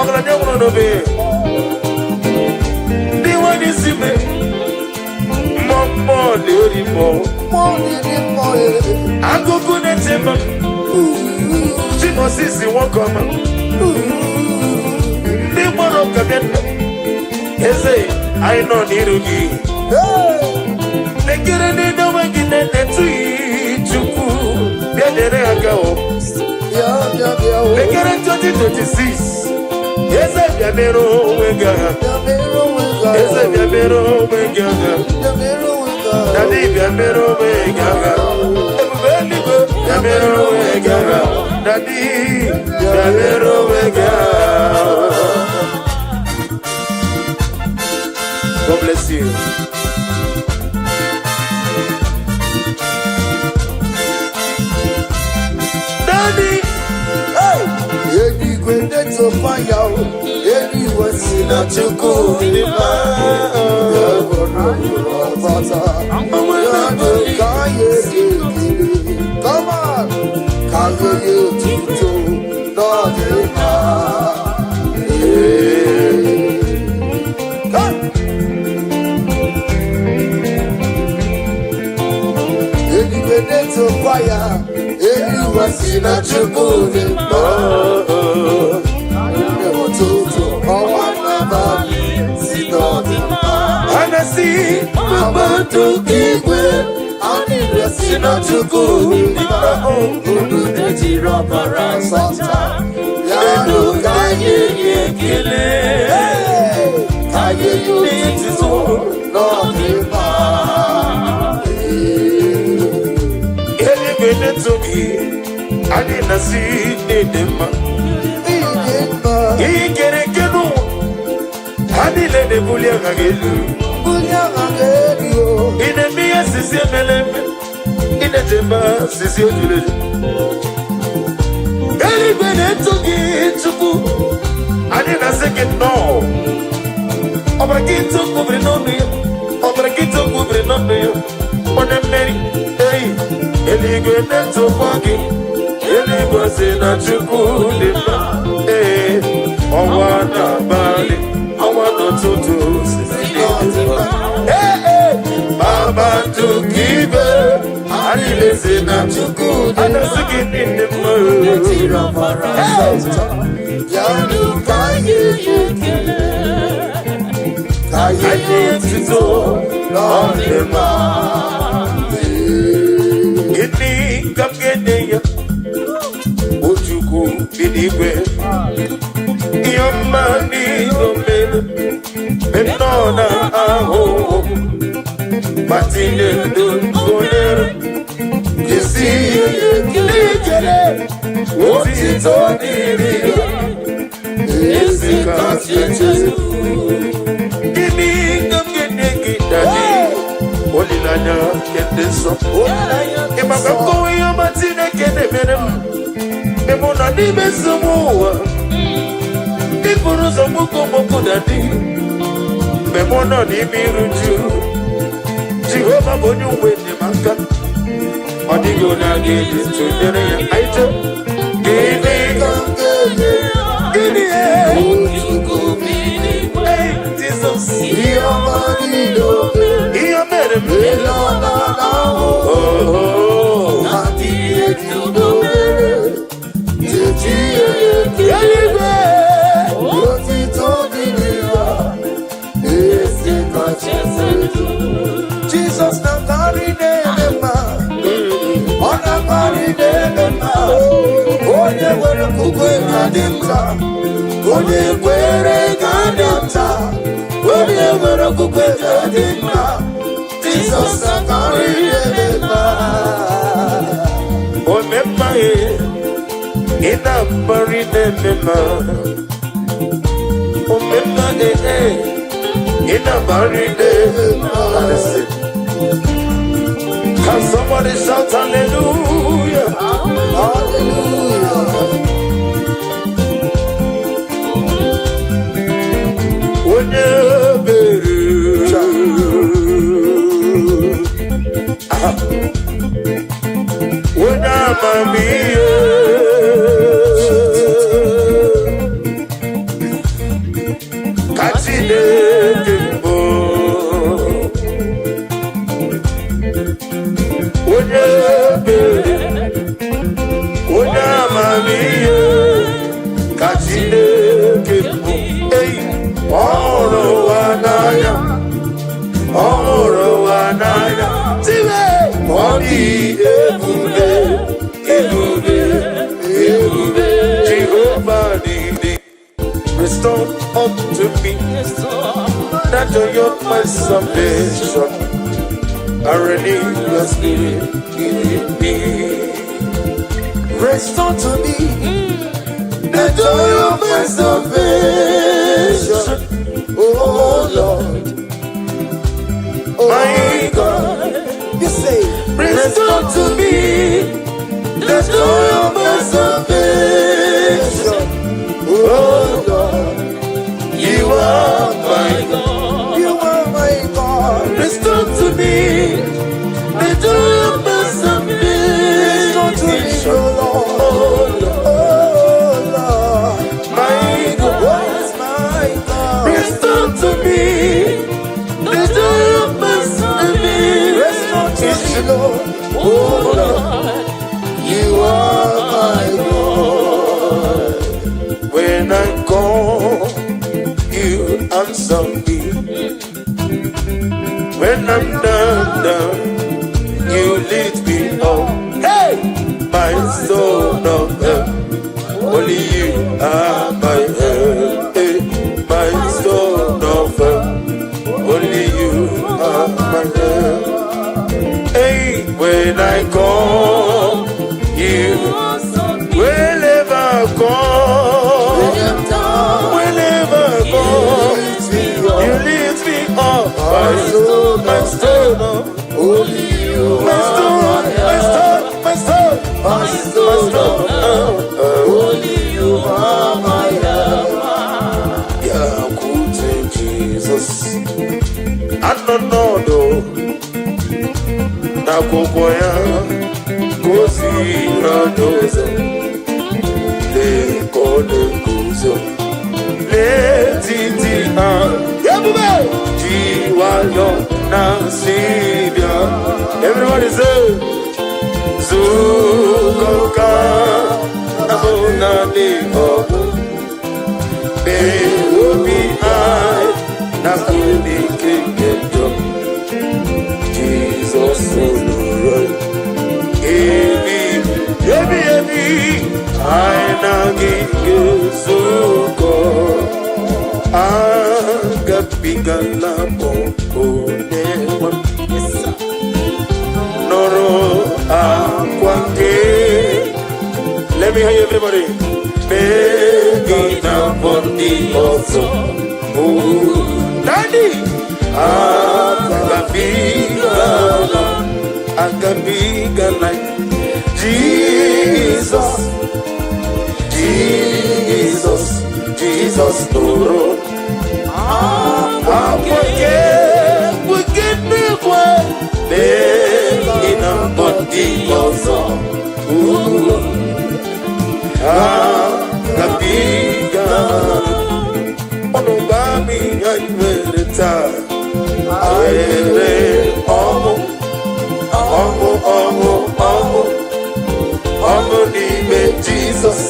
Ọgaranya nwụrụ n'obe. Ndị nwanyị isi me. Mmụọ mmụọ na-eri mmụọ. Mmụọ na-eri mmụọ. Agụgụ na-eche m. Chimosisi nwoke ọma. Ndị gbara ụka bịa nna. Eze, anyị nọ n'iru gị. Lekere n'elu onwe gị na-etughị Chukwu. Bịa nyere ha aka o. Bịa bịa bịa o. Lekere 2026. Eze bịa mere onwe gị agha. Bịa mere onwe gị agha. Eze bịa mere onwe gị agha. Bịa mere onwe gị agha. Daddy bịa mere onwe gị agha. Ebube eluigwe bịa mere onwe gị agha. Daddy bịa mere onwe gị agha. God bless you. Daddy, Hey! Eluigwe na-etokwa ya o. Eluigwe si na Chukwu dị mma. Ya bụrụ ọbata. Ya bụ ka anyị ekele. Come on! Ka anyị nye otuto n'ọdịmma. Ee. Come! Eluigwe na-etokwa ya. Eluigwe si na Chukwu dị mma. Ụtụtụ ọnwa. Kpakpando igwe anyị si na Chukwu dị mma. Unu ejiri ọbara sacha Bịanụ ka anyị nye ekele. Ka anyị nye otuto n'ọdịmma. Eluigwe na-eto gị, anyị na-asị n'ịdị mma. Ịdị mma. Ihe kere eke n'ụwa, ha niile na-ebuli aha gị elu. Bulie aha gị elu o. Ị na-eme ihe sisi emele eme, ị na-echebe sisi ejuru eju. Eluigwe na-eto gị, Chukwu, anyị na-asị gị nnọọ. Ọbara gị tokwubiri n'ọnụ ya, ọbara gị tokwubiri n'ọnụ ya, onye mmeri. Eyi, eluigwe na-etokwa gị, eluigwe si na Chukwu dị mma. Ee, ọnwa n'abalị, ọnwa n'ụtụtụ, si n'ịdị mma. Ee, ee, kpakpando igwe, anyị na-esi na Chukwu dị a na-asị gị niile mma. Ejiri ọbara sacha Bịanụ ka anyị nye ekele. Ka anyị anyị etuto n'ọdịmma. Gịnị ka m ga-enye ya, o Chukwu bi n'igwe? Ihe ọma niile o mere mgbe m nọ na ahụhụ, ma tinye ndụ gonyere jesi n'ikele otito dịrị ya ezi kasị echezu. Gịnị ka m ga-enye gị, Daddy? Olileanya nke ndị nsọ. Ị maka nkọwa ihe ọma Chineke na-emere m mgbe mụ nọ n'ime nsogbu ụwa. Iburu ụzọ mgboko mgboko, Daddy, mgbe mụ nọ n'ime iru ju. Jehova bụ onye uwe enyemaka, ọ dịghị onye a ga-eji tụnyere ya. Anyị jee. Gịnị? Ka m ga-enye Gịnị? Chukwu bi n'igwe? Hey, Jizọs. Ihe ọma niile o mere. Ihe o mere m. Ele ọ na-ahụ. Oh. Ma tinye ndụ mere Chechi ya ekele. Eluigwe. Otito dịrị ya ezi kacha. Jizọs na-akarị na-eme mma. Ọ na-akarị na-eme mma. Onye nwere okwukwe ga-adị nta. Onye kwere ga-adị nta. Onye nwere okwukwe ga-adị mma. Jizọs na-akarị na-eme mma. Omemma e, ị na-akparị na-eme mma. Omemma e, e, ị na-akparị na-eme mma. Can somebody shout hallelujah? Hallelujah. Onye ebere. Aha. Onye amamihe. Ka Chineke mbụ. Onye ebere. Onye amamihe. Ka Chineke mbụ. Ei, ọ hụrụ ụwa n'anya. Ọ hụrụ ụwa n'anya. Tiwe! Ọ dị ebube, ebube, ebube. Jehova dị. Restore unto me the joy of my salvation. I renew your spirit in me. Restore to me the joy of my salvation. Oh Lord. Oh My God, You say, restore to me the joy of my salvation. Oh Lord, You are my God. You are my God. Restore to me the joy of my Restore to me, salvation. oh Lord. Oh Lord, Oh Lord. My God. Oh my God. Restore to me the joy of my Restore to me, salvation. Lord. Oh Lord, You are my God. When I call, you answer me. When I'm stone of help. Only you are my help, eh, my stone of help. Only you are my help. Hey, when I call you, whenever I call, whenever I call, you lift me up, my stone, Only you my stone, my stone, my stone, my my stone. Stone. Only you are my helper. Bịakwute Jizọs, anọ n'ọdụ n'akwụkwọ ya goziri n'ụzọ. Lee ka ọ na-eguzo n'etiti ha, ebube ji nwayọ na-asị bịa. Everybody say, zukọ ka abụ naanị ọgụ. Mee obi anyị na n'ike nke njọ. Jizọs nụrụ ebi ebi ebi anyị na gị ga-ezukọ. Agabigala m onye nwe m. Nụrụ akwa nke. Let me hear you, everybody. Mee gị na mbọ ndị ọzọ. Oh, Daddy, agabigala, agabigala. Jesus, Jesus, Jesus nụrụ akwa nke n'igwe. Mee gị na mbọ ndị ọzọ. Oh, agabigala. Ọnụ gba m ihe anyị nwere taa. Nwere ọṅụ, ọṅụ, ọṅụ, ọṅụ, ọṅụ n'ime Jizọs.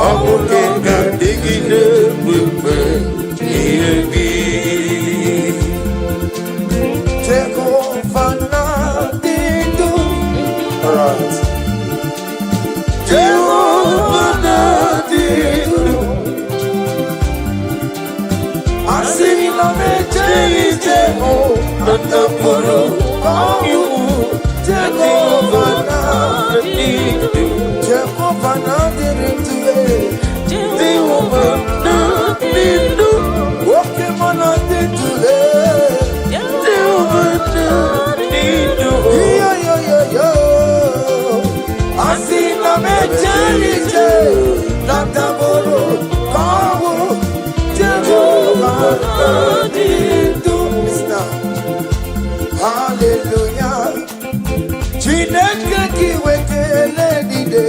Ọṅụ nke ga-adịgide mgbe ihe bi. Jehova na-adị ndụ. Alright. Jehova na-adị ndụ. Asị na m ejeghị ije hụ Na ndapụrụ ọnwụ. Jehova na-adị ndụ. Jehova na-adịrị ndụ. Jehova na-adị ndụ. Oke mụ na-adị ndụ. Jehova na-adị ndụ. Yo. Asị na m ejeghị ije na ndabụrụ ọnwụ. Jehova na-adị ndụ. Listen. Hallelujah. Chineke gị wekele niile.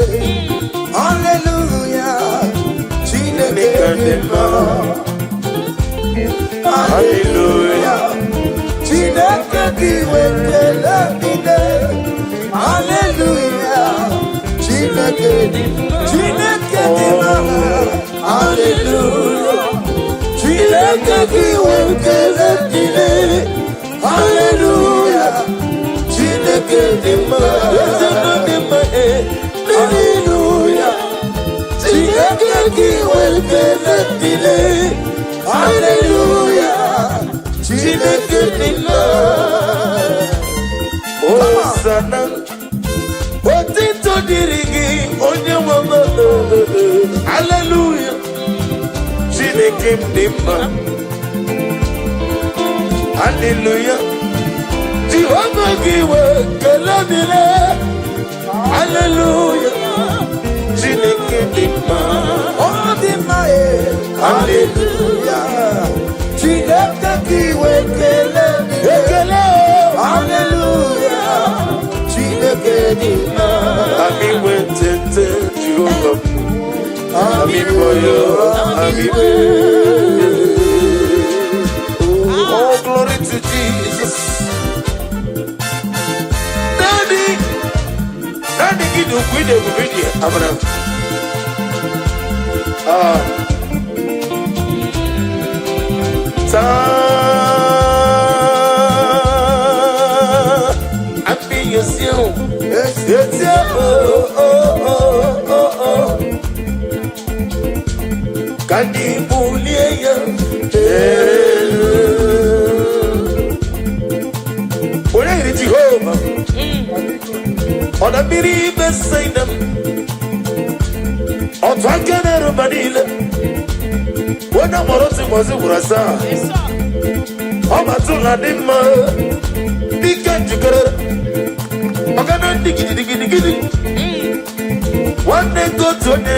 Hallelujah. Chineke dị mma. Hallelujah. Chineke gị wekele niile. Hallelujah. Chineke dị Chineke dị mma. Hallelujah. Chineke gị wekele niile. Hallelujah. Chineke dị mma. Eze nọ dị mma, eh. Hallelujah. Chineke gị wekele niile. Hallelujah. Chineke dị mma. Hosanna. Otito dịrị gị, onye nwe m. Hallelujah. Chineke m dị mma. Hallelujah. Jehova gị wee kele dịrị. Hallelujah. Chineke dị mma. Ọ dị mma e. Hallelujah. Chineke gị wekele niile. Ekele o. Hallelujah. Chineke dị mma. Ami wetete Jehova. Ami boyo, ami be. Oh, glory to Jesus. Daddy, Daddy, gị dị ukwu ịdị ebube dị amara. Ah. Taa, ami yesi o. Yes. Eti o, o. Mmiri Besaida, otu aka na-eruba niile, onye mụrụ otu ụbọchị gwụrụ asaa, ọ batụla dị mma, dike njikere, ọgana ndị gidigidigidi. Nwanne nke otu onye,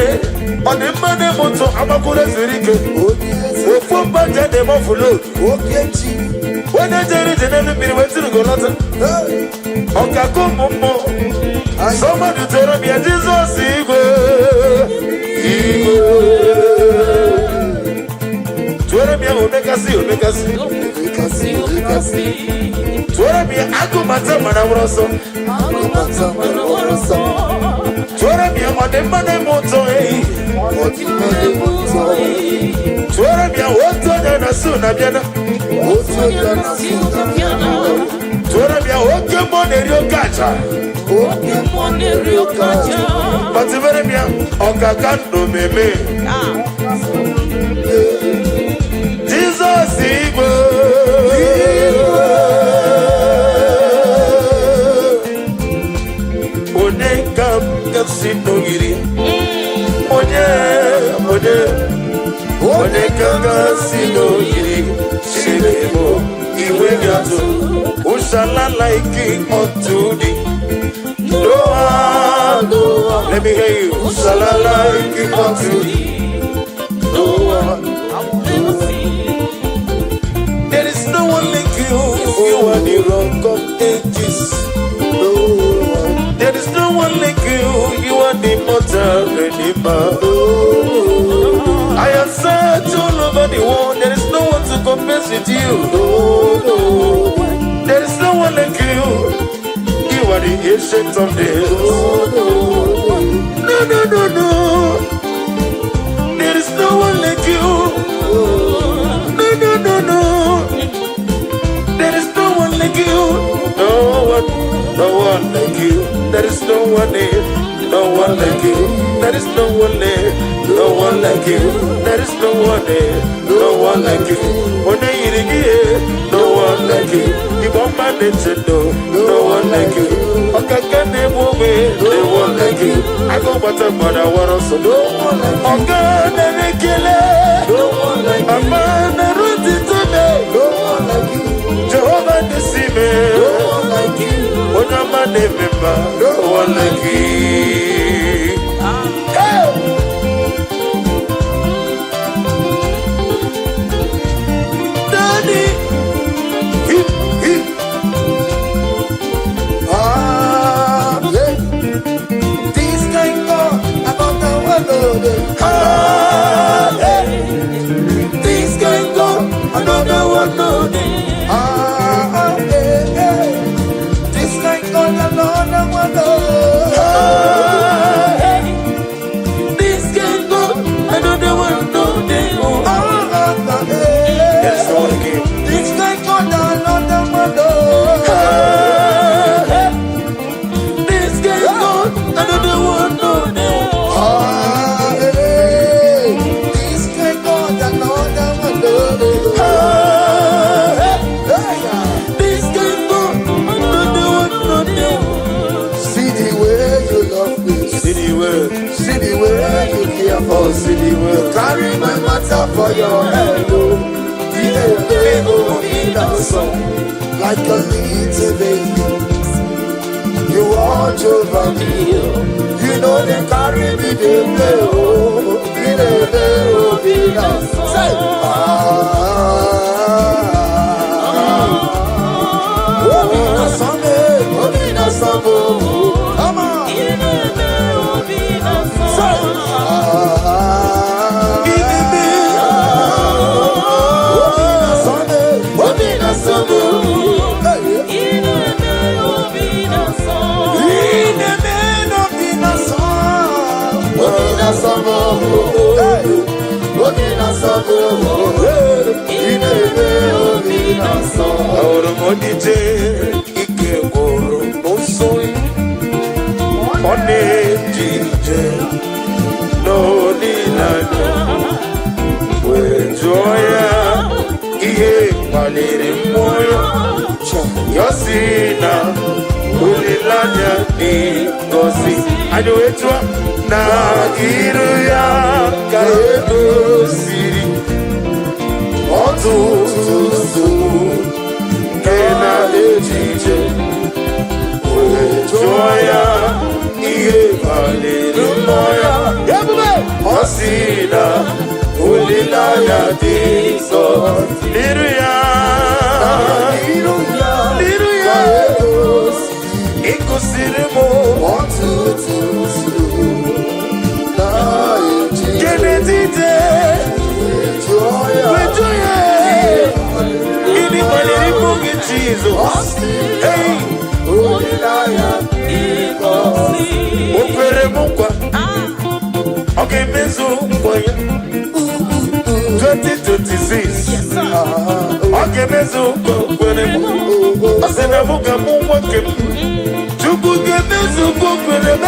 ọ dị mma na-eme ụtọ, amakwụrụ ezuru ike. Onye eze. Ofu mba ji na-eme ọfụlod. Oke chi. Onye jere ije n'elu mmiri wee tiri lọta. Hey. Ọkaka ụmụ mmụọ. Ayi. Somebody tell me Jizọs igwe, igwe. Tụọrọ m ya omekasị, omekasị. Omekasị, omekasị. Tụọrọ m ya agụmata mana nwụrụ ọsọ. Agụmata mana nwụrụ ọsọ. Tụọrọ m ya ọdịmma na-eme ụtọ ehi. Ọdịmma na-eme ụtọ. Tụọrọ m ya otu onye na su na bịana. Otu onye na su na bịana. Tụọrọ m ya oke mmụọ na-eri oke aja. Oke mmụọ na-eri oke aja. Kpatụbere m ya ọkaka ndụ meme. Jizọs igwe. Onye ka m ga-esi n'ogiri? Onye, onye, onye ka m ga-esi n'ogiri? Chineke bụ iwe ga-atụ. Ushala like unto thee. No one, let me hear you. Ushala like unto thee. No one. There is no one like you. You are the Rock of Ages. No one. There is no one like you. You are the immortal Redeemer. I have searched all over the world. There is no one to compare with you. There is no one like you. You are the Ancient of Days. No, no, no, no. There is no one like you. No, no, no, no. There is no one like you. No one, no one like you. There is no one there. No one like you. There is no one there. No one like you. There is no one there. No one like you. Onye yiri gị, no one like you. Igbo mma na-eche ndo, no one like you. Ọkaka na-egbu ogbe, no one like you. Agụ gbata mgbada wara ọsọ. Ọga na-ekele. Ama na-eru ntịtị me. Jehova dịsị me. Onye ọma na-eme mma, no one like you. Hey! Daddy, hip, hip. Ah, yeah. This kind God, another one, oh, yeah. Ah, hey. This kind God, another one, no. Ah, ah, eh, eh. This kind God, another one, oh. Ah, hey. This kind God, another one, no. Ah, ah, ah, eh. There's no one again. This kind God, another one, oh. Ah, hey. This kind God, another one, no. Ah, eh. This kind God, another one, oh. Ah, hey. Hey, ah. This kind God, another one, no. See the way you love me. See the word, See the way you care for oh, me. see the word. Carry my matter for your head, oh. Yeah, oh, in the song, like a little baby. You watch over me. You know they carry me, they play, oh. Yeah, oh, in the say, ah, oh, in the song, eh, oh, in the song, oh. Come on. Say, ah, oh, in the song, eh, oh, in the song, hey. Obi na sọ, hey. Obi na sọ. Ahụrụ m onye ike gwụrụ n'ụsọ, ọ na-eje ije n'olileanya, wee jụọ ya ihe kpaliri mmụọ ya. Ya sị na olileanya dị ngọzi. Anyị wee jụọ na iru ya ka edoziri ọtụtụ nsogbu nke na-ejije, wee jụọ ya ihe banyere mmụọ ya. Ebube. Ọ sị na olileanya dị nsọ n'iru ya. N'iru ya n'iru ka ya edoziri ịkụsiri m ọtụtụ nsogbu na-eji kenetite jụọ ya wee jụọ ya gịnị kpaliri mụ gị, Jizọs? Ọ sị Hey! olileanya O kwere m nkwa, ọ ga-emezu nkwa ya. 2026, ọ ga-emezu nkwa o kwere m. Ọ sị na mụ ga-amụ nwa nke m. Chukwu ga-emezu nkwa o kwere m,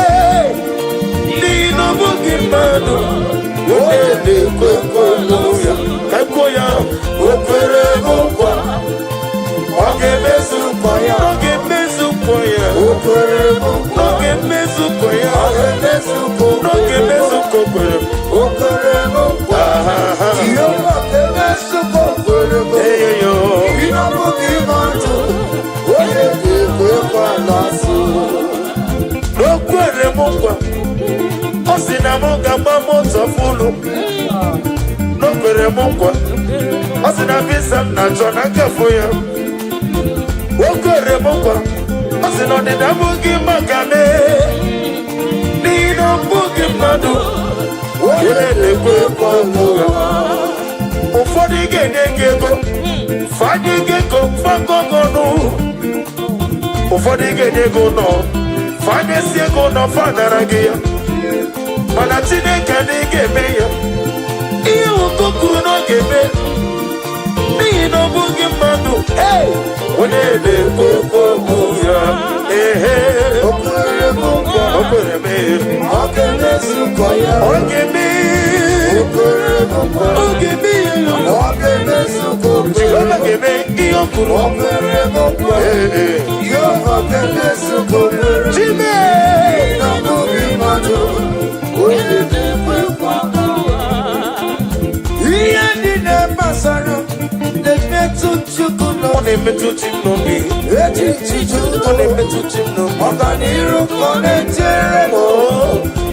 n'ihi na ọ bụghị mmadụ onye na-ekwe nkwa ya. Ka kwuo ya, o kwere m nkwa, ọ ga-emezu nkwa ya. Ọ ga-emezu nkwa ya. O kwere m nkwa. Ọ ga-emezu nkwa ya. Ọ ga-emezu nkwa. Ọ ga-emezu nkwa o kwere m. O kwere m nkwa. Ahaha. Jehova ga-emezu nkwa o kwere m. Eyoyo. Ị na-abụghị mmadụ onye ga-ekwe nkwa n'asụ. O kwere m nkwa, ọ sị na m ga-agba moto fụlụ. O kwere m nkwa, ọ sị na visa m na-achọ na nkafụ ya. O kwere m nkwa, ọ sị na ọdịda abụghị maka mee, n'ihi na ọ bụghị mmadụ onye na-ekwe nkwa ụgha. Ụfọdụ ga-enye gị ego, fanye gị ego fagọgọnụ. Ụfọdụ ga-enye gị ụlọ, fanyesi ego ụlọ, fanara gị ya. Mana Chineke adịghị ga-eme ya ihe ụkọ kwuru na ọ ga-eme, n'ihi na ọ bụghị mmadụ onye na-ekwu okwu ya. Ehe. O kwere m nkwa. O kwere m. Ọ ga-emezu nkwa ya. Ọ ga-eme. O kwere m nkwa. Ọ ga-eme ya. Ọ ga-emezu nkwa o kwere Jehova m. ga-eme ihe o kwuru. O kwere m nkwa. Ee. Jehova ga-emezu nkwa o kwere m. Chime. Ị na-abụghị mmadụ onye na-ekwe nkwa. Ihe niile gbasara m na-emetụ Chukwu Ọ n'obi. na-emetụ chi m n'obi. Echiche Ọ na-emetụ chi m n'obi. Ọganiru ka ọ na-echere m.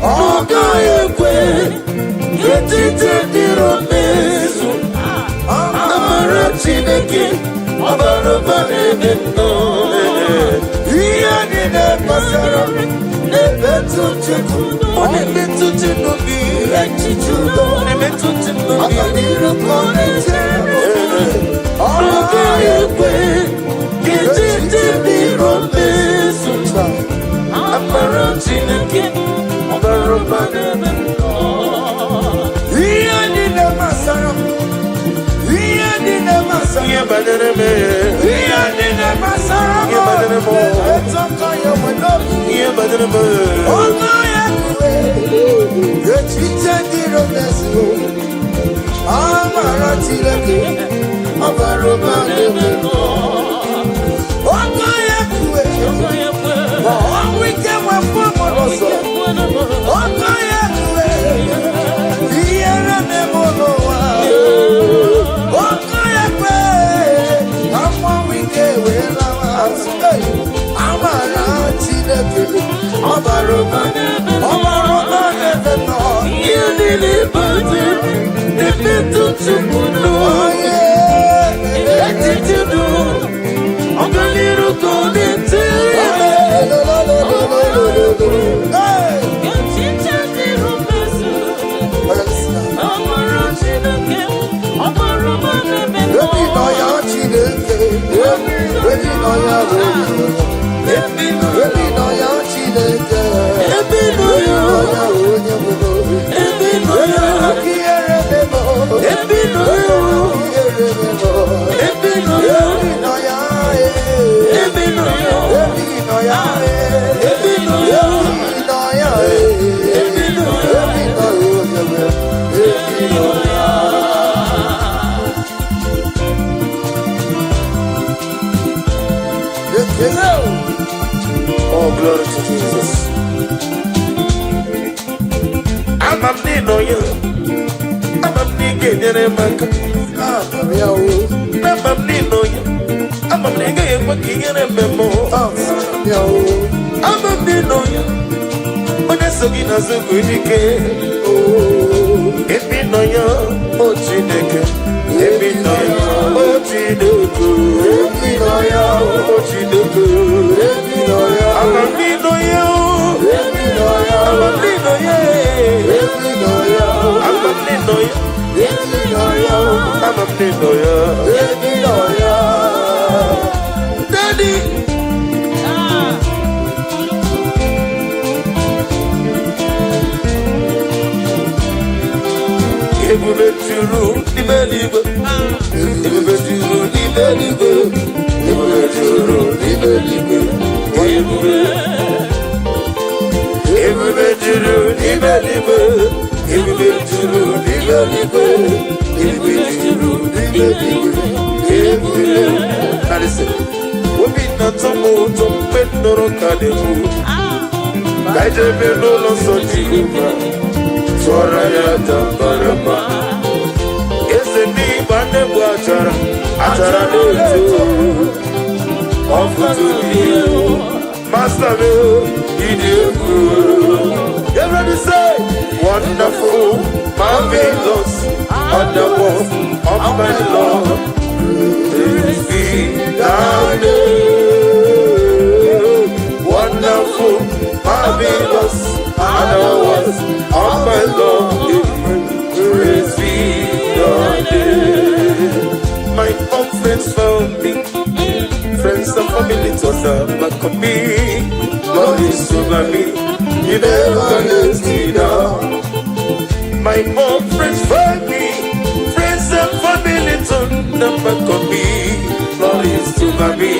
Ọ gaghị ekwe Etiti dịrị mmezu. Amara Chineke ọbara ụba na-eme nnọọ. Ihe niile gbasara m na-emetụ Chukwu. Ọ na-emetụ chi m n'obi. Echiche udo. Ọ na-emetụ chi m n'obi. Ọganiru ka ọ na-echere m. Ọ Ọ gaghị ekwe ka etiti dịrị mmezu. Amara Chineke ọbara ụba na-eme nnọọ. Ihe niile gbasara m, ihe niile gbasara Ihe banyere m, ihe niile gbasara m Ihe banyere m. na-emetụ aka ya nwe n'obi. Ihe banyere m. Ọnụ ya kwue echiche dịrị mezuo. Amara Chineke ọbara ụba na-eme. Ọnụ ya kwue ma ọnwụ ike nwepụ m n'ụzọ. Ọnụ ya kwue ihere na-eme n'ụwa. Ọnụ ya kwe ka mmanwụ ike wee lawa azụ. Hey! Amara Chineke ọbara ụba, ọbara ụba na-eme nnọọ. Ihe niile banyere m na-emetụ Chukwu n'obi. Echiche udo, ọganiru ka ọ na-echere m. Ama m n'ịnọ ya, ama m na ị ga-enyere m aka. Ama m ya o. Ama m n'ịnọ ya, ama m na ị gaghị ekwe ka ihere eme m. Ama m ya o. Ama m n'ịnọ ya, onye so gị n'azụ bụ dike. Ebe ị nọ ya, o Chineke. Ebe ị nọ ya, o Chineke. Ebe ị nọ ya o. O Chineke. Ebe ị nọ ya o. Ama m n'ịnọ ya o. Ebe ị nọ ya o. Ama m n'ịnọ ya. Ebe ị nọ ya o. Ama m n'ịnọ ya. Ebe ị nọ ya o. Ama m n'ịnọ ya. Ebe ị nọ ya. Daddy. Ebube juru n'ime eluigwe. Ebube juru n'ime eluigwe. Ebube juru n'ime eluigwe. Ebube. Ebube juru n'ime eluigwe. Ebube juru n'ime eluigwe. Ebube juru n'ime eluigwe. Ebube. Now listen. Obi na-atọ m ụtọ mgbe m nụrụ ka na-ekwu. Ka anyị jebe n'ụlọ nsọ Jehova. Tụọrọ ya aja mara mma. Eze ndị Igbo na-egbu achara, achara na-eto. Ọfụtụ dị Master m, ịdị egwu. Everybody say, wonderful, marvelous, wonderful, of my Lord. Praise be thy name. Wonderful, marvelous, and the works of my Lord. Praise be thy name. My own friends found me, friends and family turned their back on me. Lord is over me, He never lets me down. My own friends find me, friends and family turn their back on me. Lord is over me,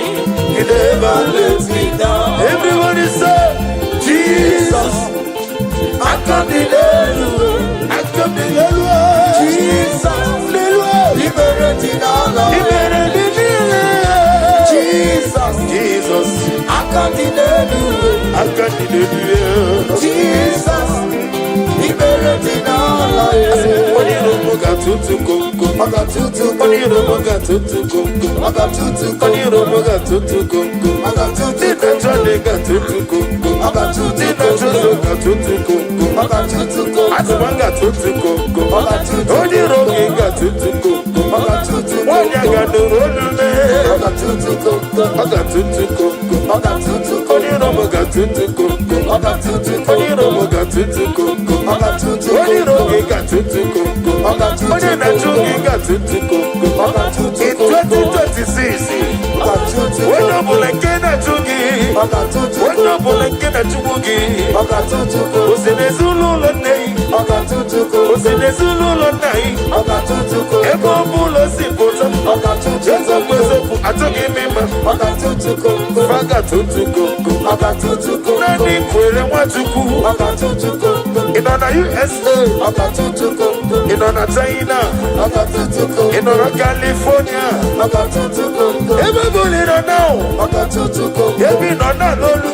He never lets me down. Everybody say, Jesus, aka dị n'elu, aka dị n'elu. Jesus. N'elu. Ibere dị n'ala. Ibere dị niile. Jesus. Jesus, Aka dị n'elu. Aka dị n'elu. Jesus. Ibere dị n'ala. Onye iro m ga-atụtụ komkom. Ọ ga-atụtụ. Onye iro m ga-atụtụ komkom. Ọ ga-atụtụ. Onye iro m ga-atụtụ komkom. Ọ ga-atụtụ. Ndị na-achọ ndị ga-atụtụ komkom. Ọ ga-atụtụ. Ndị na-achọ ụzọ ga-atụtụ komkom. Ọ ga-atụtụ. Atụma ga-atụtụ komkom. Ọ ga-atụtụ. Onye iro gị ga-atụtụ komkom. Ọ ga-atụtụ. Nwaanyị a ga-anụrụ olu mee. Ọ ga-atụtụ komkom. Ọ ga-atụtụ komkom. Ọ ga-atụtụ. Onye iro m ga-atụtụ komkom. Ọ ga-atụtụ. Onye iro m ga-atụtụ komkom. Ọ ga-atụtụ. Onye iro gị ga-atụtụ komkom. Ọ ga-atụtụ. Onye na-achụ gị ga-atụtụ komkom. Ọ ga-atụtụ. In 2026, Ọ ga-atụtụ. Onye ọbụla nke na-achụ gị, Ọ ga-atụtụ. Onye ọbụla nke na-achụgbu gị, Ọ ga-atụtụ. O si n'ezinụlọ nne gị, Ọ ga-atụtụ. O si n'ezinụlọ nna gị, Ọ ga-atụtụ. Ebe ọ bụla o si pụta, Ọ ga-atụtụ. Eziokwu eziokwu, achọghị m ịma, Ọ ga-atụtụ komkom. Fa ga-atụtụ komkom. Ọ ga-atụtụ komkom. Naanị kwere Nwachukwu, Ọ ga-atụtụ komkom. Ị nọ na USA, Ọ ga-atụtụ komkom. Ị nọ na China, Ọ ga-atụtụ ị komkom. Nọ na California, Ọ ga-atụtụ komkom. Ebe ọ bụla ị nọ now, Ọ ga-atụtụ komkom. Ebe ị nọ na n'olu,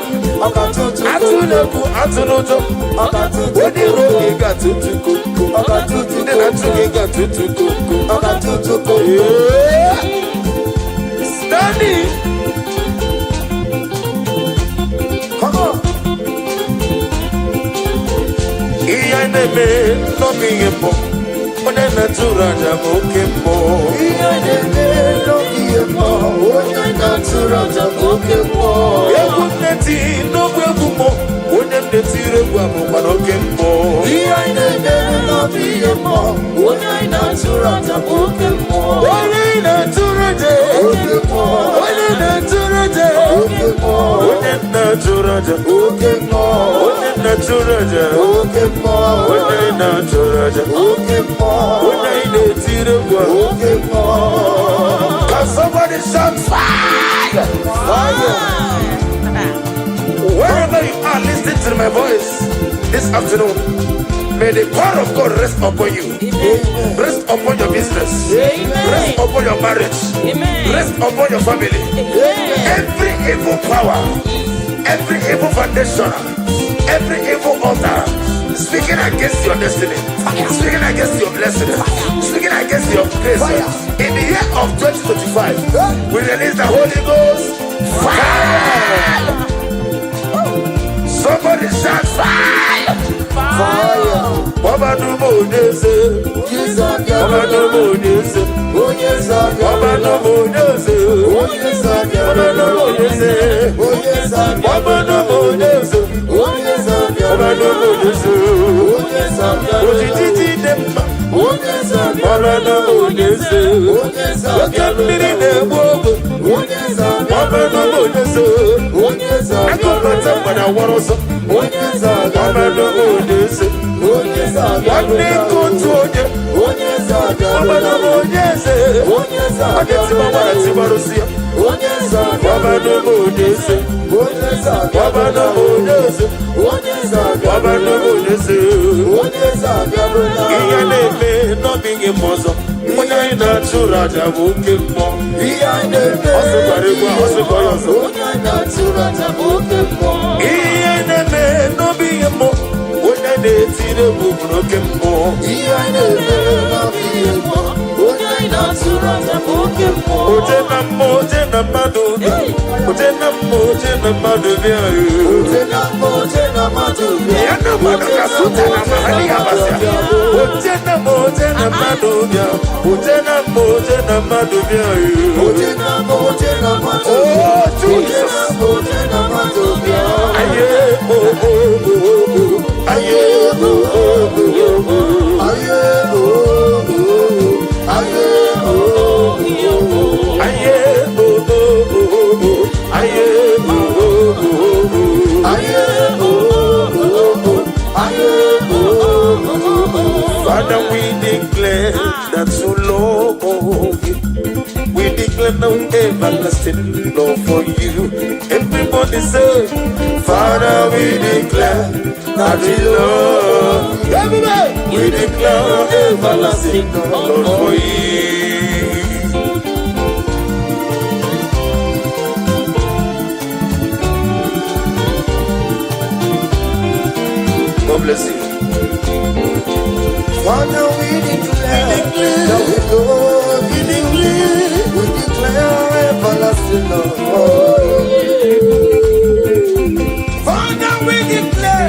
Ọ ga-atụtụ atụla egwu, atụla ụjọ, Ọ ga-atụtụ onye iro gị ga-atụtụ komkom. Ọ ga-atụtụ. Ndị na-achụ gị ga-atụtụ komkom. Ọ ga-atụtụ komkom. Yeah. Stanley. Come on. Ihe anyị na-eme n'obi ihe mbụ, onye na-atụrụ aja bụ oke mmụọ. Ihe na-eme n'oge ihe mmụọ, onye na-atụrụ aja bụ oke mmụọ. Egwu m na-eti n'ogbe egwu mmụọ, onye m na-etiri egwu a bụkwa n'oke mmụọ. Ihe anyị na-eme n'obi ihe mmụọ, onye anyị na-atụrụ aja bụ oke mmụọ. Onye na-atụrụ aja, Oke mmụọ. Onye na-atụrụ aja, Oke mmụọ. Onye na-atụrụ aja, Oke mmụọ. Onye na-atụrụ aja, Oke mmụọ. Onye na-atụrụ aja, Oke mmụọ. Onye na-etiri egwu a. Oke mmụọ. Can somebody shout fire? Fire. Wherever you are listening to my voice this afternoon, may the power of God rest upon you. Amen. Rest upon your business. Amen. Rest upon your marriage. Amen. Rest upon your family. Amen. Every evil power, every evil foundation, every evil altar speaking against against your destiny, speaking against your blessing, speaking against your grace. In the year of 2025, we release the Holy Ghost fire. Somebody shout fire. Fire. Ọbadumo Onyeze, Ọbadumo Onyeze, Ọbadumo Onyeze, Ọbadumo Onyeze, Ọbadumo Onyeze, Ọbadumo Onyeze, Ojiji dị mma, Ọbadumo Onyeze, oke mmiri na-egbu ogbe, Ọbadumo Onyeze, akụkọta mgbada wara ọsọ, Ọbadumo Onyeze, nwanne nke otu onye, Ọbadumo Onyeze, ọ ga-etiba nwara tibarụsi ya, Ọbadumo Onyeze, Ọbadumo Onyeze, Ọbadumo Onyeze. Ihe na-eme n'ọbịghị m ọzọ, onye anyị na-achụrụ aja bụ oke mmụọ. Ọ sịkwara egwu a, ọ sịkwa ya ọzọ. Ihe na-eme n'ọbịghị mmụọ, onye na-etiri egwu bụ oke mmụọ. Oje na mmụọ, oje na mmadụ bịa. Oje na mmụọ, oje na mmadụ bịa. Ya na mmadụ ka suta na mahali ya basịa. Oje na mmụọ, oje na mmadụ bịa. Oje na mmụọ, oje na mmadụ bịa. Oh, Jesus. Aye, oh, oh, oh, oh. Aye, oh, oh, oh, oh. Aye, oh, oh, oh, oh. Aye, oh, oh, oh, oh. Father, we declare that you love you. We declare no everlasting love for you. Everybody say, Father, we declare that we love. Everybody, we declare everlasting love for you. God bless you. Father, we declare that we love you. We declare everlasting love for you. Father, we declare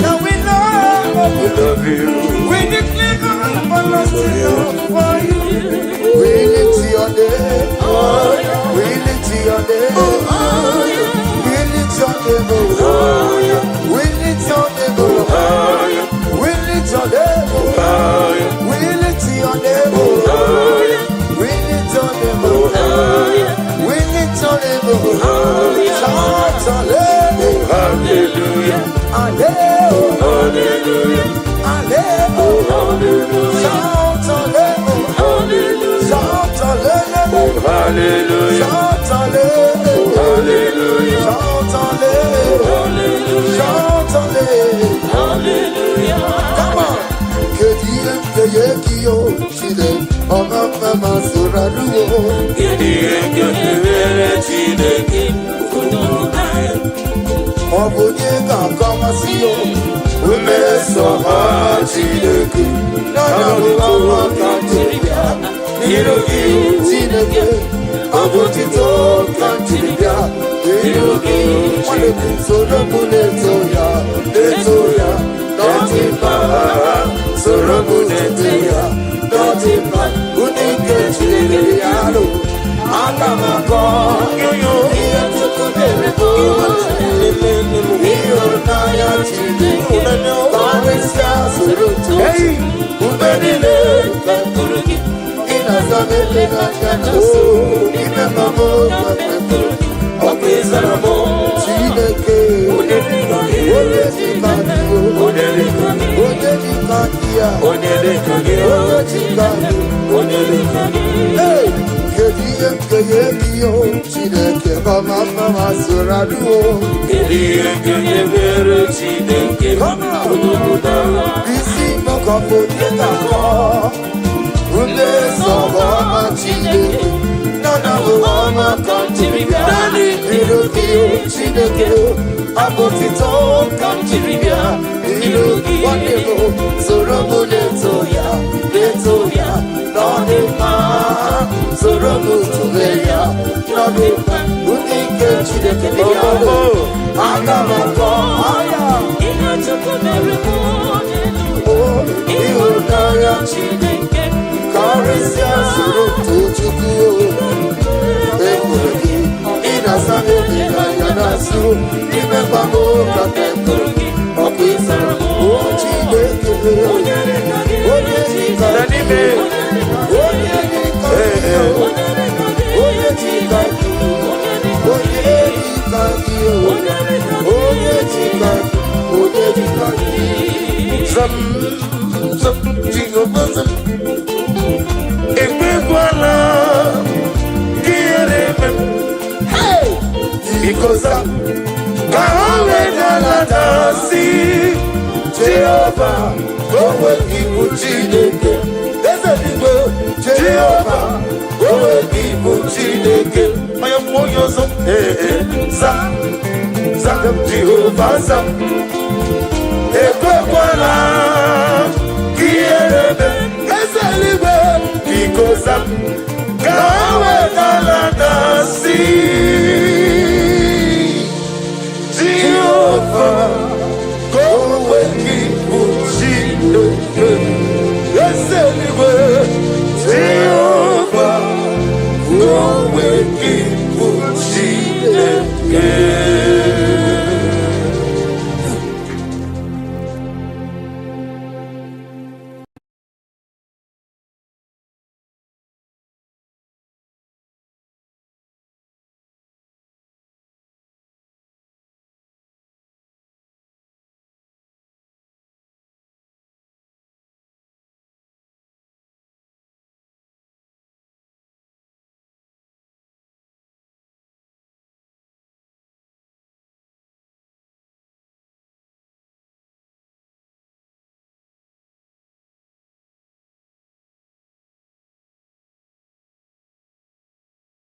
that we love We you. love you. We declare everlasting love for you. We lift your name. We lift your name. We lift your name. We lift your name. We lift your name. We lift your name. We lift your name. We lift your name. Shout hallelujah. Hallelujah. Hallelujah. Hallelujah. Hallelujah. Hallelujah. Shout hallelujah. Shout hallelujah. Hallelujah. Shout hallelujah. Hallelujah. Shout hallelujah. Shout hallelujah. Come on. Kedu ihe m ga-enye gị o Chineke ọma mma ma soro arụwo. Kedu ihe ga-emere Chineke? Ọ bụ onye ga-akọwasị o Mmeso ha Chineke na bụ ọnwa ka m jiri bịa n'iru gị. Chineke, ọ bụ otito ka m jiri bịa n'iru gị. Nwanne m, soro m na-eto ya, na-eto ya n'ọdị mma. Soro m na-eto ya n'ọdị mma. Unu nke Chineke ya lụ aga m akọ Yoyo. ihe Chukwu mere m. Ịhụnanya Chineke karịsịa soro too. Hey. Mgbe niile ka m kwuru gị, ị na-aza m ekpere anya na nso ime ma m ka m kwuru Ọ bụ ịzara m. Chineke, Onye dị ka gị. Onye dị ka gị, Onye dị ka gị. Onye dị ka gị ya, Onye dị ka gị. Onye dị ka gị. Onye dị ka gị. Hey, kedu ihe m ga-enye gị o Chineke mama mma ma soro arụo? Kedu ihe ga-emere Chineke? Come on. Isi mọkọpụ onye ga-akọ mmeso ọma Chineke, nana bụ ọma ka m jiri bịa n'iru gị, Chineke. Abụ otito ka m jiri bịa n'iru gị. Nwanne m, soro m na-eto ya, na-eto ya na ọ dị mma. Soro m tụle ya na ọ dị mma. Ndị nke Chineke dị ya, aga m akọ aya. Ihe Chukwu mere mụ n'elu. Ịhụnanya Chineke. Karịsịa, soro too Chukwu. Ekwuru gị, ị na-asa m obi n'anya na-asụ n'ime mgbagbo ka m ekwuru gị, ọkụ ịsara o Chineke. Onye dịka gị? Onye dịka Na n'ime. Onye dịka gị? Onye dịka gị? Onye dịka gị? Onye dịka gị? Onye dịka gị? Onye dịka gị? Zam, zam, Jehova zam. Ekwekwala ka ihere eme m. Biko zam, ka ha wee galata si Jehova, ka o nwee ibu Chineke. Eze n'igwe. Jehova, ka o nwee ibu Chineke. Onye mmụọ, onye ọzọ, ee, ee, zam, zam, Jehova zam. Ekwekwala ka ihere eme m. Eze eluigwe. Biko zam, ka ha wee galata si Jehova, ka o nwee gị bụ Chineke.